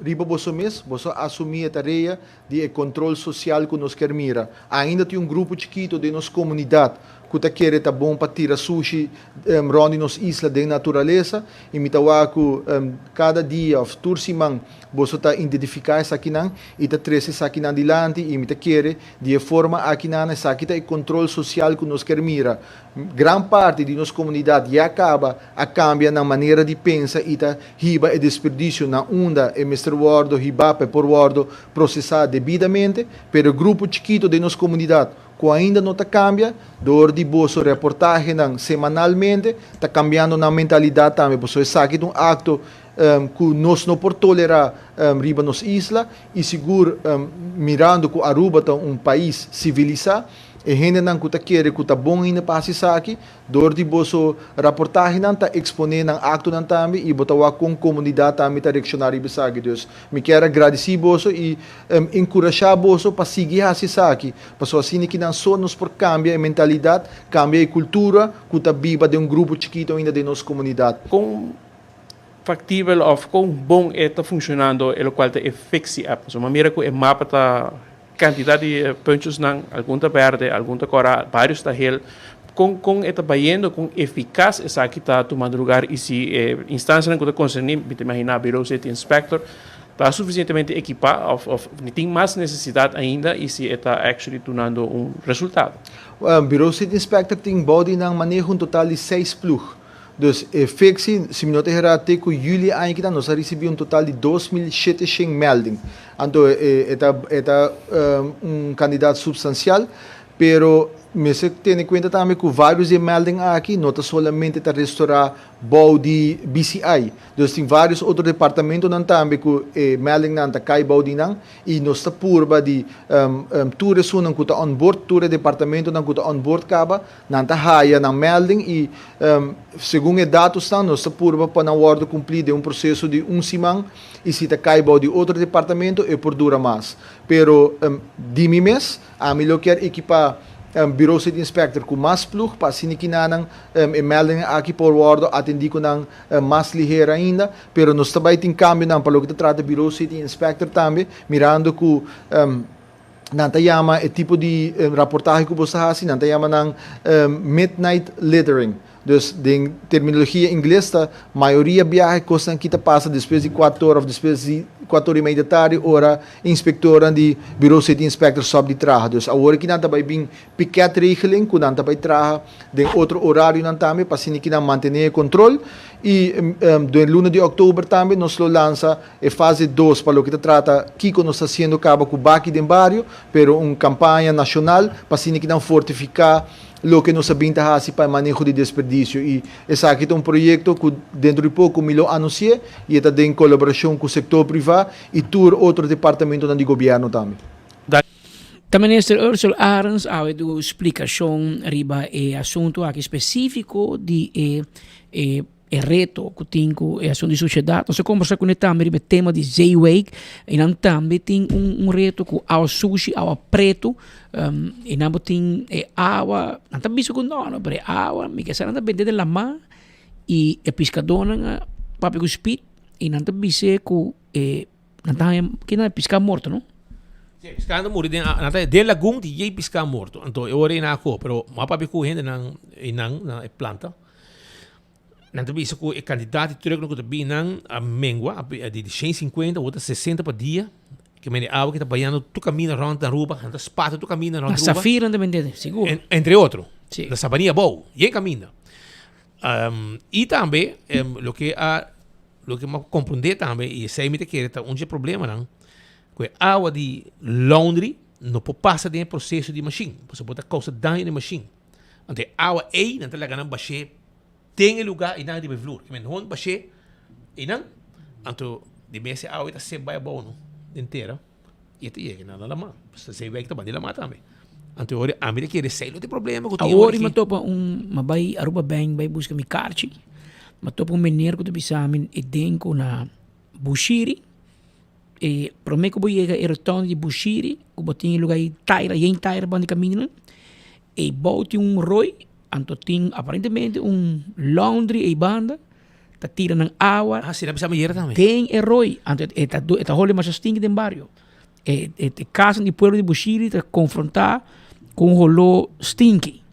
riba boso mes, boso a asumi e tarea di e control social cu nos kier mira. Ainda tin un grupo chikito den nos comunidad. ku ta kere ta bon pa tira sushi rònt di nos isla den naturalesa i mi ta wak ku kada dia òf tur siman boso ta identifiká esakinan i ta trese esakinan dilanti i mi ta kere di e forma akinan esaki ta e kontrol sosial ku nos ker mira. Gran parti di nos komunidat ya kaba a kambia nan manera di pensa i ta hiba e desperdisio na unda e mester wòrdu hibá pa e por wòrdu prosesá debidamente, pero e grupo chikito den nos komunidat ku ainda no ta kambia, dor di boso reportahenan semanalmente, ta kambiando nan mentalidat tambe, pasobra esaki ta un akto ku nos no por tolerá riba nos isla i sigur mirando ku Aruba ta un pais sivilisá. E hendenan ku ta kere ku ta bon ainda pa hasi esaki, dor di boso raportahenan ta eksponé nan aktonan tambe i bo ta wak kon komunidat tambe ta reakshoná riba esaki. Dus, mi kier a gradisí boso i enkurashá boso pa sigui hasi esaki, pasobra asina ki nan so nos por kambia e mentalidat, kambia e kultura ku ta biba den un grupo chikito ainda den nos komunidat. Kon faktibel òf kon bon e ta funshonando e lokual ta e Fixi app? Pasobra mi a mira ku e mapa ta. Kantidat di puntjesnan, algun ta berde, algun ta kòrá, vários ta hel. Kon kon e ta bayendo, kon efikas esaki ta tumando lugar i si e instansianan ku ta konserní, mi ta imaginá Bureau City Inspector, ta sufisientemente ekipá òf òf tin mas nesesidat ainda i si e ta actually dunando un resultado. Bureau City Inspector tin bou di nan maneho un total di seis ploeg. Dus e fiksi, si mi no ta hera, te ku yüli aña kita nos a risibí un total di 2700 melding. Anto e ta e ta un kandidat supstansial, pero mester tene kuenta tambe ku vários di e melding aki no ta solamente ta restorá bou di BCI. Dus tin vários otro departamentonan tambe ku e meldingnan ta kai bou di nan i nos ta purba di tur esunnan ku ta on board, tur e departamentonan ku ta on board kaba, Nan ta haya nan melding y segun e datosnan nos ta purba pa nan wordo cumpli den un proceso di un siman y si ta cay bao di otro departamento e por dura mas. Pero di mi mes ami lo kier ekipa Bureau City Inspector cu mas ploeg pa asina kinanan e meldingnan aki por wordo atendi cu nan mas liher ainda. Pero nos ta bay tin cambionan pa loke ta trata Bureau City Inspector tambe mirando cu Nan ta yama e tipo di raportahe ku bo sa hasi, nan ta yama nan midnight littering. Dus den terminologia ingles ta mayoria biaha e kosnan aki ta pasa despues di kuater ora òf despues di kuater ora i mei di tardi ora inspektornan di Bureau City Inspector stòp di traha. Dus awor aki nan ta bai bin piketregeling ku nan ta bai traha den otro orarionan tambe pa asina ki nan mantené e kontrol. I den luna di òktober tambe nos lo lansa E fase dos pa loke ta trata kiko nos ta hasiendo kaba ku baki den bario, pero un kampaña nashonal pa asina ki nan fortifiká loke nos a bin ta hasi pa e maneho di desperdisio. I esaki ta un proyekto ku dentro di poko mi lo anunsi'é i e ta den kolaborashon ku sektor privá i tur otro departamentonan di gobièrnu tambe. Ta Minister Ursell Arends awe du splikashon riba e asuntu aki spesífiko di e e E reto ku tin ku e asuntu di sushedat. Nos a kombersá kuné tambe riba e tema di zeewijk. I nan tambe tin un un reto ku awa sushi, awa pretu. I nan bo tin e awa, nan ta bisa ku no, no, pero e awa mi ke sa nan ta bende den lamá i e piskadónan a papia ku spit i nan ta bis'é ku e nan ta haña kina piská morto no. Sí, piská nan ta muri den nan ta den lagun tin yei piská morto. Anto e ora ei nan a kohe, pero mi a papia ku hendenan einan na e planta. Nan ta bisa ku e kantidat di trùknan ku ta bin nan a mengua di 150 awor ta 60 pa dia. Ke mende awa ku ta bayando tur kaminda rònt Aruba, nan ta spata tur kaminda rònt Aruba. Na Safir nan ta bende, sigur. Entre otro. Si. Na Sabanilla abou, yen kaminda. I tambe loke a loke mi a komprondé tambe i esei mi ta kere ta un dje problemanan ku e awa di laundry no por pasa den e proseso di mashin pasobra bo ta kousa daño den mashin. Anto e awa ei nan ta laga nan bash'é den e lugá einan riba e vloer. Kimen hon bash'é einan, anto di mes e awa ei ta sep bai abou no den tera i e ta yega na laman. Pasobra zeewijk ta banda di laman tambe. Anto e ora ami ta kere esei lo tin problema ku tin ora aki. Awor mi a topa un, mi a bai Aruba Bank bai buska mi karchi, mi a topa un meneer ku ta bisa mi e den ku na Bushiri. E prome ku bo yega e rotonde di Bushiri ku bo tin e luga ei taira yen taira banda di kamindanan ei bou tin un roi anto tin aparentemente un laundry ei banda ta tira nan awa Ah si, nan bisa mi yera tambe. den e roi anto e ta e ta holi masha stinki den bario e e kasanan di pueblo di Bushiri ta konfronta ku un holó stinki.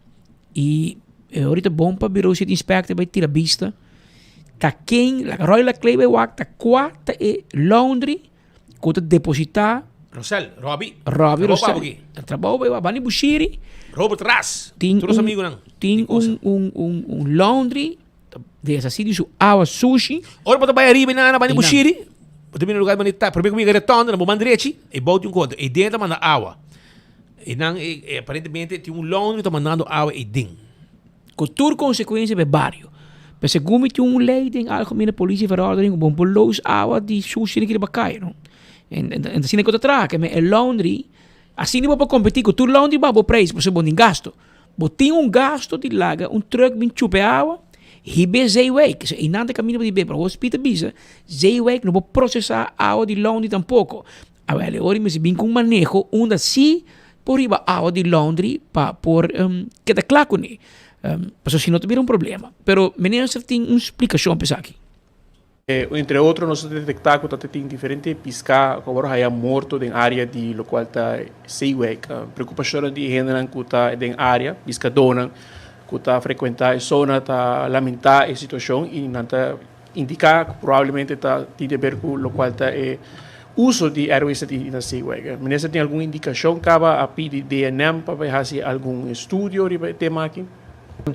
I e ora ta bon pa Bureau City Inspector bai tira bista ta ken, laga Roy Laclay bai wak ta kua ta e laundry ku ta depositá. Rosel, Robbie. Robbie Trabou pa Rosel. bo aki. Trabou bai wak, bani Bushiri. Robert Ras. Tin Tur nos un, amigunan. tin un, un, un, un laundry ta deshasí di su awa sushi. Ora bo ta bai ariba i nan bani I nan. Bushiri, bo ta bini na lugar bani ta, prome ku mi yega rotonda, na bo man drechi, e bou tin un konto. E den ta manda awa. E nan e aparentemente tin un laundry ta mandando awa ei den. Ku tur konsekuensia pa e bario. Pero segun mi tin un lei den Algemene Politieverordening ku bo por los awa di sushi den riba kaya no. En en asina ku ta traha ke men e laundry asina bo por kompetí ku tur laundry baha bo preis pasobra bo tin gasto. Bo tin un gasto di laga un truck bin chupa e awa hib'é Zeewijk. So einan ta kaminda bo di be pero hospita bisa Zeewijk no por prosesá awa di laundry tampoko. Awel e ora mester bin ku un maneho unda si por riba awa di laundry pa por keda kla kuné. Pasobra si no ta bira un problema. Pero minister tin un splikashon pa esaki. Entre otro nos a detektá ku ta tin diferente piská ku a wòrdu hañá morto den área di lokual ta Zeewijk. Preokupashonnan di e hendenan ku ta den área, piskadónan ku ta frekuentá e zona ta lamentá e situashon i nan ta Indiká ku probablemente ta tin di aber ku lokual ta e uso di airways di na Zeewijk. Minister tin algun indikashon kaba a pidi DNM pa bai hasi algun estudio riba e tema aki?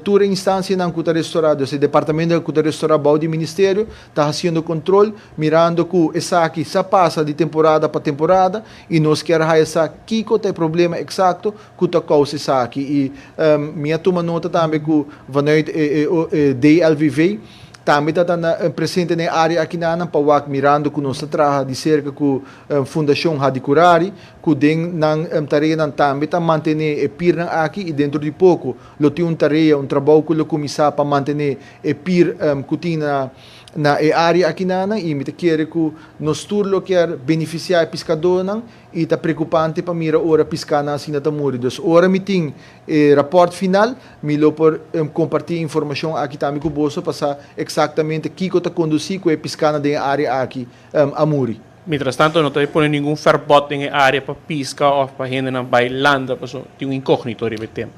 Tur e instansianan ku ta restorá, dus e departamentonan ku ta restorá bou di ministerio, ta hasiendo kontrol, mirando ku esaki sa pasa di temporada pa temporada i nos kier haya sa kiko ta e problema eksakto ku ta kousa esaki. I mi a tuma nota tambe ku vanuit e DLVV, Tambe ta ta na presente na e área akinanan pa wak mirando ku nos ta traha di serka ku Fundashon Hadicurari ku den nan tareanan tambe ta mantené e pirnan aki i dentro di poko lo tin un tarea, un trabou ku lo kuminsá pa mantené e pir ku tin na na e área akinanan i mi ta kere ku nos tur lo kier benefisiá e piskadónan i ta preokupante pa mira ora piskanan asina ta muri. Dus ora mi tin E rapòrt final, mi lo por kompartí e informashon aki tambe ku boso pa sa eksaktamente kiko ta kondusí ku e piskanan den e área aki a muri. Mientras tanto no ta pone ningun verbod den e área pa piska òf pa hendenan bai landa pasobra tin un inkognito riba e tema.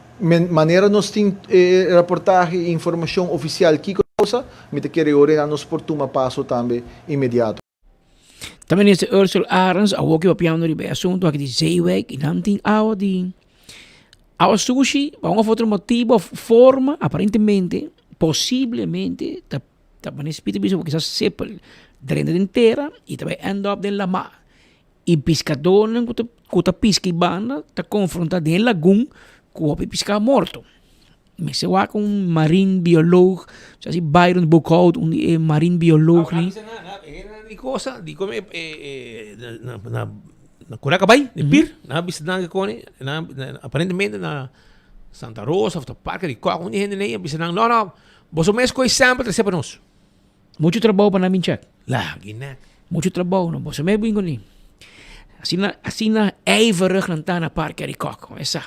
Manera nos tin e raportahe i informashon ofisial kiko ta kousa, mi ta kere ora nos por tuma paso tambe inmediato. Ta minister Ursel Arends awor ki papiando riba e asunto aki di Zeewijk y nan tin awa di awa sushi pa un of otro motibo of forma aparentemente posiblemente ta ta manera spita bisa kisas sepel drenta den tera y ta bay end up den lama y piscadornan cu ta cu ta pisca y banda ta confronta den e lagun cu hopi pisca morto. Mester wak un marine bioloog, sa si Byron Boekhout, un di e marine bioloog ni. Di cosa, di come na na na Curacabay, di pir, na bisa nan ke kone, na aparentemente na Santa Rosa of ta Parke di Kok, un di hende nei a bisa nan, no no, boso mes koe sample trese pa nos. Mucho trabou pa nan bin check. Lagi nek. Mucho trabou no, boso mes bin kuné. Asina, asina ijverig nan ta na Parke Arikok, esa.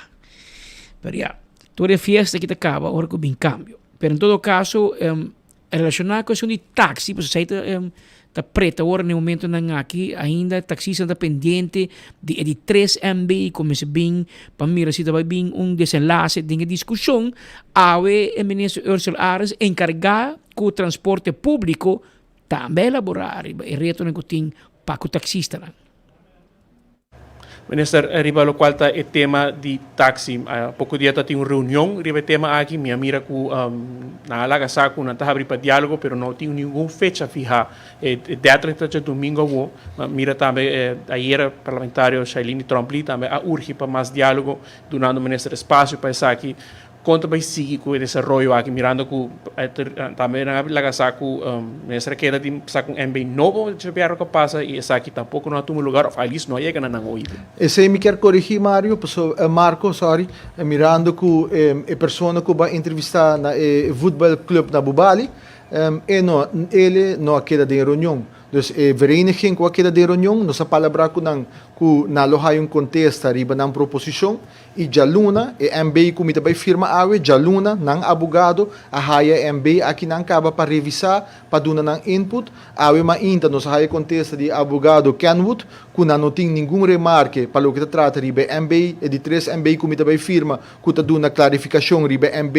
Pero ya, tur e fiesta aki ta kaba ora ku bin kambio. Pero en todo kaso, relashoná ku esun di taksi, pasobra esei ta ta preta ora na e momentonan aki, ainda e taksistanan ta pendiente di e di tres MB ku mester bin pa mira si ta bai bin un desenlase den e diskushon. Awe e minister Ursell Arends enkargá ku transporte públiko tambe a elaborá riba e retonan ku tin pa ku taksistanan. Minister, riba lokual ta e tema di taksi, poko dia ta tin un reunion riba e tema aki, mi a mira ku nan a laga sa ku nan ta habri pa diálogo pero no tin ningun fecha fihá. E deadline ta djadumingu awor, mi a mira tambe ayera parlamentario Shailene Tromp-Lee tambe a urgi pa mas diálogo dunando minister espasio pa esaki. Kon ta bai sigui ku e desaroyo aki mirando ku tambe nan a laga sa ku minister a keda di sa ku un MB nobo djabièrnu ku a pasa i esaki tampoko no a tuma lugar òf atlis no a yega na nan oido. Esei mi kier korigí Mario paso Marco sorry mirando ku e persona ku bo a entrevistá na e voetbalclub na Bubali e no ele no a keda den reunion. Dus e vereniging ku a keda den reunion nos a palabrá ku nan. ku nan lo haya un kontesta riba nan proposishon i djaluna e MB ku mi ta bai firma awe, djaluna nan abogado a haya e MB aki nan kaba pa revisá pa duna nan input. Awe mainta nos a haya kontesta di e abogado Kenwood ku nan no tin ningun remarke pa loke ta trata riba e MB, e di tres MB ku mi ta bai firma ku ta duna klarifikashon riba e MB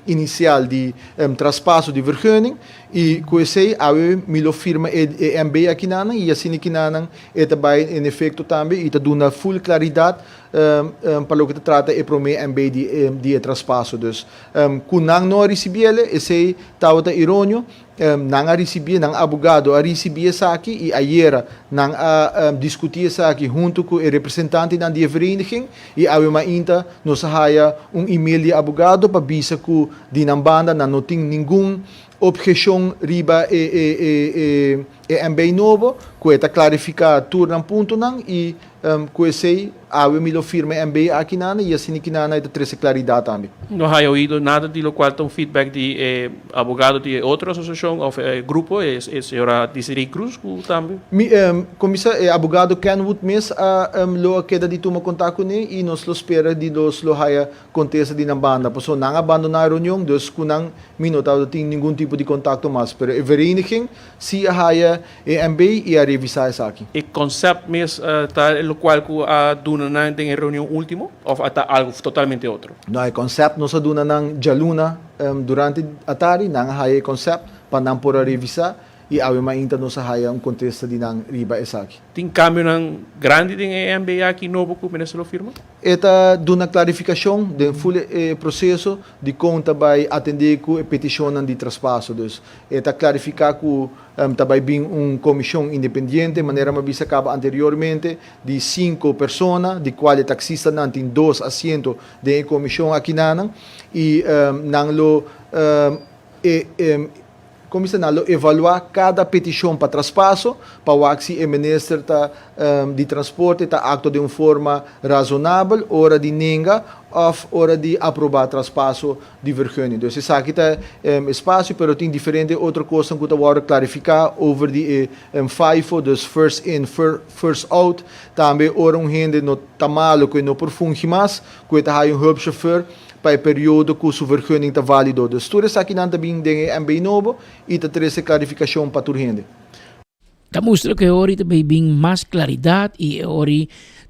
inisial di traspaso di vergunning. I ku esei awe mi lo firma e e MB akinanan i asina kinanan e ta bai en efekto tambe i ta duna full klaridat pa loke ta trata e promé MB di di e traspaso. Dus ku nan no a risibiele esei tabata ironio. Nan a risibié, nan abogado a risibi esaki i ayera nan a diskutí esaki huntu ku e representantenan di e vereniging i awe mainta nos a haya un email di e abogado pa bisa ku di nan banda nan no tin ningun obheshon riba e e e e MB nobo ku e ta klarifiká tur nan puntonan i Ku esei, awe mi lo firma e MB aki nana i asina ki nana e ta trese klaridat tambe. No haya oido nada di locual ta un feedback di e abogado di e otro asociacion of e grupo, e señora Desiree Cruz cu tambe. Mi comisa e abogado Kenwood mes a lo a keda di tuma contact cune i nos lo spera di nos lo haya Kontesta di nan banda, pasobra nan a bandoná e reunion, dus ku nan mi no tabata tin ningun tipo di kontakto mas. Pero e vereniging si a haya e MB i a revisá esaki. E konsèpt mes ta e lokual ku a duna nan den e reunion último òf a ta algu totalmente otro? No, e konsèpt nos a duna nan djaluna durante atardi, nan a haya e konsèpt pa nan por a revisá i awe mainta nos a haya un kontesta di nan riba esaki. Tin kambionan grandi den e MB aki nobo ku minister lo firma? E ta duna klarifikashon den ful e proseso di kon ta bai atendé ku e petishonnan di traspaso. Dus e ta klarifiká ku ta bai bin un komishon independiente, manera mi a bisa kaba anteriormente, di sinku persona, di kual e taksistanan tin dos asiento den e komishon akinanan i nan lo e Komisionan lo evaluá kada petishon pa traspaso pa wak si e minister ta di transporte ta aktua den un forma razonabel ora di nenga òf ora di aprobá traspaso di vergunning. Dus esaki ta e spasio, pero tin diferente otro kosnan ku ta wòrdu klarifiká over di e FIFO, dus first in, first out. Tambe ora un hende no ta malu ku e no por fungi mas, ku e ta haya un hulpchauffeur. pa e periodo ku su vergunning ta válido. Dus tur esakinan ta bin den e MB nobo i ta trese klarifikashon pa tur hende. Ta mustra ku e ori ta bay bin mas klaridat i e ori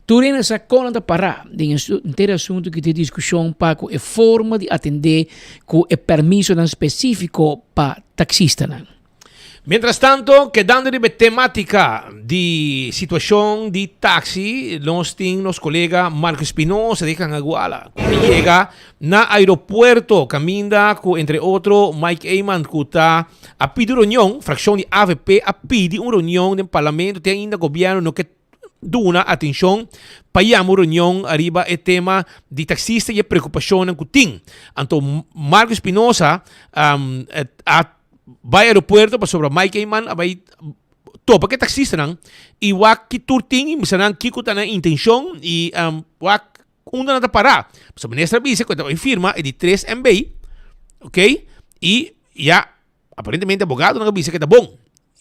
tur hende sa kon nan ta pará den e henter asuntu ku tin diskushon pa ku e forma di atendé ku e permisonan spesífiko pa taksistanan. Mientras tanto, kedando riba e tematica di situacion di taxi, nos tin nos colega Marco Espinosa di Cangaguala, cu a yega na aeropuerto caminda cu entre otro Mike Eman cu ta a pidi un reunion, fraccion di avp a pidi un reunion den parlamento, te ainda gobierno no ke duna atencion pa yama un reunion ariba e tema di taxista y e preocupacionnan cu tin. Anto Marco Espinosa a Bai aeropuerto pasobra Mike Eman a bai topa ku e taksistanan i wak ki tur tin i bisa nan kiko ta nan intenshon i wak unda nan ta pará. Pasobra minister a bisa ku e ta bai firma e di tres MB, ok, i ya aparentemente abogadonan a bisa ku e ta bon,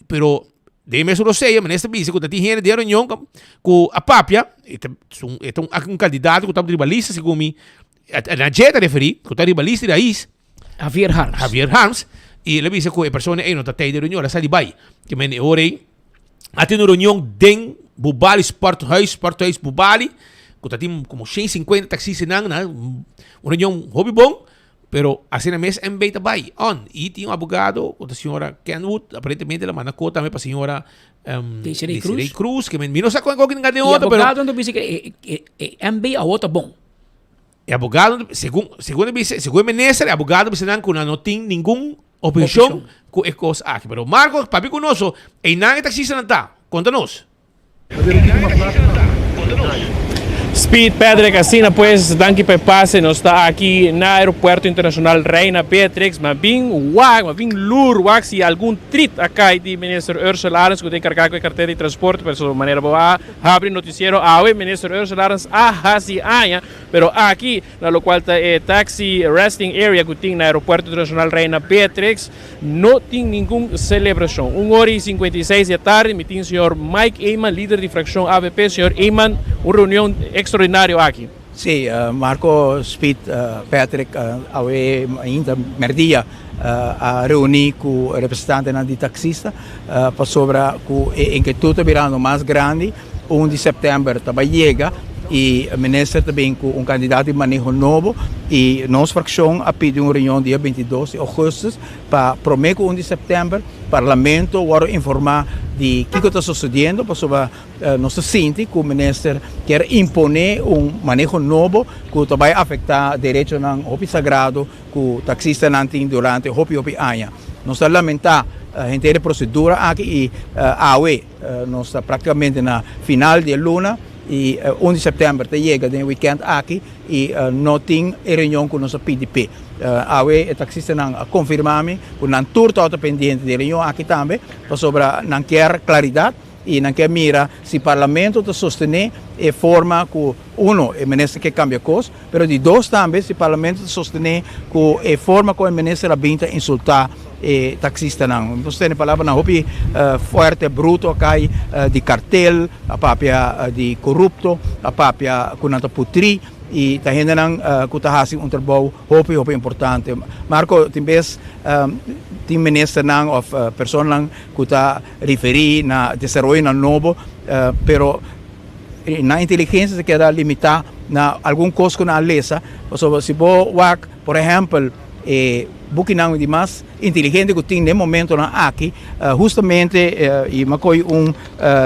pero den e mesun rosea minister a bisa ku ta tin hende den e reunion ku a papia, e ta e ta un kandidato ku tabata riba lista segun mi, na dje ta referí, ku ta riba lista di rais. Javier Harms. Javier Harms. Y el a bisa cu e persona ey no ta tey den reunion, el a sali bay. Ke men e ora ey a tene un reunion den Bubali Sporthuis, Sporthuis Bubali, cu ta tin como 150 taxistanan, na un reunion hopi bon, pero asina mes MB ta bay on. Y tin un abogado cu ta señora Kenwood, aparentemente el a manda cor tambe pa señora um, Desiree Cruz. Desiree Cruz, ke men mi no sa con con Y otro, pero abogado no bisa que e, e, e MB awor ta bon. E abogado, segun, segun e bisa, segun e minister, e abogado bisa nan ku nan no tin ningun obheshon ku e kos aki. Pero Marco, papia ku nos, so, einan e taxistanan ta? Konta nos. Speed Patrick, asina pues, danki pa e pase. Nos ta aki na Aeropuerto Internacional Reina Beatrix. M'a bin wak, m'a bin lur wak si algun trit a kai di Minister Ursula Arends ku ta enkargá ku e kartera di transporte. Pero manera bo a habri notisiero awe, Minister Ursula Arends a hasi aña. Pero aki na lokual ta e taxi resting area ku tin na Aeropuerto Internacional Reina Beatrix, No tin ningun celebracion. Un ora y 56 di atardi mi tin señor Mike Eman, lider di fraccion avp. Señor Eman, un reunion extraordinario aki. Sí, Marco, Speed, Patrick, awe ainda merdia a reuni cu representantenan di taxista pasobra cu e inquietud ta birando mas grandi. Un di sèptèmber ta bai yega i minister ta bin ku un kandidat di maneho nobo i nos frakshon a pidi un reunion dia 22 di ougùstùs pa promé ku un di sèptèmber parlamento wòrdu informá di kiko ta sosodiendo pasobra nos ta sinti ku minister kier imponé un maneho nobo ku ta bai afektá derechonan hopi sagrado ku taksistanan tin durante hopi hopi aña. Nos ta lamentá henter e prosedura aki i awe. Nos ta práktikamente na final di e luna i un di sèptèmber ta yega den e wikènt aki i no tin e reunion ku nos a pidi p'e. Awe e taksistanan a konfirmá mi ku nan tur tabata pendiente di e reunion aki tambe pasobra nan kier klaridat i nan kier mira si parlamento ta sostené e forma ku uno e minister ke kambia kos pero di dos tambe si parlamento ta sostené ku e forma ku e minister a bin ta insultá e taxistanan. Nos tene palabranan hopi fuerte, bruto a kai di kartel, a papia di korupto, a papia ku nan ta putrí i ta hendenan ku ta hasi un trabou hopi hopi importante. Marco, tin bes tin ministernan òf personanan ku ta referí na desaroyonan nobo, pero nan inteligensia ta keda limitá na algun kos ku nan a lesa, pasobra si bo wak, por ehèmpel, E bukinan di mas inteligente ku tin den momentonan aki, hustamente i mi a kohe un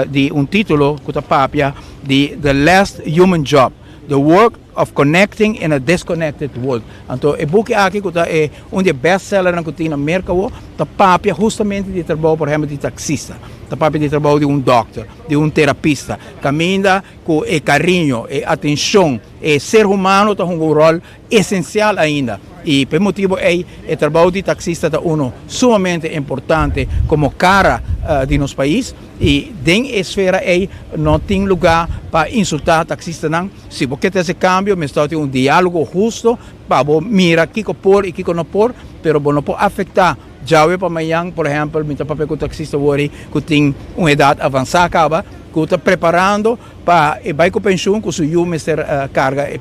di un titulo ku ta papia di The Last Human Job, The Work of Connecting in a Disconnected World. Anto e buki aki ku ta e un di e bestsellernan ku tin na Merka awo, ta papia hustamente di e trabou por ehempel di taksista, ta papia di e trabou di un dòkter, di un terapista, kaminda ku e kariño, e atenshon, e ser humano ta hunga un ròl esencial ainda y pa e motibo ey e trabao di taxista ta uno sumamente importante como cara di nos pais y den e esfera ey no tin lugar pa insulta taxistanan. Si bo ke trece cambio mester tin un dialogo husto pa bo mira kico por y kico no por, pero bo no por afecta djawe pa mañan. Por ehempel mi ta papia cu taxista wori cu tin un edad avansa caba cu ta preparando Pa e bai ku penshun ku su yu mester karga e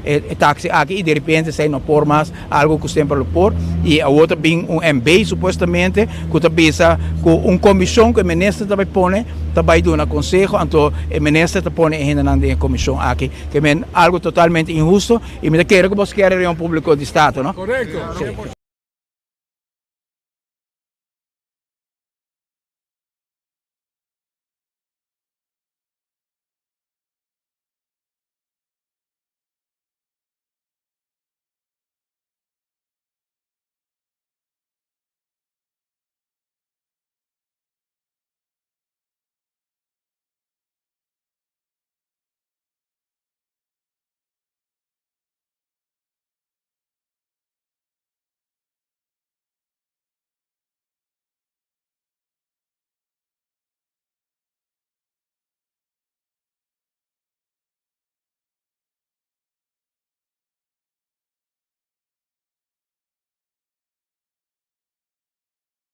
e taksi aki i derepente esei no por mas, algu ku semper lo por. I awor ta bin un MB supuestamente ku ta bisa ku un komishon ku e minister ta bai pone ta bai duna konseho, anto e minister ta pone e hendenan den e komishon aki. Ke men algu totalmente inhusto i mi ta kere ku boso kere reunion públiko di Staten, no? Korekto. Si.